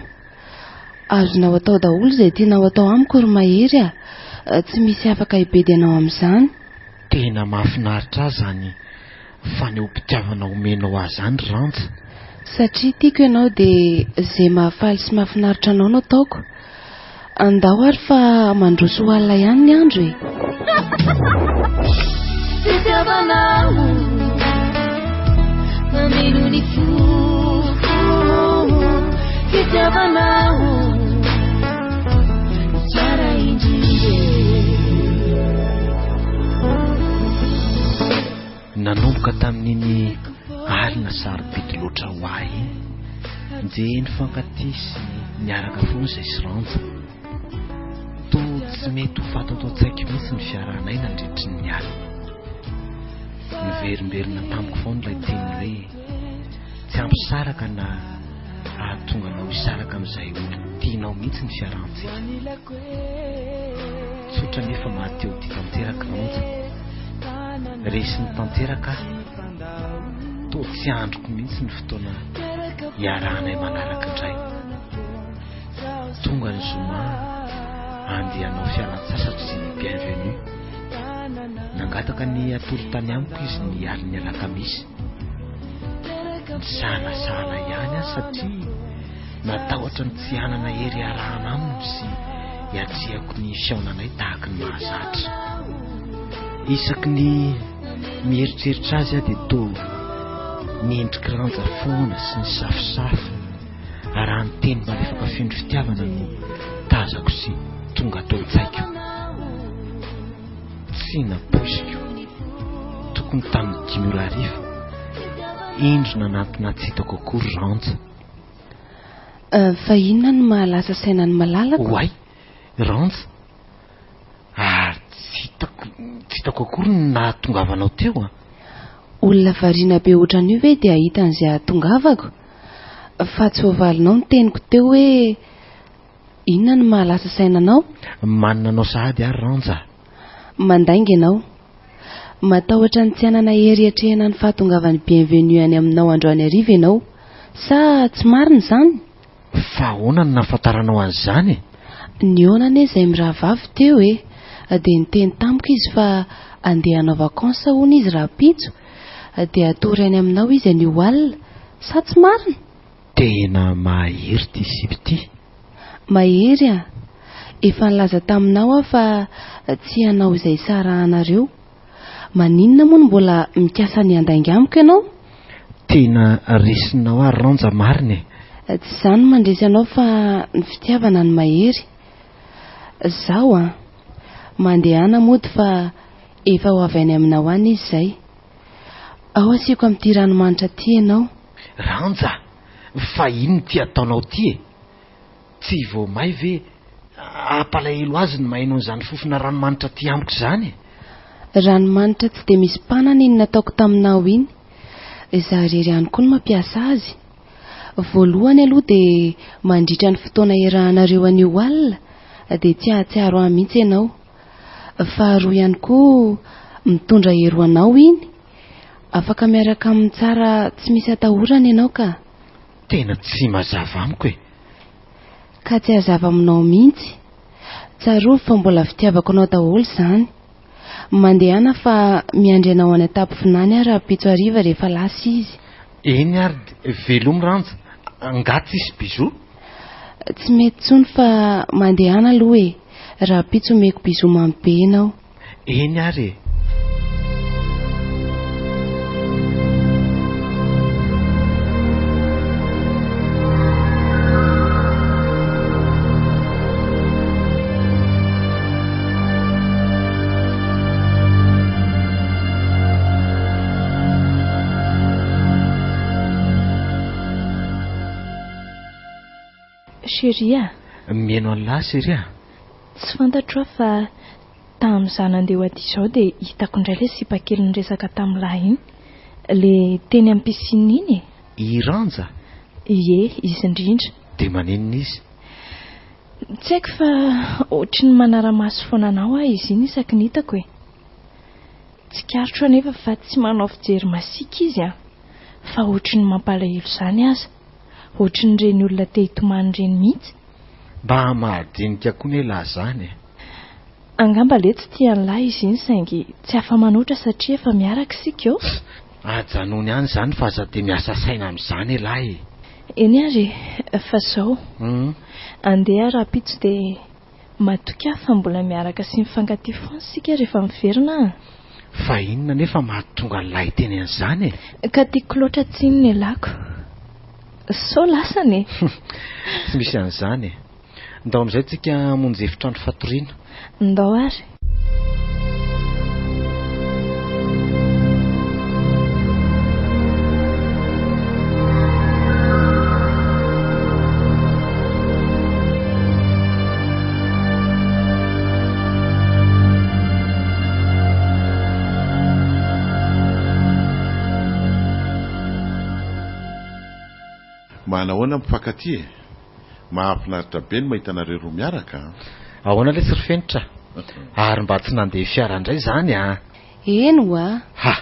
Azonao atao daholo izay tianao atao amiko ry Mahery a! Tsy misy afaka hibedy anao amin'izany.
Tena mahafinaritra ahy izany fanehoam-pitiavana omenao ahy izany ry Ranja.
Satria tiako ianao dia izay mahafaly sy mahafinaritra anao no ataoko. Andao ary fa mandroso ho alina ihany ny andro e!
Fitiavanao mameno ny foko Fitiavanao tsara indrindra
Nanomboka tamin'iny alina sarobidy loatra ho ahy iny dia nifankatia sy niaraka foana izay sy Ranja. Toa tsy mety ho faty ato an-tsaiko mihitsy ny fiarahanay nandritry ny alina. Niverimberina tamiko foana ilay teniny hoe tsy hampisaraka na hahatonga anao hisaraka amin'izay olon-tianao mihitsy ny fiarahantsika. Tsotra nefa maha-te-ho tia tanteraka Ranja. Resiny tanteraka aho. Toa tsy andriko mihitsy ny fotoana hiarahanay manaraka indray. Tonga ny zoma andeha hanao fialan-tsasatra sy bienvenue. Nangataka ny hatory tany amiko izy ny alin'ny alakamisy. Nisalasala ihany aho satria natahotra ny tsy hanana hery hiarahana aminy sy hiatrehako ny fihaonanay tahaky ny mahazatra. Isaky ny mieritreritra azy aho dia toa ny endriky Ranja foana sy ny safosafony ary ny teny malefaka feno fitiavana no tazako sy tonga ato an-tsaiko. Tsy nampoiziko. Tokony tamin'ny dimy ora hariva, indro nanantona tsy hitako akory Ranja.
Fa inona no mahalasa saina an'i Malalako?
Oay, Ranja, ary tsy hitako, tsy hitako akory ny nahatongavanao teo an!
Olona variana be ohatran'io ve dia hahita an'izay hahatongavako? Fa tsy voavalinao ny teniko teo hoe inona no mahalasa saina anao?
Manina anao sahady ary Ranja a!
Mandainga ianao. Matahotra ny tsy hanana hery hiatrehana ny fahatongavan'i Bienvenue any aminao androany hariva ianao. Sa tsy marina izany?
Fa ahoana no nahafantaranao an'izany e?
Nihaona anie izay mirahavavy teo e! Dia niteny tamiko izy fa andeha hanao vacances hono izy rahampitso. Dia hatory any aminao izy anio alina. Sa tsy marina?
Tena mahery ity sipa ity.
Mahery a! Efa nilaza taminao aho fa tsy hanao izay hisarahanareo. Maninona moa no mbola mikasa ny handainga amiko ianao?
Tena resinao aho Ranja marina e!
Tsy izaho no mandresy anao fa ny fitiavana no mahery. Zaho an! Mandehana mody fa efa ho avy any aminao any izy izay. Ao asiako amin'ity ranomanitra ity ianao.
Ranja! Fa inona ity ataonao ity e? Tsy vao may ve hampalahelo azy ny maheno an'izany fofona ranomanitra aty amiko izany e?
Ranomanitra tsy dia misy mpanana iny nataoko taminao iny. Izaho irery ihany koa no mampiasa azy. Voalohany aloha dia mandritra ny fotoana iarahanareo anio alina dia tsy hahatsiaro ahy mihitsy ianao. Faharoa ihany koa mitondra hery ho anao iny. Afaka miaraka aminy tsara tsy misy atahorana ianao ka.
Tena tsy mazava amiko e!
Ka tsy hazava aminao mihitsy. Tsarovy fa mbola fitiavako anao daholo izany. Mandehana fa miandry anao any an-tampon-vinany aho rahampitso hariva rehefa lasa izy.
Eny ary, velomy Ranja, angaha tsisy bisous?
Tsy mety intsony fa mandehana aloha e! Rahampitso omeko bisous mamy be ianao.
Eny ary e!
Chérie a!
Mihaino an'lah chérie a!
Tsy fantatro aho fa tamin'izaho nandeha ho aty izao dia hitako indray ilay sipa kely niresaka tamin'lah iny. Ilay teny amin'ny piscine iny e!
I Ranja?
Ie, izy indrindra.
Dia maninona izy?
Tsy haiko fa ohatry ny manara-maso foana anao aho izy iny isaky ny hitako e! Tsikaritro anefa fa tsy manao fijery masiaka izy an! Fa ohatry ny mampalahelo izany aza. Ohatrin'ireny olona te hitomany ireny mihitsy.
Mba mahadinika koa ne lah zany e.
Angamba letsy tia an'lah izy iny saingy tsy afa-manoatra satria efa miaraka isika ô.
Ajanony any izany fa aza dia miasa saina amin'izany elah e.
Eny ary e, fa zao. Andeha aho rahampitso dia matoky aho fa mbola miaraka sy mifankatia foana isika rehefa miverina an.
Fa inona anefa mahatonga an'lah hiteny an'izany
e? Ka tiako loatra tsinona elako. Sao lasany e!
Tsy misy an'izany e! Ndao amin'izay tsika hamonjy efitrano fatoriana.
Ndao ary.
Manahoana mpifankatia e! Mahafinaritra be ny mahita anareo roa miaraka an!
Ahoana lesy ry Fenitra? Ary mba tsy nandeha fiara indray izany an!
Eny ho'a.
Ha!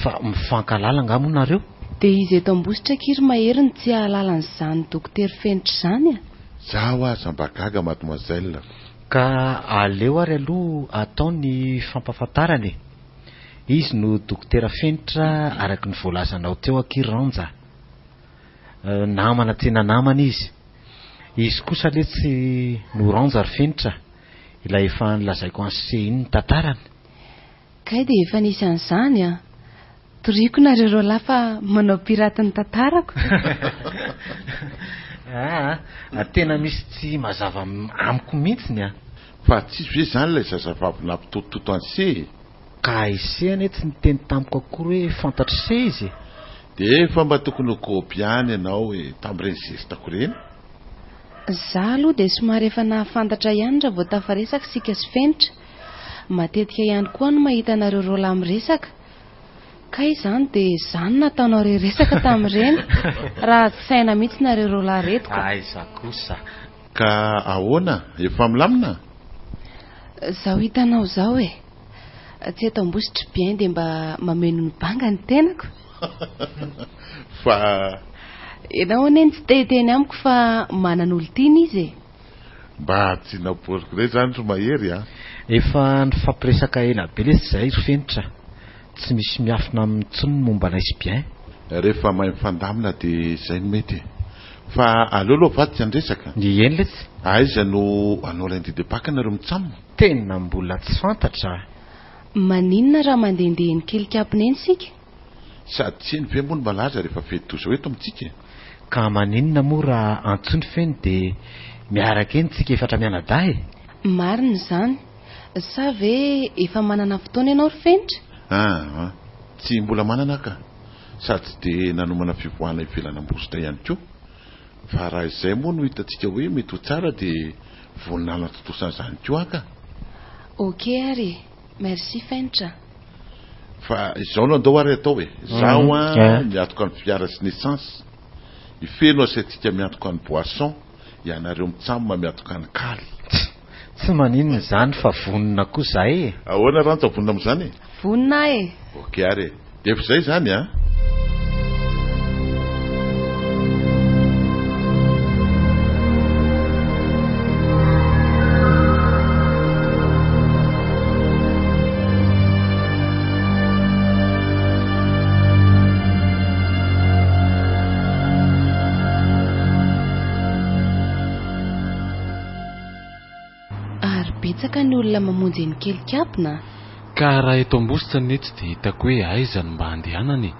Fa mifankahalala angaha moa nareo?
Dia izy eto Ambositra akia ry Mahery no tsy hahalala an'izany dokotera Fenitra izany a!
Zaho aza mba gaga mademoiselle.
Ka aleo ary aloha atao ny fampahafantarana e! Izy no dokotera Fenitra araka ny voalazanao teo akia Ranja. Namana tena namana izy. Izy kosa letsy no Ranja ry Fenitra, ilay efa nolazaiko an'i se iny ny tantarany.
Kay dia efa nisy an'izany an! Toriko nareo roalahy fa manao pirate ny tantarako.
Aa, tena misy tsy mazava amiko mihitsiny an!
Fa tsisy ve izany ilay zazavavy nampitotototo an'i se e?
Ka i se anie tsy niteny tamiko akory hoe fantatr'i se izy e!
Dia efa mba tokony ho kôpy ihany ianao e, tamin'ireny zestako ireny.
Za aloha dia somary efa nahafantatra ihany raha vao tafaresaka isika sy Fenitra. Matetika ihany koa aho no mahita anareo roalahy miresaka. Kay izany dia izany nataonareo resaka tamin'ireny. Ratsy saina mihitsy nareo roalahy ireto ka.
Aiza kosa.
Ka ahoana? Efa milamina?
Izao hitanao izao e. Tsy eto Ambositra bien dia mba mameno ny banga ny tenako.
Fa.
Ianao anie no tsy te hiteny amiko fa manan'olon-tiana izy e.
Mba tsy naporiko indray izany ry Mahery a!
Efa nifampiresaka ela be lesy izahay ry Fenitra, tsy misy miafina aminy intsony ny momba anay sy Bien.
Rehefa mahay mifandamina dia izay no mety e! Fa aleo aloha avadika ny resaka.
Eny letsy.
Aiza no hanao lundi de Pâques nareo mitsam?
Tena mbola tsy fantatra a!
Maninona raha mandehandeha eny Kelikapina eny isika?
Sady tsy eny ve moa no malaza rehefa fety toy izao eto amintsika e?
Ka maninona moa raha antsoiny feno dia miaraka eny tsika efatra mianadahy e?
Marina izany. Sa ve efa manana fotoana ianao ry Fenitra?
Aa, tsy mbola manana aho ka. Sady tsy dia nanomana fivoahana ivelan'Ambositra ihany koa. Fa raha izay moa no hitantsika hoe mety ho tsara dia vonona hanatontosa an'izany koa aho ka.
Ok ary e! Merci Fenitra.
Fa izao no andao ary atao e! Zaho an miantoka ny fiara sy ny essence, i Feno asaintsika miantoka ny boisson, ianareo mitsam miantoka ny kaly.
Tsy maninona izany fa vonona koa zahay e!
Ahoana Rantsa vonona amin'izany e?
Vonona aho e!
Ok ary e! Dia efa izay izany an!
Ary betsaka ny olona mamonjy eny Kelikapina a!
Ka raha eto Ambositra anie tsy dia hitako hoe aiza no mba handehanana e!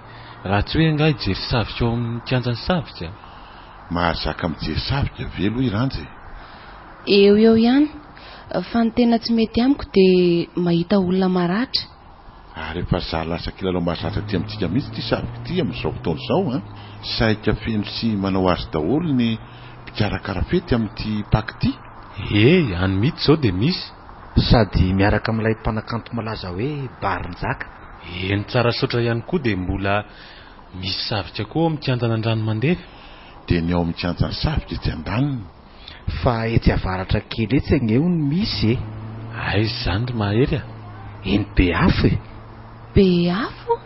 Raha tsy hoe angaha hijery savika ao amin'ny kianjan'ny savika?
Mahazaka mijery savika ve aloha i Ranja e?
Eo eo ihany, fa ny tena tsy mety amiko dia mahita olona maratra.
Ary efa zary lasa kilalao mahazatra aty amintsika mihitsy ity savika ity amin'izao fotoana izao an! Saika feno sy manao azy daholo ny mpikarakara fety amin'ity Paka ity.
Ee, any mihitsy izao dia misy.
Sady miaraka amin'ilay mpanakanto malaza hoe Barinjaka.
Eny Tsarasaotra ihany koa dia mbola misy savika koa ao amin'ny kianjan'Andranomandefa.
Dia ny ao amin'ny kianjan'ny savika etsy andaniny.
Fa etsy avaratra kely etsy ange hono misy e!
Aiza izany ry Mahery a?
Eny Beafo e!
Beafo?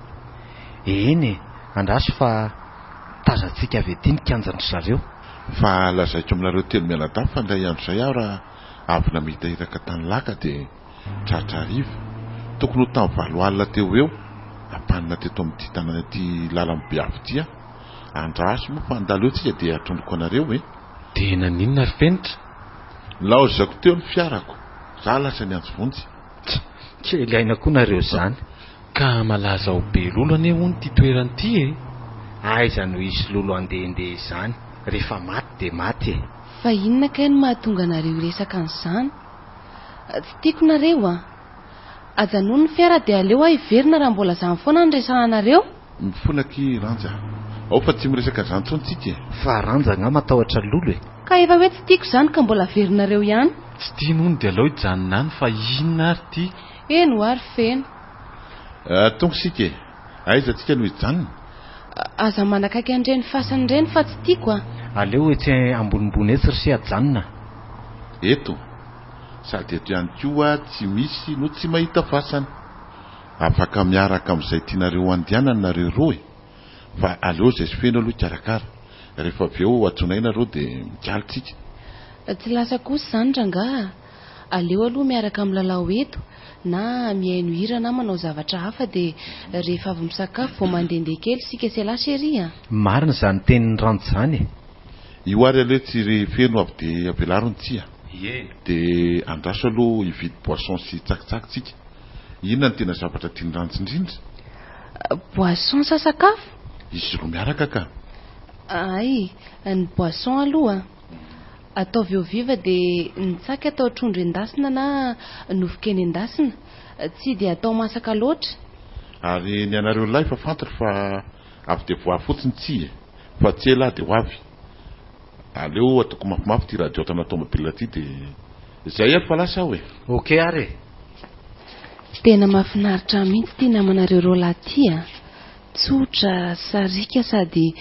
Eny e! Andraso fa tazantsika avy aty ny kianjan-dry zareo.
Fa lazaiko aminareo telo mianadahy fa indray andro izay aho raha avy namita iraka tany Laka dia tratra hariva, tokony ho tamin'ny valo alina teo ho eo, nampanina teto amin'ity tanàna ity lalan'i Beafo ity aho. Andraso moa fa handalo eo tsika dia atondroko anareo e!
Dia naninona ry Fenitra?
Nilaozako teo ny fiarako, za lasa niantso vonjy.
Tsia, kely aina koa nareo izany.
Ka malaza ao be lolo anie hono ity toerana ity e!
Aiza no hisy lolo handehandeha izany, rehefa maty dia maty e!
Fa inona kay no mahatonga anareo hiresaka an'izany? Tsy tiako nareo an! Ajanony ny fiara dia aleo aho hiverina raha mbola izany foana no resahanareo!
Mifona aky Ranja a! Ao fa tsy miresaka an'izany intsony tsika e!
Fa Ranja angaha matahotra lolo e!
Ka efa hoe tsy tiako izany ka mbola averinareo ihany!
Tsy tiany hono dia aleo hijanona any fa inona ary ity?
Eny ho ary feno.
Tonga isika e! Aiza tsika no hijanona?
Aza manakaiky an'ireny fasana ireny fa tsy tiako a!
Aleo etsy ambonimbony etsy ry se ajanona.
Eto? Sady eto ihany koa tsy misy no tsy mahita fasana. Afaka miaraka amin'izay tianareo andehanana nareo roa e! Fa aleo izay sy feno aloha hikarakara. Rehefa avy eo antsoinay nareo dia mikaly tsika.
Tsy lasa kosa izany rangaha a! Aleo aloha miaraka milalao eto na mihaino hira na manao zavatra hafa dia rehefa avy misakafo vao mandehandeha kely isika sy elah chérie a!
Marina izany tenin'i Ranjo izany e!
Io ary aloha tsy ry feno avy dia avelaro ny tsia.
Ie.
Dia andraso aloha hividy boisson sy tsakitsaky tsika. Inona no tena zavatra tian'i Ranjo indrindra?
Boisson sa sakafo?
Izy roa miaraka ka.
Hay, ny boisson aloha. Ataovy eau vive dia ny tsaky atao trondro endasina na nofon-kena endasina. Tsy dia atao masaka loatra.
Ary ny anareo lahy fa fantatro fa avy dia voa fotsiny tsia e! Fa tsy ela aho dia ho avy. Aleo ataoko mafimafy ity radio ato anaty tomobile ity dia izay ary fa lasa aho e!
Ok ary e!
Tena mahafinaritra ahy mihitsy ity namanareo roalahy ity a! Tsotra, sariaka sady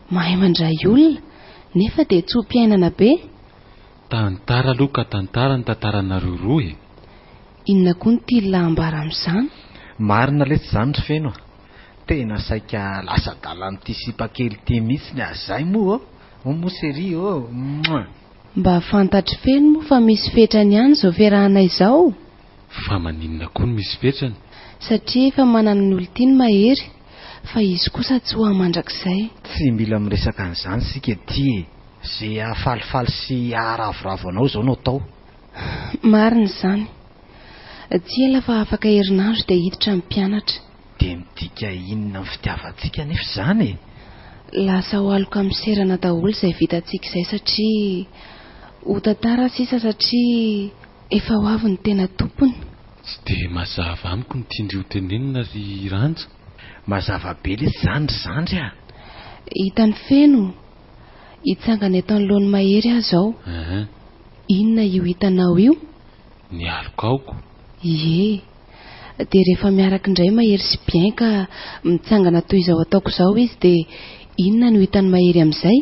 mahay mandray olona nefa dia tso-piainana be.
Tantara aloha ka tantara ny tantaranareo roa e!
Inona koa no tian'lah ambara amin'izany?
Marina letsy izany ry Feno a! Tena saika lasa adala amin'ity sipa kely ity mihitsy ny ahy zay moa ô! Ô moa chérie ô! Mouah!
Mba fantatr'i Feno moa fa misy fetrany ihany izao fiarahanay izao?
Fa maninona koa no misy fetrany?
Satria efa manana ny olon-tiany Mahery, fa izy kosa tsy ho ahy mandrakizay.
Tsy mila miresaka an'izany isika ety e! Ze hahafalifaly sy haharavoravo anao izao no atao.
Marina izany. Tsy ela fa afaka herinandro dia hiditra ny mpianatra.
Dia midika inona amin'ny fitiavantsika anefa izany e?
Lasa ho aloka miserana daholo izay vitantsika izay satria ho tantara sisa satria efa ho avy ny tena tompony.
Tsy dia mazava amiko ny tian-dry ho tenenina ry Ranja.
Mazava be lesy izany ry zandry a!
Hitan'i Feno, hitsangana eto anoloan'i Mahery aho izao. Inona io hitanao io?
Ny alokaoko.
Ie. Dia rehefa miaraka indray Mahery sy Bien ka mitsangana toy izao ataoko izao izy dia inona no hitan'i Mahery amin'izay?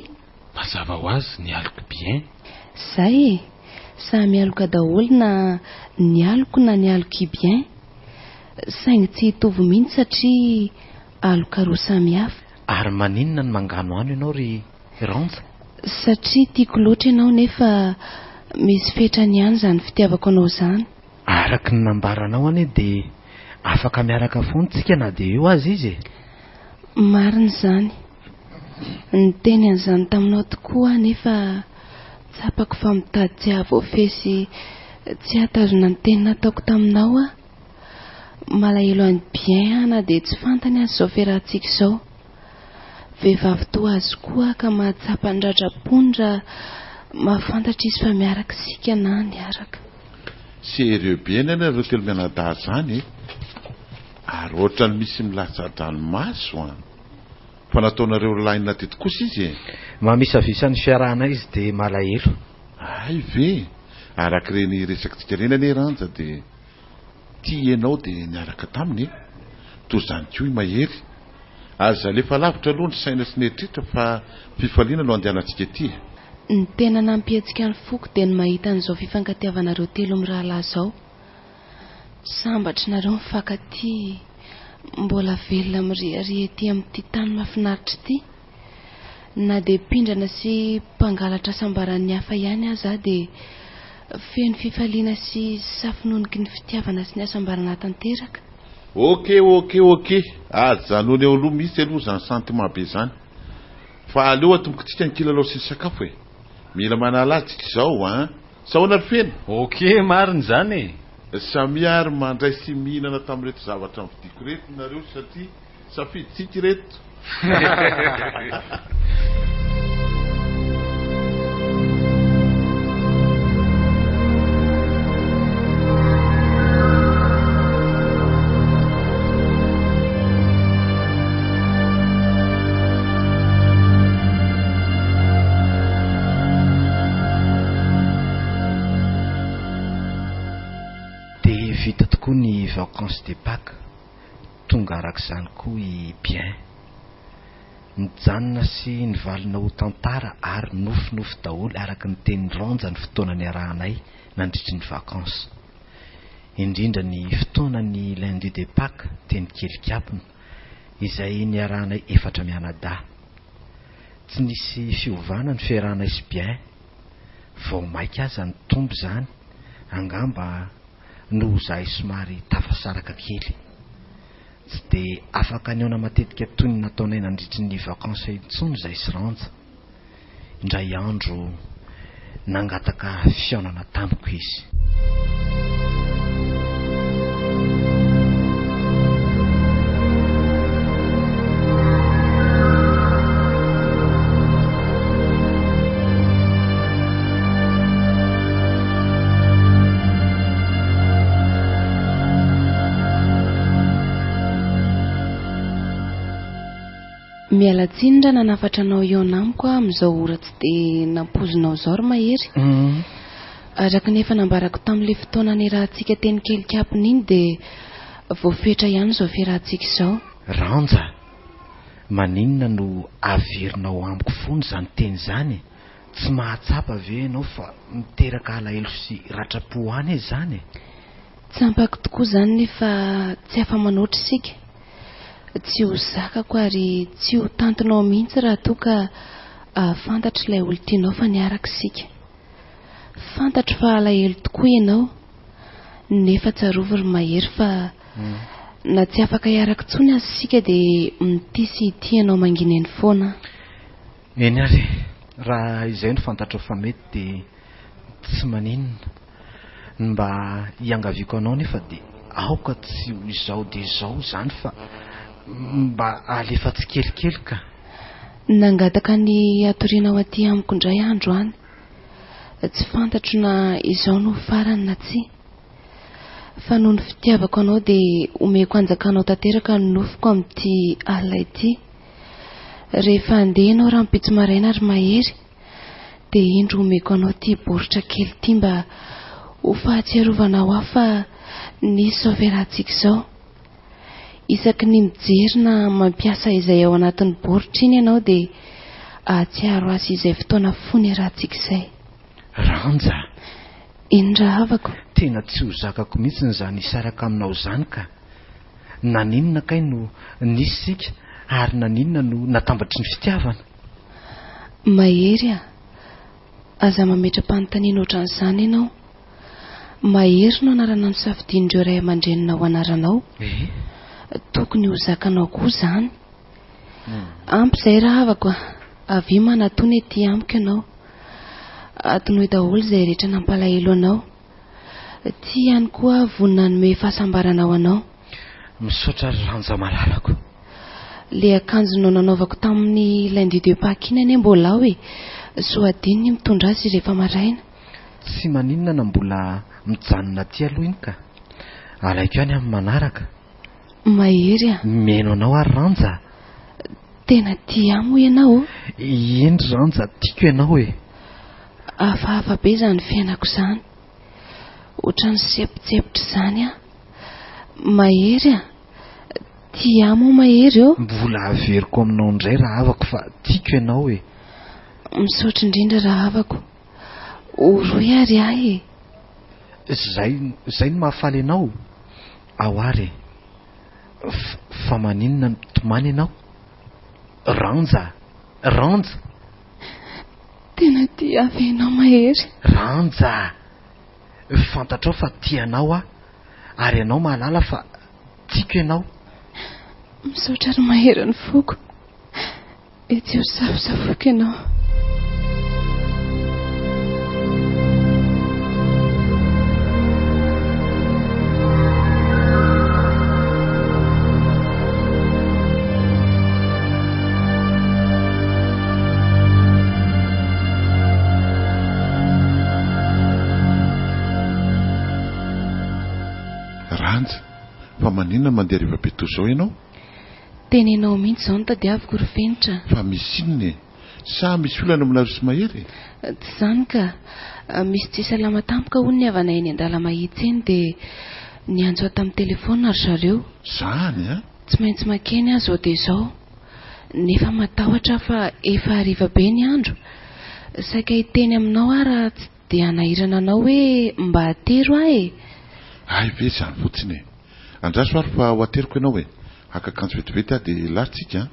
Mazava ho azy ny alok'i Bien.
Zay e! Samy aloka daholo na ny aloko na ny alok'i Bien. Saingy tsy hitovy mihitsy satria aloka roa samy hafa.
Ary maninona no manganohano ianao ry Ranja?
Satria tiako loatra ianao nefa misy fetrany ihany izany fitiavako anao izany.
Araka ny nambaranao anie dia afaka miaraka foana tsika na dia eo aza izy e!
Marina izany. Niteny an'izany taminao tokoa aho nefa tsapako fa mitady tsy hahavoafehy sy tsy hahatazona ny teny nataoko taminao aho. Malahelo an'i Bien aho na dia tsy fantany aza izao fiarahantsika izao. Vehivavy toa azy koa aho ka mahatsapa ny ratram-pony raha mahafantatra izy fa miaraka isika na niaraka.
Sérieux be anie nareo telo mianadahy zany e! Ary ohatran'ny misy milatsa-dranomaso an! Fa nataonareo line teto kosa izy e!
Mamisavisa ny fiarahanay izy dia malahelo.
Hay ve! Araka ireny resakitsika ireny anie Ranja dia tia enao dia niaraka taminy e! Toa izany koa i Mahery. Aza alefa lavitra aloha ny saina sy ny eritreritra fa fifaliana no andehanantsika ety e!
Ny tena nampihetsika ny foko dia ny mahita an'izao fifankatiavanareo telo mirahalahy izao. Sambatra nareo mifankatia mbola velona miriaria ety amin'ity tany mahafinaritra ity. Na dia mpindrana sy mpangalatra hasambaran'ny hafa ihany aza aho dia feno fifaliana sy safononoky ny fitiavana sy ny hasambarana tanteraka.
Ok ok ok, ajanony eo aloha mihitsy aloha izany sentiment be izany fa aleo atombokintsika ny kilalao sy ny sakafo e! Mila manala azy tsika izao an! Sa ahoana ry Feno?
Ok, marina izany e!
Samia ary mandray sy mihinana tamin'ireto zavatra novidiako ireto nareo satria safidintsika ireto.
Dia vita tokoa ny vacances de Pâques, tonga araka izany koa i Bien. Nijanona sy nivalona ho tantara ary nofinofy daholo araka ny tenin'i Ranja ny fotoana niarahanay nandritry ny vacances. Indrindra ny fotoanan'ny lundi de Pâques teny Kelikapona, izay niarahanay efatra mianadahy. Tsy nisy fiovana ny fiarahanay sy Bien. Vao maika aza nitombo izany, angamba noho izahay somary tafasaraka kely. Tsy dia afaka nihaona matetika toy ny nataonay nandritry ny vacances intsony izahay sy Ranja. Indray andro nangataka fihaonana tamiko izy.
Miala tsiny raha nanafatra anao hihaona amiko aho amin'izao ora tsy dia nampoizinao izao ry Mahery. Araka ny efa nambarako tamin'ilay fotoana niarahantsika teny Kelikapina iny dia voafetra ihany izao fiarahantsika izao.
Ranja, maninona no averinao amiko foana izany teny izany e? Tsy mahatsapa ve ianao fa miteraka alahelo sy ratram-po any izany e?
Tsampako tokoa izany nefa tsy afa-manoatra isika. Tsy ho zakako ary tsy ho tantinao mihitsy raha toa ka hahafantatra ilay olon-tianao fa niaraka isika. Fantatro fa alahelo tokoa ianao, nefa tsarovy ry Mahery fa na tsy afaka hiaraka intsony aza isika dia mitia sy hitia anao mangina eny foana aho.
Eny ary e, raha izay no fantatrao fa mety dia tsy maninona. Ny mba iangaviako anao nefa dia aoka tsy ho izao dia izao izany fa mba alefa tsikelikely ka.
Nangataka ny hatorianao aty amiko indray aho androany. Tsy fantatro na izao no farany na tsia. Fa noho ny fitiavako anao dia omeko hanjakanao tanteraka ny nofoko amin'ity alina ity. Rehefa handeha ianao rahampitso maraina ry Mahery dia indro omeko anao ity baoritra kely ity mba ho fahatsiarovanao ahy fa nisy izao fiarahantsika izao. Isaky ny mijery na mampiasa izay ao anatin'ny baoritra iny ianao dia ahatsiaro ahy sy izay fotoana fony iarahantsika izay.
Ranja!
Eny rahavako.
Tena tsy ho zakako mihitsy izany hisaraka aminao izany ka! Naninona kay no nisy isika ary naninona no natambatry ny fitiavana?
Mahery a! Aza mametra-panontaniana ohatran'izany ianao. Mahery no anarana nosafidian'ireo ray aman-dreninao ho anaranao. Tokony ho zakanao koa izany. Ampy izay rahavako a! Avia manatona ety amiko ianao. Adinoy daholo izay rehetra nampalahelo anao. Tia ihany koa aho vonona hanome fahasambarana ho anao.
Misaotra ry Ranja malalako.
Le akanjonao nanaovako tamin'ny lundi de Pâques iny anie mbola ao e. Soa adino ny mitondra azy rehefa maraina.
Tsy maninona na mbola mijanona aty aloha iny ka. Alaiko ihany amin'ny manaraka.
Mahery a.
Mihaino anao aho ry Ranja a.
Tena tia ahy moa ianao ô?
Eny ry Ranja, tiako ianao e.
Hafahafa be izany fiainako izany. Ohatran'ny sempontsempotra izany aho. Mahery a! Tia ahy moa Mahery ô?
Mbola averiko aminao indray rahavako fa tiako ianao e.
Misaotra indrindra rahavako. Orohy ary ahy e.
Izay, izay no mahafaly anao? Ao ary e. Fa maninona no mitomany ianao? Ranja! Ranja!
Tena tia ahy ve ianao Mahery?
Ranja! Fantatrao fa tia anao aho, ary ianao mahalala fa tiako ianao.
Misaotra ry Mahery ny foko. Etsy ho safosafoiko ianao.
Ranja, fa maninona mandeha hariva be toy izao ianao?
Tenenao mihitsy izao no tadiaviko ry Fenitra.
Fa misy inona e? Sa misy olana aminareo sy Mahery
e? Tsy izany ka. Misy tsy salama tampoka hono ny havanay eny Andalamahitsy eny dia niantso ahy tamin'ny telefaonina ry zareo.
Izany an?
Tsy maintsy mankeny aho izao dia izao. Nefa matahotra aho fa efa hariva be ny andro. Saika hiteny aminao aho raha tsy dia hanahirana anao hoe mba atero aho e!
Hay ve izany fotsiny e! Andraso ary fa ho ateriko ianao e! Haka akanjo vetivety aho dia lasa tsika an!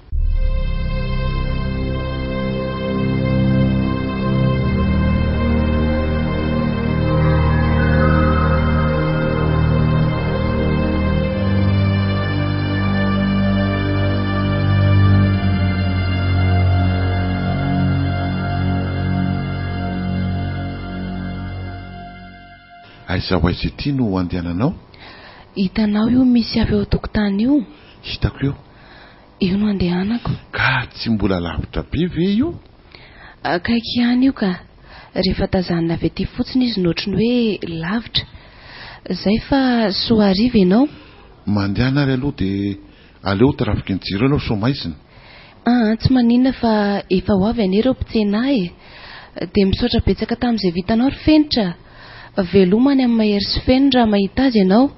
Aiza ho aiza ity no andehananao?
Hitanao io misy avy eo an-tokotany io?
Hitako io.
Io no andehanako.
Ka tsy mbola lavitra be ve io?
Akaiky ihany io ka. Rehefa tazanina avy aty fotsiny izy no ohatry ny hoe lavitra. Zay fa soa hariva ianao.
Mandehana ary aloha dia aleo tarafiky ny jiro ianao sao maizina.
Aa tsy maninona fa efa ho avy anie ireo mpitsena ahy e! Dia misaotra betsaka tamin'izay vitanao ry Fenitra a! Veloma any amin'i Mahery sy Feno raha mahita azy ianao.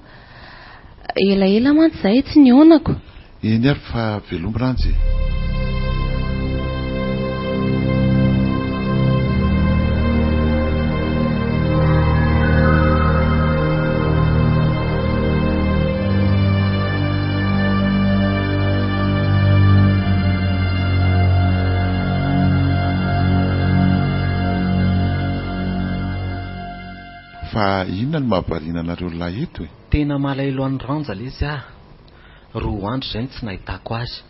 Elaela mantsy izahay tsy nihaonako.
Eny ary fa velomy Ranjy e! Fa inona no mahavariana anareo lahy eto e?
Tena malahelo an'i Ranja lesy ah! Roa andro izay no tsy nahitako azy.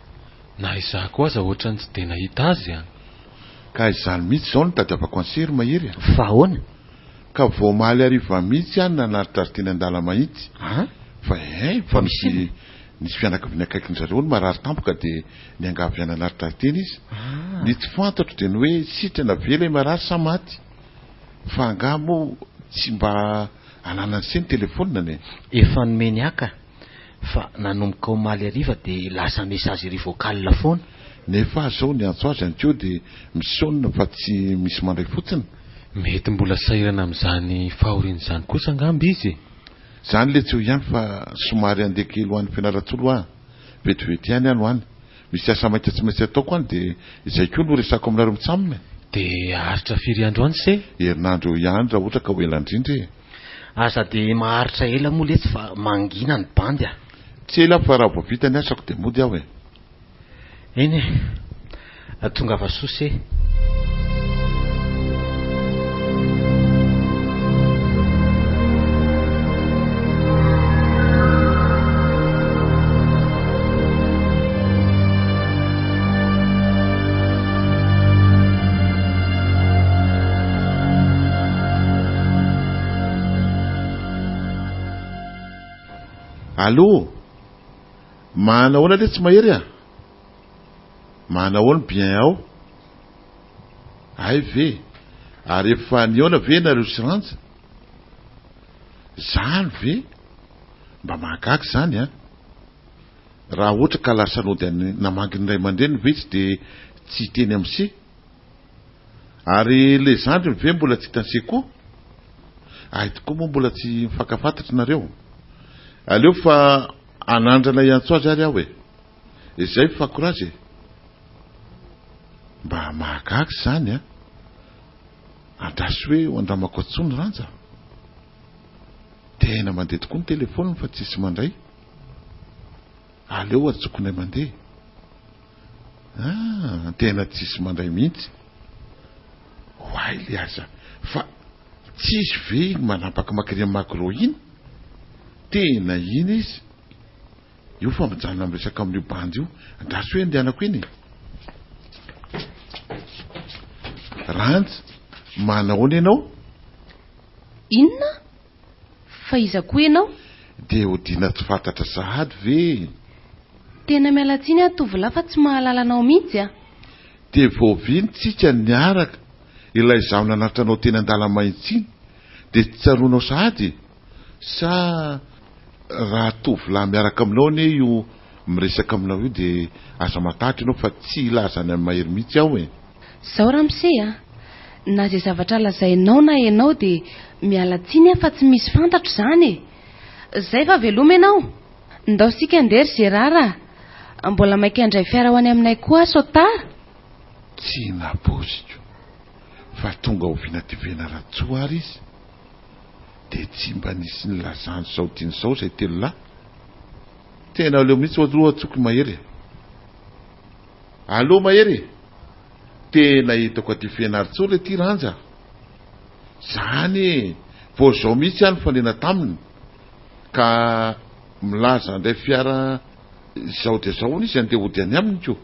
Na izaho koa aza ohatran'ny tsy dia nahita azy an!
Ka izany mihitsy izao no tadiavako an'i Sery Mahery a!
Fa ahoana?
Ka vao omaly hariva mihitsy aho no nanaritra azy teny an-dala-mahitsy.
An?
Fa eh, fa nisy nisy fianakaviana akaikin-dry zareo hono marary tampoka dia niangavy ahy nanaritra azy teny izy. Ny tsy fantatro dia ny hoe sitrana ve ilay marary sa maty? Fa angaha moa tsy mba ananan'i se ny telefaoniny e?
Efa nomeny ahy ka. Fa nanomboka omaly hariva dia lasa messagerie vocale foana.
Nefa aho zao niantso azy ankeo dia misaonina fa tsy misy mandray fotsiny.
Mety mbola sahirana amin'izany fahoriana izany kosa angamba izy e!
Zany le tsy eo ihany fa somary handeha kely ho any Fianarantsoa aloha aho. Vetivety ihany aho no any. Misy asa maika tsy maintsy ataoko any dia izay koa no resako aminareo mitsam e!
Dia haharitra firy andro any se?
Herinandro eo ihany raha ohatra ka ho ela indrindra e!
Aza dia maharitra ela moa letsy fa mangina ny bandy a!
Tsy ela aho fa raha vao vita ny asako dia mody aho e!
Eny e! Tongava soa se!
Allô! Manahoana letsy Mahery a! Manahoana bien ao? Hay ve? Ary efa nihaona ve nareo sy Ranja? Zany ve? Mba mahagaga izany an! Raha ohatra ka lasa nody any namangy ny ray aman-dreniny ve izy dia tsy hiteny amin'i se? Ary ilay zandriny ve mbola tsy hitan'i se koa? Hay tokoa moa mbola tsy mifankafantatra nareo. Aleo fa hanandrana hiantso azy ary aho e! Izay fa courage e! Mba mahagaga izany an! Andraso hoe ho andramako antsony Ranja? Tena mandeha tokoa ny telephone fa tsisy mandray. Aleo antsoiko indray mandeha. Ah, tena tsisy mandray mihitsy. Oay le aza fa tsisy ve iny manapaka mankeny amin'ny magro iny? Tena iny izy. Io fa mijanona miresaka amin'io bandy io. Andraso hoe andehanako iny e. Ranja, manahoana ianao?
Inona? Fa iza koa ianao?
Dia odiana tsy fantatra sahady ve?
Tena miala tsiny aho tovolahy fa tsy mahalala anao mihitsy a!
Dia vao oviana tsika niaraka ilay izaho nanatitra anao teny an-dala-mahitsy iny dia tsy tsaroanao sahady e? Sa raha tovolahy miaraka aminao anie io miresaka aminao io dia aza matahotra ianao fa tsy hilaza any amin'i Mahery mihitsy aho e!
Zao ramose a! Na izay zavatra lazainao na ianao dia miala tsiny aho fa tsy misy fantatro izany e! Zay fa veloma ianao! Ndao isika andeha ry Gérard a! Mbola maika handray fiara ho any aminay koa aho sao tara!
Tsy nampoiziko fa tonga oviana aty Fianarantsoa ary izy? Dia tsy mba nisy nilazany izao diany izao izay telo lahy. Tena aleo mihitsy aloha antsoiko i Mahery e. Allo Mahery e! Tena hitako aty Fianarantsoa le ty Ranja a! Zany e! Vao izao mihitsy aho nifanena taminy ka milaza handray fiara izao dia izao hono izy handeha hody any aminy ko!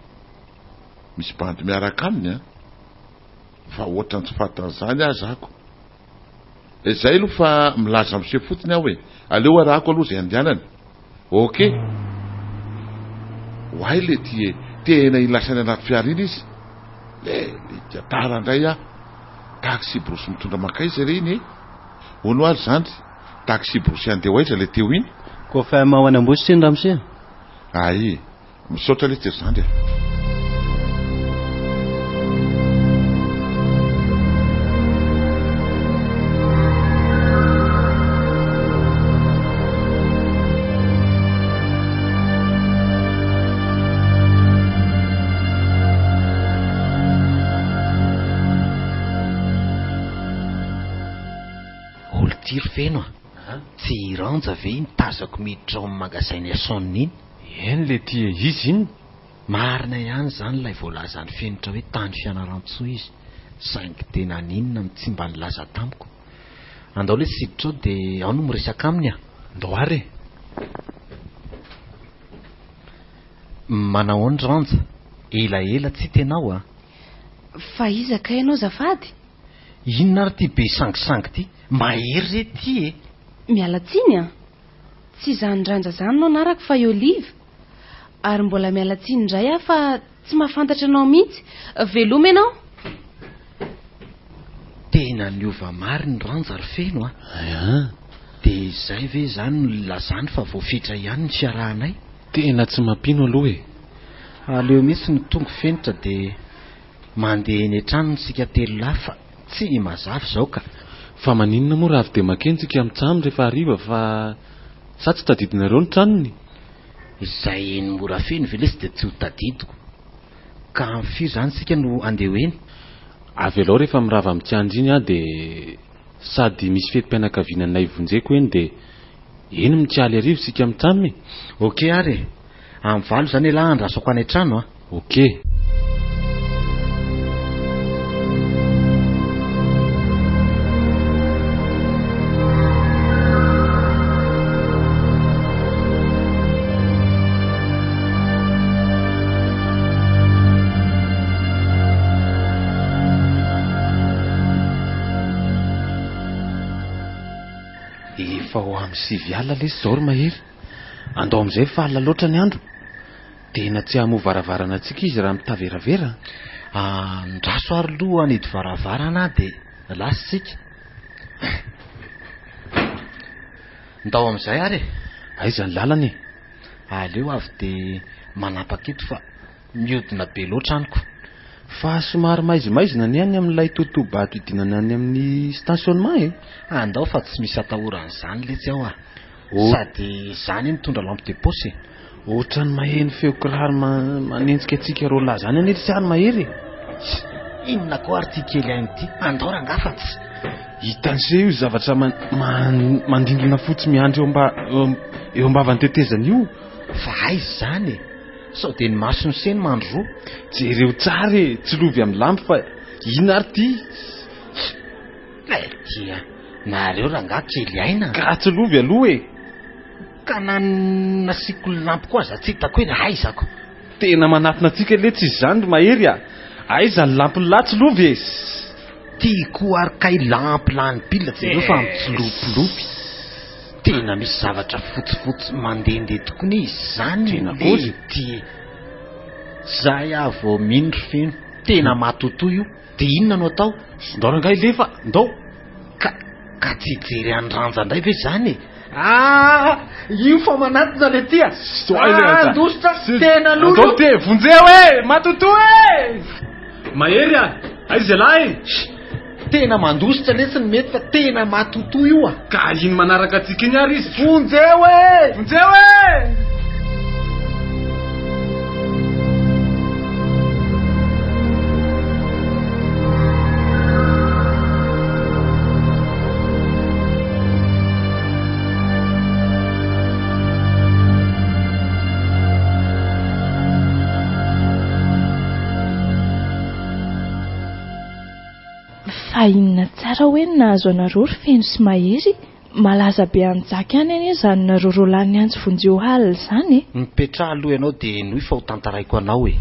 Misy bandy miaraka aminy an! Fa ohatran'ny tsy fatan'izany aza ako! Izay aloha fa milaza miseho fotsiny aho e! Aleo arahako aloha izay andehanany. Ok! Oay le ty e! Tena iny lasa any anaty fiara iny izy. Le le tara indray aho. Taxi brousse mitondra mankaiza re iny e? Hono hoa ry zandry, taxi brousse handeha ho aiza le teo iny?
Kofm ho any Ambositra iny ramose a!
Ay! Misaotra letsy ry zandry a!
Olon-tia ry Feno a! Tsy i Ranja ve iny tazako miditra ao amin'ny magasin Nelson iny?
Eny le ty e, izy iny?
Marina ihany izany ilay voalazan'i Fenitra hoe tany Fianarantsoa izy, saingy dia naninona no tsy mba nilaza tamiko? Andao lesy hiditra ao dia ao no miresaka aminy a!
Ndao ary e!
Manahoana ry Ranja? Elaela tsy hita ianao a!
Fa iza kay ianao azafady?
Inona ary ity be sangisangy ity? Mahery re ity e!
Miala tsiny an! Tsy izany Ranja izany no anarako fa i Olive. Ary mbola miala tsiny indray aho fa tsy mahafantatra anao mihitsy. Veloma ianao.
Tena niova marina i Ranja ry Feno a! Dia izay ve izany no nilazany fa voafetra ihany ny fiarahanay?
Tena tsy mampino aloha e!
Aleo mihitsy no tonga Fenitra dia mandeha eny an-tranony isika telo lahy fa tsy mazava izao ka!
Fa maninona moa raha avy dia makeny tsika mitsam rehefa hariva fa sa tsy tadidinareo ny tranony?
Izay eny Morafeno ve lesy dia tsy ho tadidiko. Ka amin'ny firy izany isika no andeha ho eny?
Avelao rehefa mirava mitsiandry iny aho dia sady misy fetim-pianakaviana anay vonjeko eny dia eny mitsialy hariva isika mitsam e!
Ok ary e! Amin'ny valo izany ialahy andrasako any an-trano a!
Ok. Efa ho amin'ny sivy alina lesy izao ry Mahery. Andao amin'izay fa alina loatra ny andro. Tena tsy hamoha varavarana antsika izy raha mitaveravera.
Andraso ary aloha hanidy varavarana aho dia lasa isika. Ndao amin'izay ary e.
Aiza ny lalana e?
Aleo avy dia manapaka eto fa mihodina be loatra amiko.
Fa somary maizimaizina anie any amin'ilay totoha-bato hidinana any amin'ny stationnement e.
Andao fa tsy misy atahoran'izany letsy aho a. Sady za anie mitondra lampe de poche e.
Ohatran'ny maheno feo kiraro manenjika antsika roa lahy zany anie ry Tsiary Mahery e.
Inona koa ary ity kely aina ity? Andao rangaha fa tsy.
Hitan'i se io zavatra mandindona fotsy miandry eo eo ambavan'ny tetezana io.
Fa aiza izany e? Sao dia ny mason'i se no mandry roa?
Jereo tsara e, tsilovy amin'ny lampy fa inona ary ity?
Eh dia nareo rangaha kely aina.
Ka tsilovy aloha e.
Ka na nasiako lampy koa aza tsy hitako hoe aizako.
Tena manatona antsika le tsy izany ry Mahery a! Aiza ny lampin'ny lahy tsilovy e?
Tiako ary kay lampy lany pile jereo fa mitsilopilopy. Tena misy zavatra fotsifotsy mandehandeha tokoa ne izany
Tena kozy.
ty. Zay aho vao mino ry Feno. Tena matotoa io. Dia inona no atao?
Ndao rangahy lefa, ndao.
Ka, ka tsy hijery an'i Ranja indray ve izany e? Ah! Io fa manatona le ty a! Ah, andositra, tena lolo!
Andao ty e, vonjeo e! Matotoa e! Mahery a! Aiza ialahy e?
Tena mandositra letsy ny mety fa tena matotoa io a!
Ka iny manaraka antsika iny ary izy.
Vonjeo e!
Vonjeo e!
Fa inona tsara hoe no nahazo anareo ry Feno sy Mahery? Malaza be any Jaky any anie izany nareo roalahy niantso vonjeo halina izany e!
Mipetraha aloha ianao dia henoy fa ho tantaraiko anao e!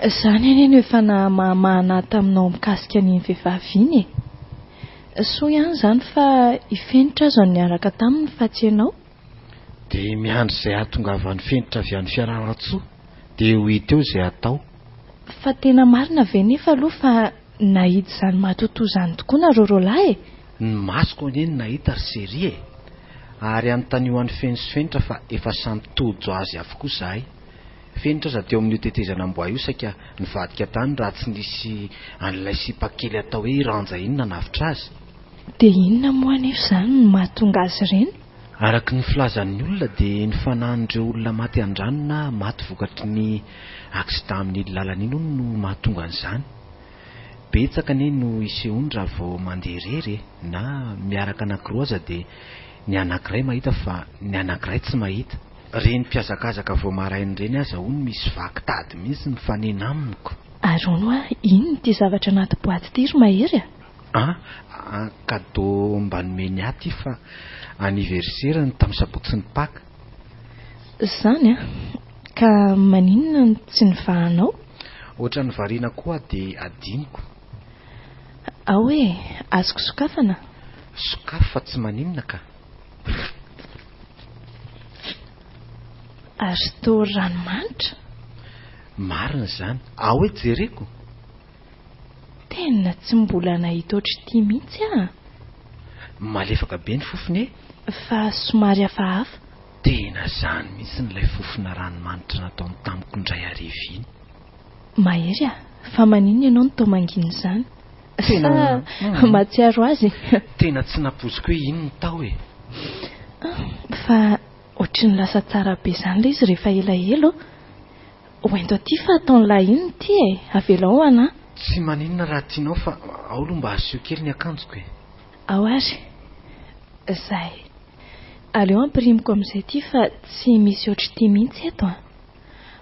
Izany anie no efa nahamahamahana ahy taminao mikasika an'iny vehivavy iny e! Soa ihany izany fa i Fenitra aza no niaraka taminy fa tsy ianao.
Dia miandry izay hahatongavan'i Fenitra avy any Fianarantsoa dia ho hita eo izay hatao.
Fa tena marina ve nefa aloha fa nahita izany matotoa izany tokoa nareo roalahy e?
Ny masoko anie no nahita ry Sery e! Ary anontanio an'i Feno sy Fenitra fa efa samy tojo azy avokoa izahay. Fenitra aza teo amin'io tetezana amboa io saika nivadika tany raha tsy nisy an'ilay sipa kely atao hoe i Ranja iny nanavotra azy.
Dia inona moa anefa izany no mahatonga azy ireny?
Araka ny filazan'ny olona dia ny fanahin'ireo olona maty an-drano na maty vokatry ny accident amin'iny lalana iny hono no mahatonga an'izany. Betsaka anie no isehoany raha vao mandeha irery e, na miaraka anankiroa aza dia ny anankiray mahita fa ny anankiray tsy mahita. Ireny mpihazakazaka vao maraina ireny aza hono misy vaky tady mihitsy mifanena amiko.
Ary hono hoa inona ity zavatra anaty boaty ity ry Mahery a?
An, cadeau mba nomeny ahy ity fa anniversaire-ny tamin'ny sabotsy ny Paka.
Izany an! Ka maninona no tsy nivahanao?
Ohatran'ny variana koa aho dia adinoko.
Ao e, azoko sokafana?
Sokafy fa tsy maninona ka.
Ary toa ranomanitra?
Marina izany. Ao e jereko.
Tena tsy mbola nahita ohatr'ity mihitsy aho a!
Malefaka be ny fofony e!
Fa somary hafahafa.
Tena izany mihitsy ilay fofona ranomanitra nataony tamiko indray hariva iny.
Mahery a! Fa maninona ianao no toa mangina izany?
Tena
Sa mahatsiaro azy?
Tena tsy nampoiziko hoe iny ny tao e!
Fa ohatry ny lasa tsara be izany ilay izy rehefa elaela ô! Hoento aty fa ataon'lah inona ity e! Avelao ho anà.
Tsy maninona raha tianao fa ao aloha mba asio kely ny akanjoko e!
Ao ary. Zay. Aleo ampirimiko amin'izay ity fa tsy misy ohatr'ity mihitsy eto an!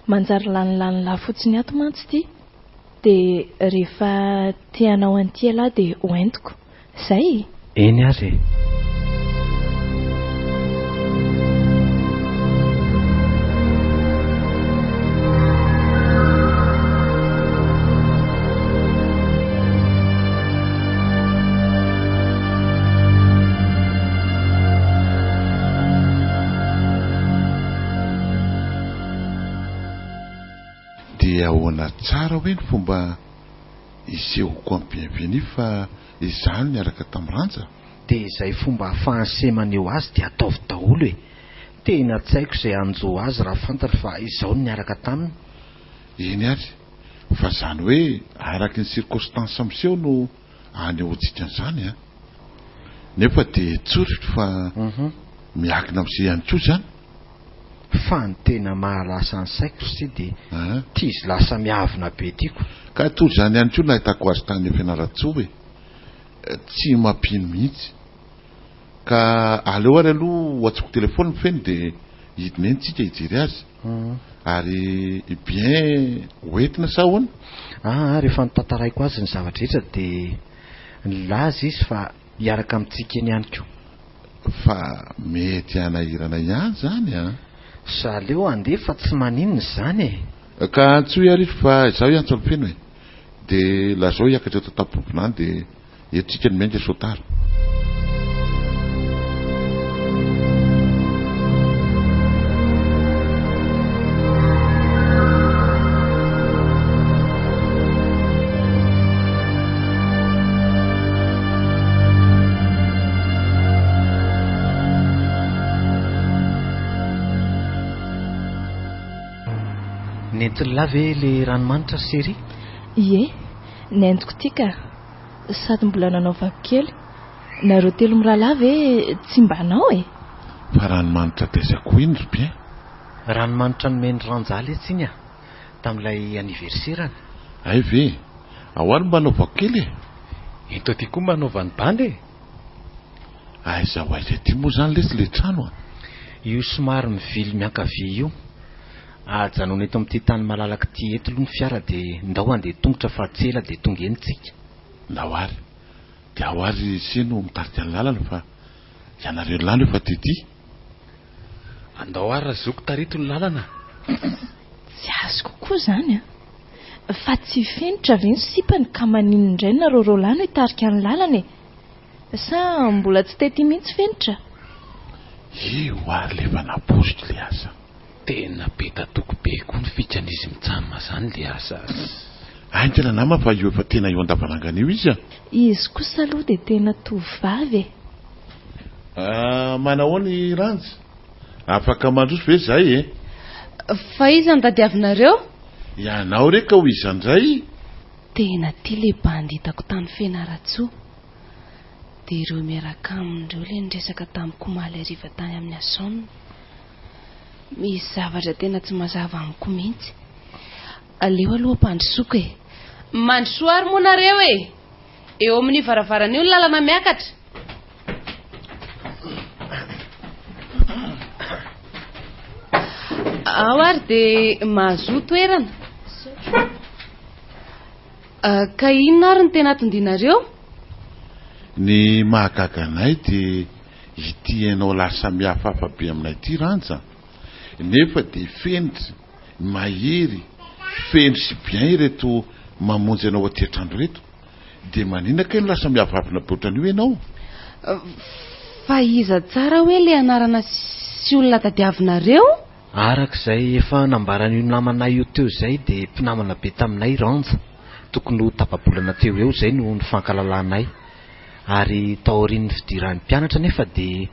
Manjary lanilan'lah fotsiny ato mantsy ity. Dia rehefa te hanao an'ity ialahy dia hoentiko. Zay e!
Eny ary e!
Dia ahoana tsara hoe ny fomba hisehoako amin'i Bienvenue fa Izaho no niaraka tamin'i Ranja.
Dia izay fomba ahafahan'i se maneho azy dia ataovy daholo e! Tena tsy haiko izay hanjo azy raha fantany fa izaho no niaraka taminy.
Eny ary, fa izany hoe araky ny circonstance miseho no anehoantsika an'izany an! Nefa dia tsoriko fa miankina amin'i se ihany koa izany.
Fa ny tena mahalasa ny saiko ry se dia ity izy lasa miavona be ity ko.
Ka toa izany ihany koa no nahitako azy tany Fianarantsoa e! Tsy mampino mihitsy. Ka aleo ary aloha ho antsoiko telephone feno dia hidina eny tsika hijery azy. Ary i Bien ho entina sa ahoana?
Aa rehefa notantaraiko azy ny zava-drehetra dia nilaza izy fa hiaraka amintsika eny ihany koa.
Fa mety hanahirana ihany izany an!
Sa aleo handeha fa tsy maninona izany e!
Ka antsoy ary izy fa izaho hiantso an'i Feno e! Dia lazao hiakatra eto an-tampom-binany dia eto tsika no miainga sao tara.
Nentin'lah ve le ranomanitra ry Chérie?
Ie, nentiko ity ka. Sady mbola nanaovako kely. Nareo telo mirahalahy ve tsy mba hanao e?
Fa ranomanitra taiza koa iny ry Bien?
Ranomanitra nomen'i Ranja letsy iny a! Tamin'ilay anniversaire-ny.
Hay ve? Ao ary mba anaovako kely e!
Ento aty koa mba anaovan'i Bandy e!
Aiza ho aiza ity moa izany lesy ilay trano a?
Io somary mivily miankavia io. Ajanòny eto amin'ity tany malalaka ity eto aloha ny fiara dia ndao handeha tongotra fa tsy ela dia tonga eny tsika.
Ndao ary. Dia ao ary ise no mitarika ny lalana fa ianareo lany efa tety.
Andao ary razoky tarito ny lalana.
Tsy azoko koa izany an! Fa tsy fenitra ve ny sipany ka maninona indray nareo roalahy no hitarika ny lalana e? Sa mbola tsy tety mihitsy fenitra?
Io ary le efa napoiziko le asa.
Tena petatoko be koa ny fikan'izy mitsam zany le asa.
Haingana nama fa io efa tena eo andavarangana io izy a!
Izy kosa aloha dia tena tovovavy e!
Ah, manahoana i Ranjy? Afaka mandroso ve izahay e?
Fa iza no tadiavinareo?
Ianao re ka ho iza indray?
Tena tia le bandy hitako tany Fianarantsoa. Dia ireo miaraka aminy ireo le niresaka tamiko omaly hariva tany amin'ny Ason. Misy zavatra tena tsy mazava amiko mihitsy. Aleo aloha ampandrosoako e. Mandrosoa ary moa nareo e! Eo amin'io varavarana io ny lalana miakatra. Ao ary dia mahazoa toerana. Ah, ka inona ary ny tena atondianareo?
Ny mahagaga anay dia ity ianao lasa mihafahafa be aminay ity Ranja, nefa dia fenitra, mahery, feno sy bien ireto mamonjy anao aty an-trano ireto. Dia maninona kay no lasa miavavina be ohatran'io ianao?
Fa iza tsara hoe le anarana sy olona tadiavinareo?
Araka izay efa nambaran'io namanay io teo izay dia mpinamana be taminay i Ranja. Tokony ho tapa-bolana teo ho eo izay no nifankalalanay. Ary taorian'ny fidiran'ny mpianatra anefa dia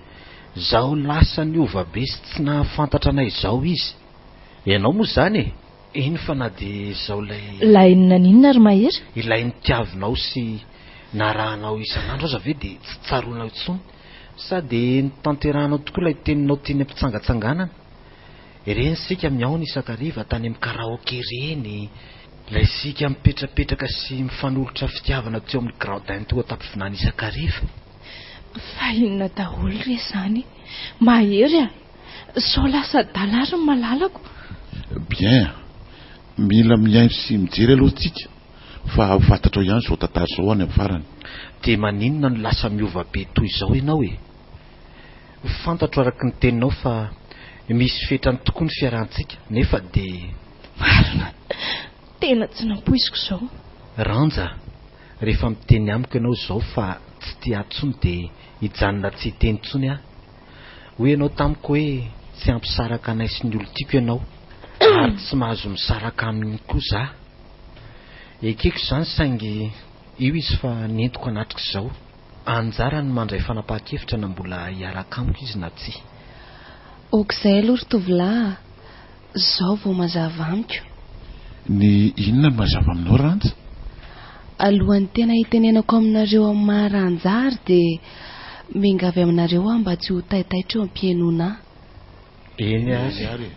izao lasa niova be sy tsy nahafantatra anay izao izy. Ianao moa izany e! Eny fa na dia izao ilay.
Ilay naninona ry Mahery?
Ilay nitiavinao sy narahanao isan'andro aza ve dia tsy tsaroanao intsony? Sa dia notanterahanao tokoa ilay teninao teny am-pitsangatsanganana? Ireny isika mihaona isan-kariva tany amin'ny karaoke ireny, ilay isika mipetrapetraka sy mifanolotra fitiavana teo amin'ny gradin toa tapivinany isan-kariva.
Fa inona daholo re izany Mahery a! Sao lasa adala ary ny malalako.
Bien, mila mihaino sy mijery aloha tsika fa ho fantatrao ihany izao tantara izao any amin'ny farany.
Dia maninona no lasa miova be toy izao ianao e? Fantatro araka ny teninao fa misy fetrany tokoa ny fiarahantsika nefa dia.
Marina! Tena tsy nampoiziko izao.
Ranja, rehefa miteny amiko ianao izao fa tsy tia ahy intsony dia hijanona tsy hiteny intsony aho. Hoy ianao tamiko hoe tsy hampisaraka anay sy ny olon-tiako ianao ary tsy mahazo misaraka aminy koa za. Ekeko izany saingy io izy fa nentiko hanatrika izao. Anjarany ny mandray fanapahan-kevitra na mbola hiaraka amiko izy na tsia.
Ok'izay aloha ry tovolahy a! Zao vao mazava amiko.
Ny inona no mazava aminao Ranja?
Alohan'ny tena hitenenako aminareo amin'ny maha Ranja ary dia miangavy aminareo aho mba tsy ho taitaitra eo am-pihenoana
ahy. Eny ary.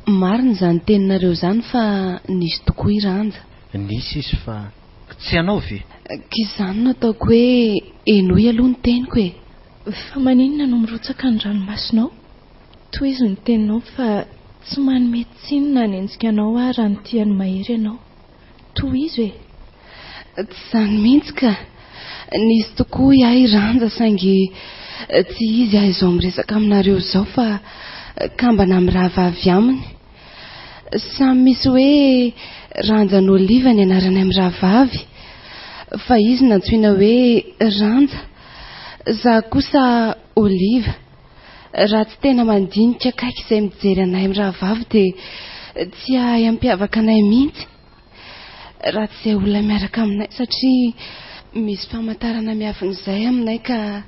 Marina izany teninareo izany fa nisy tokoa i Ranja.
Nisy izy fa tsy ianao ve?
Ka izany no ataoko hoe henoy aloha ny teniko e!
Fa maninona no mirotsaka ny ranomasonao? Tohizo ny teninao fa tsy manome tsiny na hanenjika anao aho raha nitia an'i Mahery ianao. Tohizo e!
Tsy izany mihitsy ka! Nisy tokoa hoy aho i Ranja saingy tsy izy aho izao miresaka aminareo izao fa kambana mirahavavy aminy. Samy misy hoe Ranja Noliva ny anaranay mirahavavy fa izy nantsoina hoe Ranja, za kosa Oliva. Raha tsy tena mandinika akaiky izay mijery anay mirahavavy dia tsy hahay hampiavaka anay mihitsy. Raha tsy izay olona miaraka aminay satria misy famantarana miafina izay aminay ka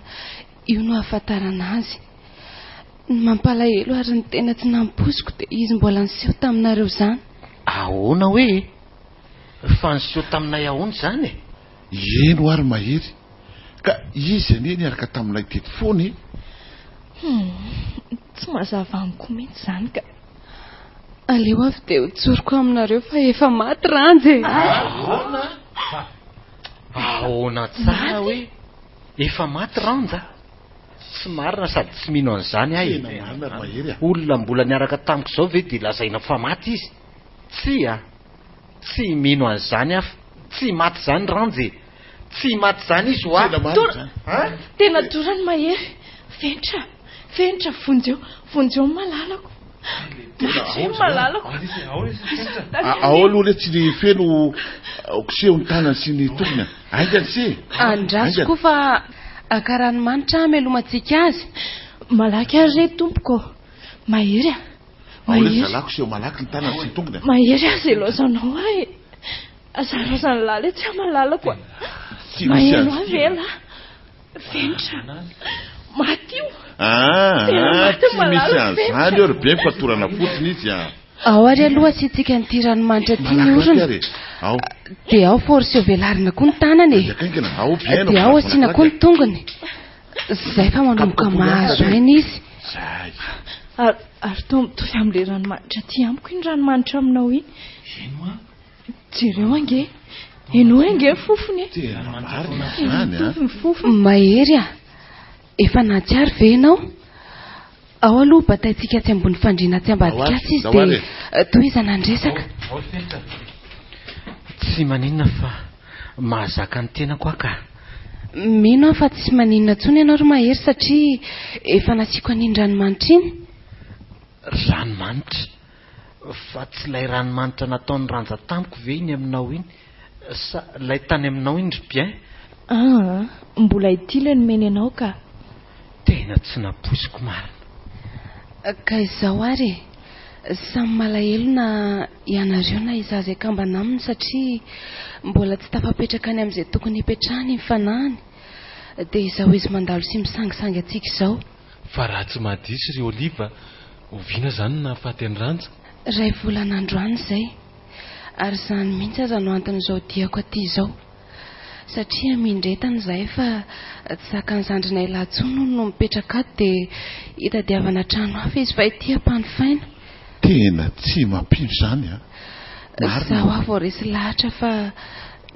io no ahafantarana azy. Ny mampalahelo ary ny tena tsy nampoiziko dia izy mbola niseho taminareo izany.
Ahoana hoe e? Fa niseho taminay ahoana izany e?
Eny ho'a ry Mahery, ka izy anie niaraka taminay teto foana e!
Hum, tsy mazava amiko mihitsy izany ka.
Aleo avy dia ho tsoriko aminareo fa efa maty Ranja e!
Ahoana? Fa ahoana tsara hoe efa maty Ranja? Tsy marina sady tsy mino an'izany aho e.
Tena marina ry Mahery a.
Olona mbola niaraka tamiko izao ve dia lazaina fa maty izy? Tsia, tsy mino an'izany aho. Tsy maty izany Ranja e. Tsy maty izany izy hoa.
Tena marina izany.
Tena dorany Mahery. Fenitra, Fenitra, vonjeo, vonjeo ny malalako. Maty ny malalako.
Ao aloha le tsy ny feno koseho ny tanany sy ny tongony. Aingana se.
Andraso koa fa haka ranomanitra hamelomantsika azy.
Malaky ary re tompoko. Mahery a.
Ao le zalako seho malaky ny tanany sy ny tongony.
Mahery aza ilaozanao ahy e. Aza ilaozan'ny lahy le tsy hamalalako a. Maheno ahy ve lahy? Fenitra. Maty io.
Ah, tsy misy an'izany eo ry be fa torana fotsiny izy a.
Ao ary aloha asiantsika an'ity ranomanitra ity ny orona.
Ao.
Dia ao force velarina koa ny tanany e.
Ao bien.
Dia ao asiana koa ny tongony. Zay fa manomboka mahazo aina izy.
Zay.
Ary ary toa mitovy amin'ilay ranomanitra aty amiko iny ranomanitra aminao iny.
Ino an?
Jereo ange. Henoy ange ny fofony e.
Tena marina izany a.
Mitovy ny fofony.
Mahery a! Efa nahatsiaro ve ianao? Ao aloha bataintsika atsy ambony fandriana atsy ambadika atsy izy dia tohizana ny resaka.
Tsy maninona fa mahazaka ny tenako aho ka.
Mino aho fa tsy maninona intsony ianao ry Mahery satria efa nasiako an'iny ranomanitra iny.
Ranomanitra? Fa tsy ilay ranomanitra nataon'i Ranja tamiko ve iny aminao iny? Sa ilay tany aminao iny ry Bien?
Aa, mbola ity ilay nomeny anao ka.
Tena tsy nampoiziko marina.
Ka izao ary e, samy malahelo na ianareo na izaho izay kambana aminy satria mbola tsy tafapetraka any amin'izay tokony hipetrahany ny fanahiny, dia izao izy mandalo sy misangisangy antsika izao.
Fa raha tsy mahadiso ry Olive a, oviana izany no nahafaty an'i Ranja?
Iray volana androany izay. Ary izany mihitsy aza no anton'izao diako aty izao. Satria amindretana izahay fa tsy zakan'ny zandrinay lahy intsony hono no mipetraka ato dia hitadiavana trano hafa izy fa ity ampanofaina.
Tena tsy mampino izany an! Marina.
Izaho aho vao resy lahatra fa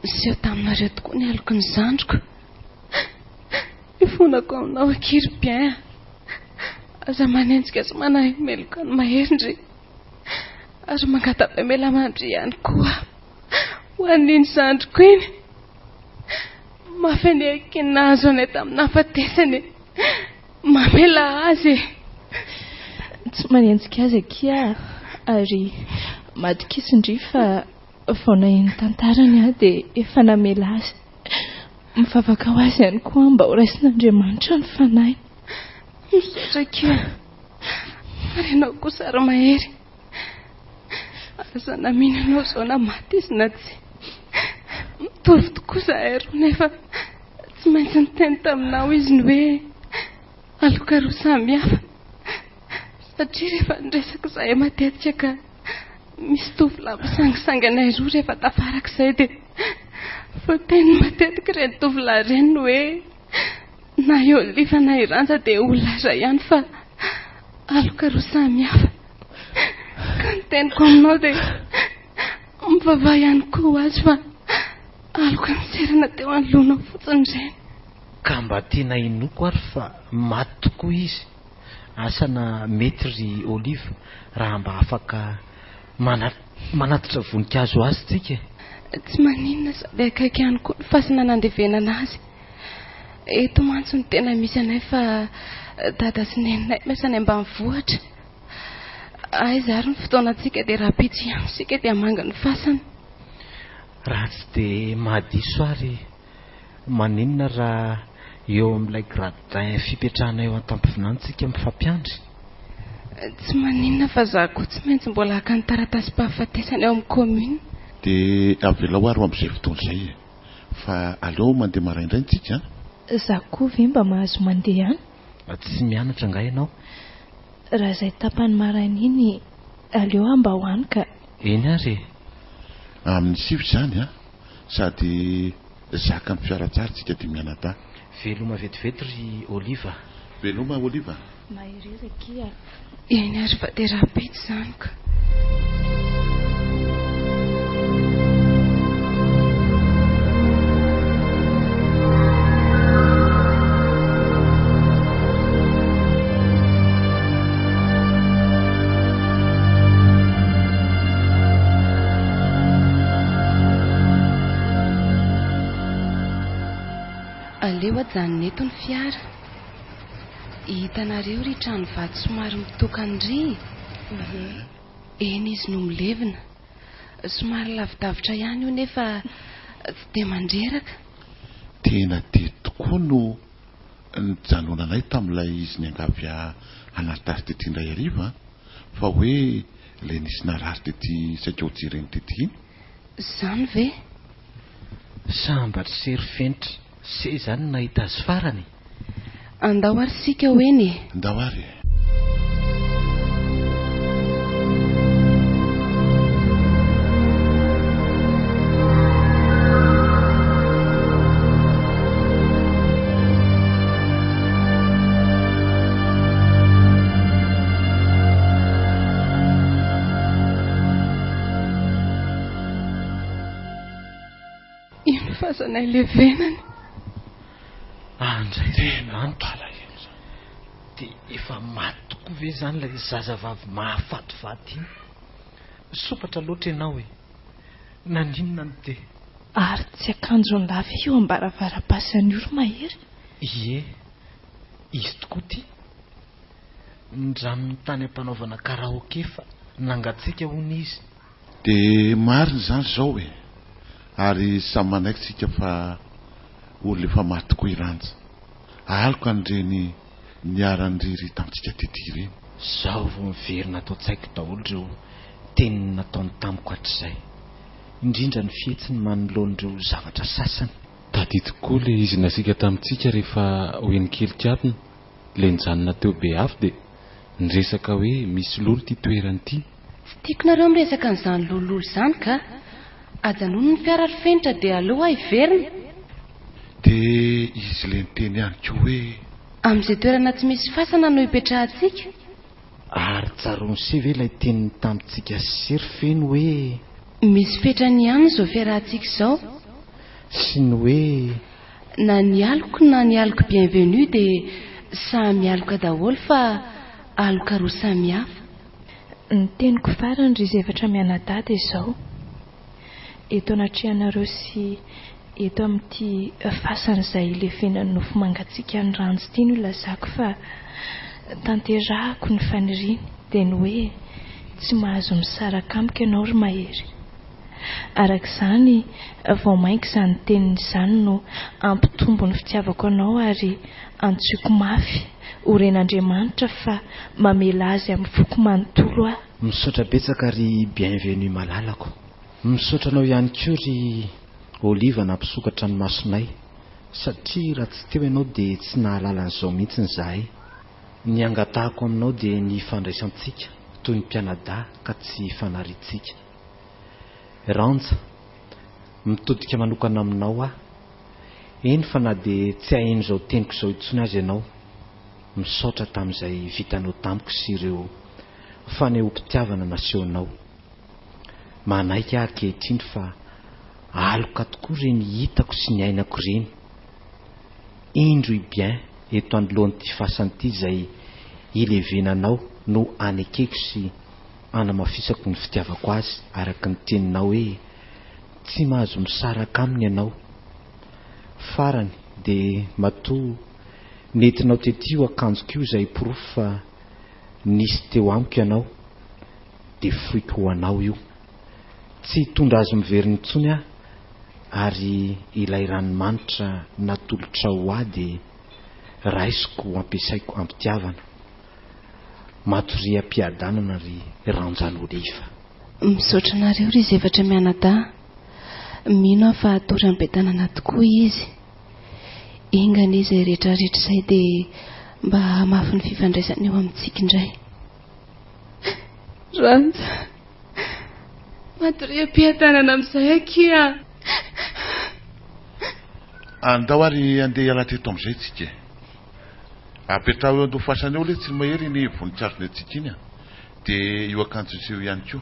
niseho taminareo tokoa ny aloky ny zandriko. Ifonako aminao akia ry Bien a! Aza manenjika sy manahy meloka an'i Mahery ndry. Ary mangata-pamelana-ndry ihany koa aho ho an'iny zandriko iny. Mafy anie akia ny nahazo anay tamin'ny nahafatesany e! Mamelà azy e!
Tsy manenjika azy akia aho ary matokiso ndry fa vao naheno ny tantarany aho dia efa namela azy. Mivavaka ho azy ihany koa aho mba ho raisin'Andriamanitra ny fanahiny.
Misaotra akia. Ary ianao kosa ry Mahery. Aza namino ianao izao na maty izy na tsia. Mitovy tokoa izahay roa nefa tsy maintsy niteny taminao izy ny hoe aloka roa samy hafa. Satria rehefa niresaka izahay matetika ka misy tovolahy misangisangy anay roa rehefa tafaraka izay dia voateny matetika ireny tovolahy ireny ny hoe na i Oliva na i Ranja dia olona iray ihany fa aloka roa samy hafa. Ka ny teniko aminao dia mivavaha ihany koa ho azy fa aloka niserana teo anoloanao fotsiny ireny.
Ka mba tena inoako ary fa maty tokoa izy. Asa na mety ry Olive raha mba afaka manatitra voninkazo ho azy tsika e!
Tsy maninona sady akaiky ihany koa ny fasana nandevenana azy. Eto mantsy no tena misy anay fa dada sy neninay miasa any ambanivohitra. Aiza ary ny fotoanantsika dia rahampitso ihany isika dia hamangy ny fasana.
Raha tsy dia mahadiso ary Maninona raha eo amin'ilay gradin fipetrahana eo an-tampovinany tsika mifampiandry?
Tsy maninona fa za koa tsy maintsy mbola haka ny taratasim-pahafatesana eo amin'ny commune.
Dia avelao ary ho amin'izay fotoana izay e! Fa aleo mandeha maraindraina tsika an!
Za koa ve mba mahazo mandeha any?
Tsy mianatra angaha ianao?
Raha izay tapany maraina iny aleo aho mba ho any ka.
Eny ary e!
Amin'ny sivy izany an! Sady zakan'ny fiara tsara tsika dimy mianadahy.
Veloma vetivety ry Olive a!
Veloma Oliva.
Mahereza akia.
Eny ary fa dia rahampitso izany ka. Aleo ajanona eto ny fiara. Hitanareo ry trano vato somary mitokana ry? Eny izy no milevina. Somary lavidavitra ihany io nefa tsy dia mandreraka.
Tena teto tokoa no nijanonanay tamin'ilay izy niangavy ahy hanaritra azy tety indray hariva an! Fa hoe ilay nisy narary tety saika hojereny tety iny.
Izany ve?
Sambatra sy ry Fenitra se izany no nahita azy farany e!
Andao ary isika ho eny e!
Andao ary e!
Io ny fazanay levenany.
Andray ry lanitra. Dia efa maty tokoa ve izany ilay zazavavy mahafatifaty iny? Sompatra loatra ianao e! Naninona no dia.
Ary tsy akanjony lava io ambaravaram-pasana io ry Mahery?
Ie, izy tokoa ity. Nindraminy tany am-panaovana karaoke fa nangatsiaka hono izy.
Dia marina izany izao e! Ary samy manaiky tsika fa olona efa maty tokoa i Ranja. Aloka an'ireny niara-niriria tamintsika tety ireny.
Zao vao miverina ato an-tsaiko daholo ireo teniny nataony tamiko hatrizay. Indrindra ny fihetsiny manoloana ireo zavatra sasany.
Tadidiko koa le izy nasiaka tamintsika rehefa ho eny Kelikapina, le nijanona teo Beafo dia niresaka hoe misy lolo ity toerana ity.
Tsy tiako nareo miresaka an'izany lololo izany ka! Ajanony ny fiara ry Fenitra dia aleo aho hiverina.
Dia izy le niteny ihany koa hoe.
Amin'izay toerana tsy misy fasana no hipetrahantsika.
Ary tsaroan'i se ve ilay teniny tamintsika sy ry Feno hoe.
Misy fetrany ihany izao fiarahantsika izao.
Sy ny hoe.
Na ny aloko na ny aloko bienvenue dia samy aloka daholo fa aloka roa samihafa.
Ny teniko farany ry zevatra mianadahy dia izao, eto anatrehanareo sy eto amin'ity fasana izay ilevenan'ny nofo mangatsiakan'i Ranjo ity no ilazako fa tanterahako ny faniriany dia ny hoe tsy mahazo misaraka amiko ianao ry Mahery. Araka izany, vao mainka izany teniny izany no hampitombo ny fitiavako anao ary antsoiko mafy ho ren'Andriamanitra fa mamela azy amin'ny foko manontolo aho.
Misaotra betsaka ry Bienvenue malalako. Misaotra anao ihany koa ry Oliva nampisokatra ny masonay satria raha tsy teo ianao dia tsy nahalala an'izao mihitsiny izahay. Ny angatahako aminao dia ny hifandraisantsika toy ny mpianadahy ka tsy hifanariantsika. Ranja, mitodika manokana aminao aho. Eny fa na dia tsy haheno izao teniko izao intsony aza ianao, misaotra tamin'izay vitanao tamiko sy ireo fanehoam-pitiavana nasehonao. Manaiky aho ankehitriny fa aloka tokoa ireny hitako sy niainako ireny. Indro i Bien eto anoloan'ity fasana ity izay ilevenanao no anekeko sy anamafisako ny fitiavako azy araka ny teninao hoe tsy mahazo misaraka aminy ianao. Farany dia matoa nentinao tety io akanjoko io izay porofo fa nisy teo amiko ianao dia foiko ho anao io. Tsy hitondra azy miverina intsony aho ary ilay ranomanitra natolotrao ho ahy dia raisiko ho ampiasaiko am-pitiavana. Matoria am-piadanana ry Ranjanoliva.
Misaotra anareo ry zevatra mianadahy. Mino aho fa hatory am-piadanana tokoa izy. Enga anie izay rehetra rehetra izay dia mba hahamafy ny fifandraisana eo amintsika indray. Ranja, matoria am-piadanana amin'izay akia.
Andao ary andeha hiala teto amin'izay tsika e. Apetraho eo andoha fasana eo letsy ry Mahery iny voninkazo nentintsika iny a! Dia io akanjo io ihany koa.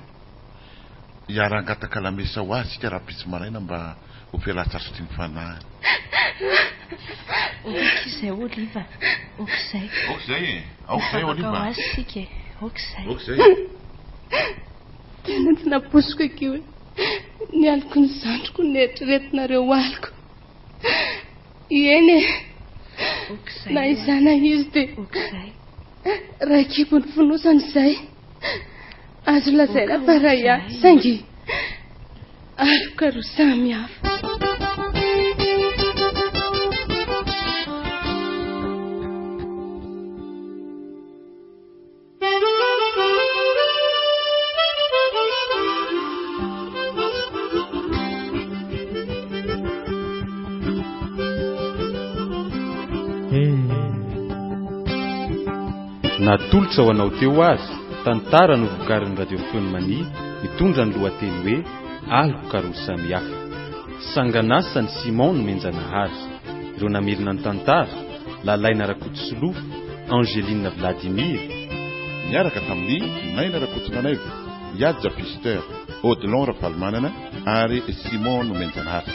Hiara-hangataka lamesa ho azy isika rahampitso maraina mba ho fialan-tsasatry ny fanahiny.
Ok izay Oliva, ok izay.
Ok izay e! Aoka izay Oliva.
Hivavaka ho azy isika e, ok izay.
Ok izay e!
Tena tsy nampoiziko akia hoe ny aloky ny zandriko no neritreretinareo ho aliko. Eny e! Na izany na izy dia ray kibo ny fonosana izay. Azo lazaina fa ray ihany saingy aloka roa samy hafa.
Natolotra ho anao teo azy, tantara novokarin'ny Radio Feon'ny Mania mitondra ny lohateny hoe Aloka roa samihafa. Sangan'asan'i Simon Nomenjanahary. Ireo namerina ny tantara, Lalaina Rakotosolofo, Angeline Vladimir.
Niaraka tamin'i Naina Rakotonanaivo, Ihaja Fister, Odilon Rafalimanana ary Simon Nomenjanahary.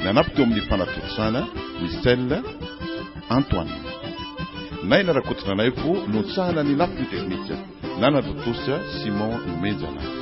Nanampy teo amin'ny fanatontosana, Michel Antoine. Naina Rakotonanaivo no nisahana ny lafiny teknika, nanatontosa Simon Nomenjanahary.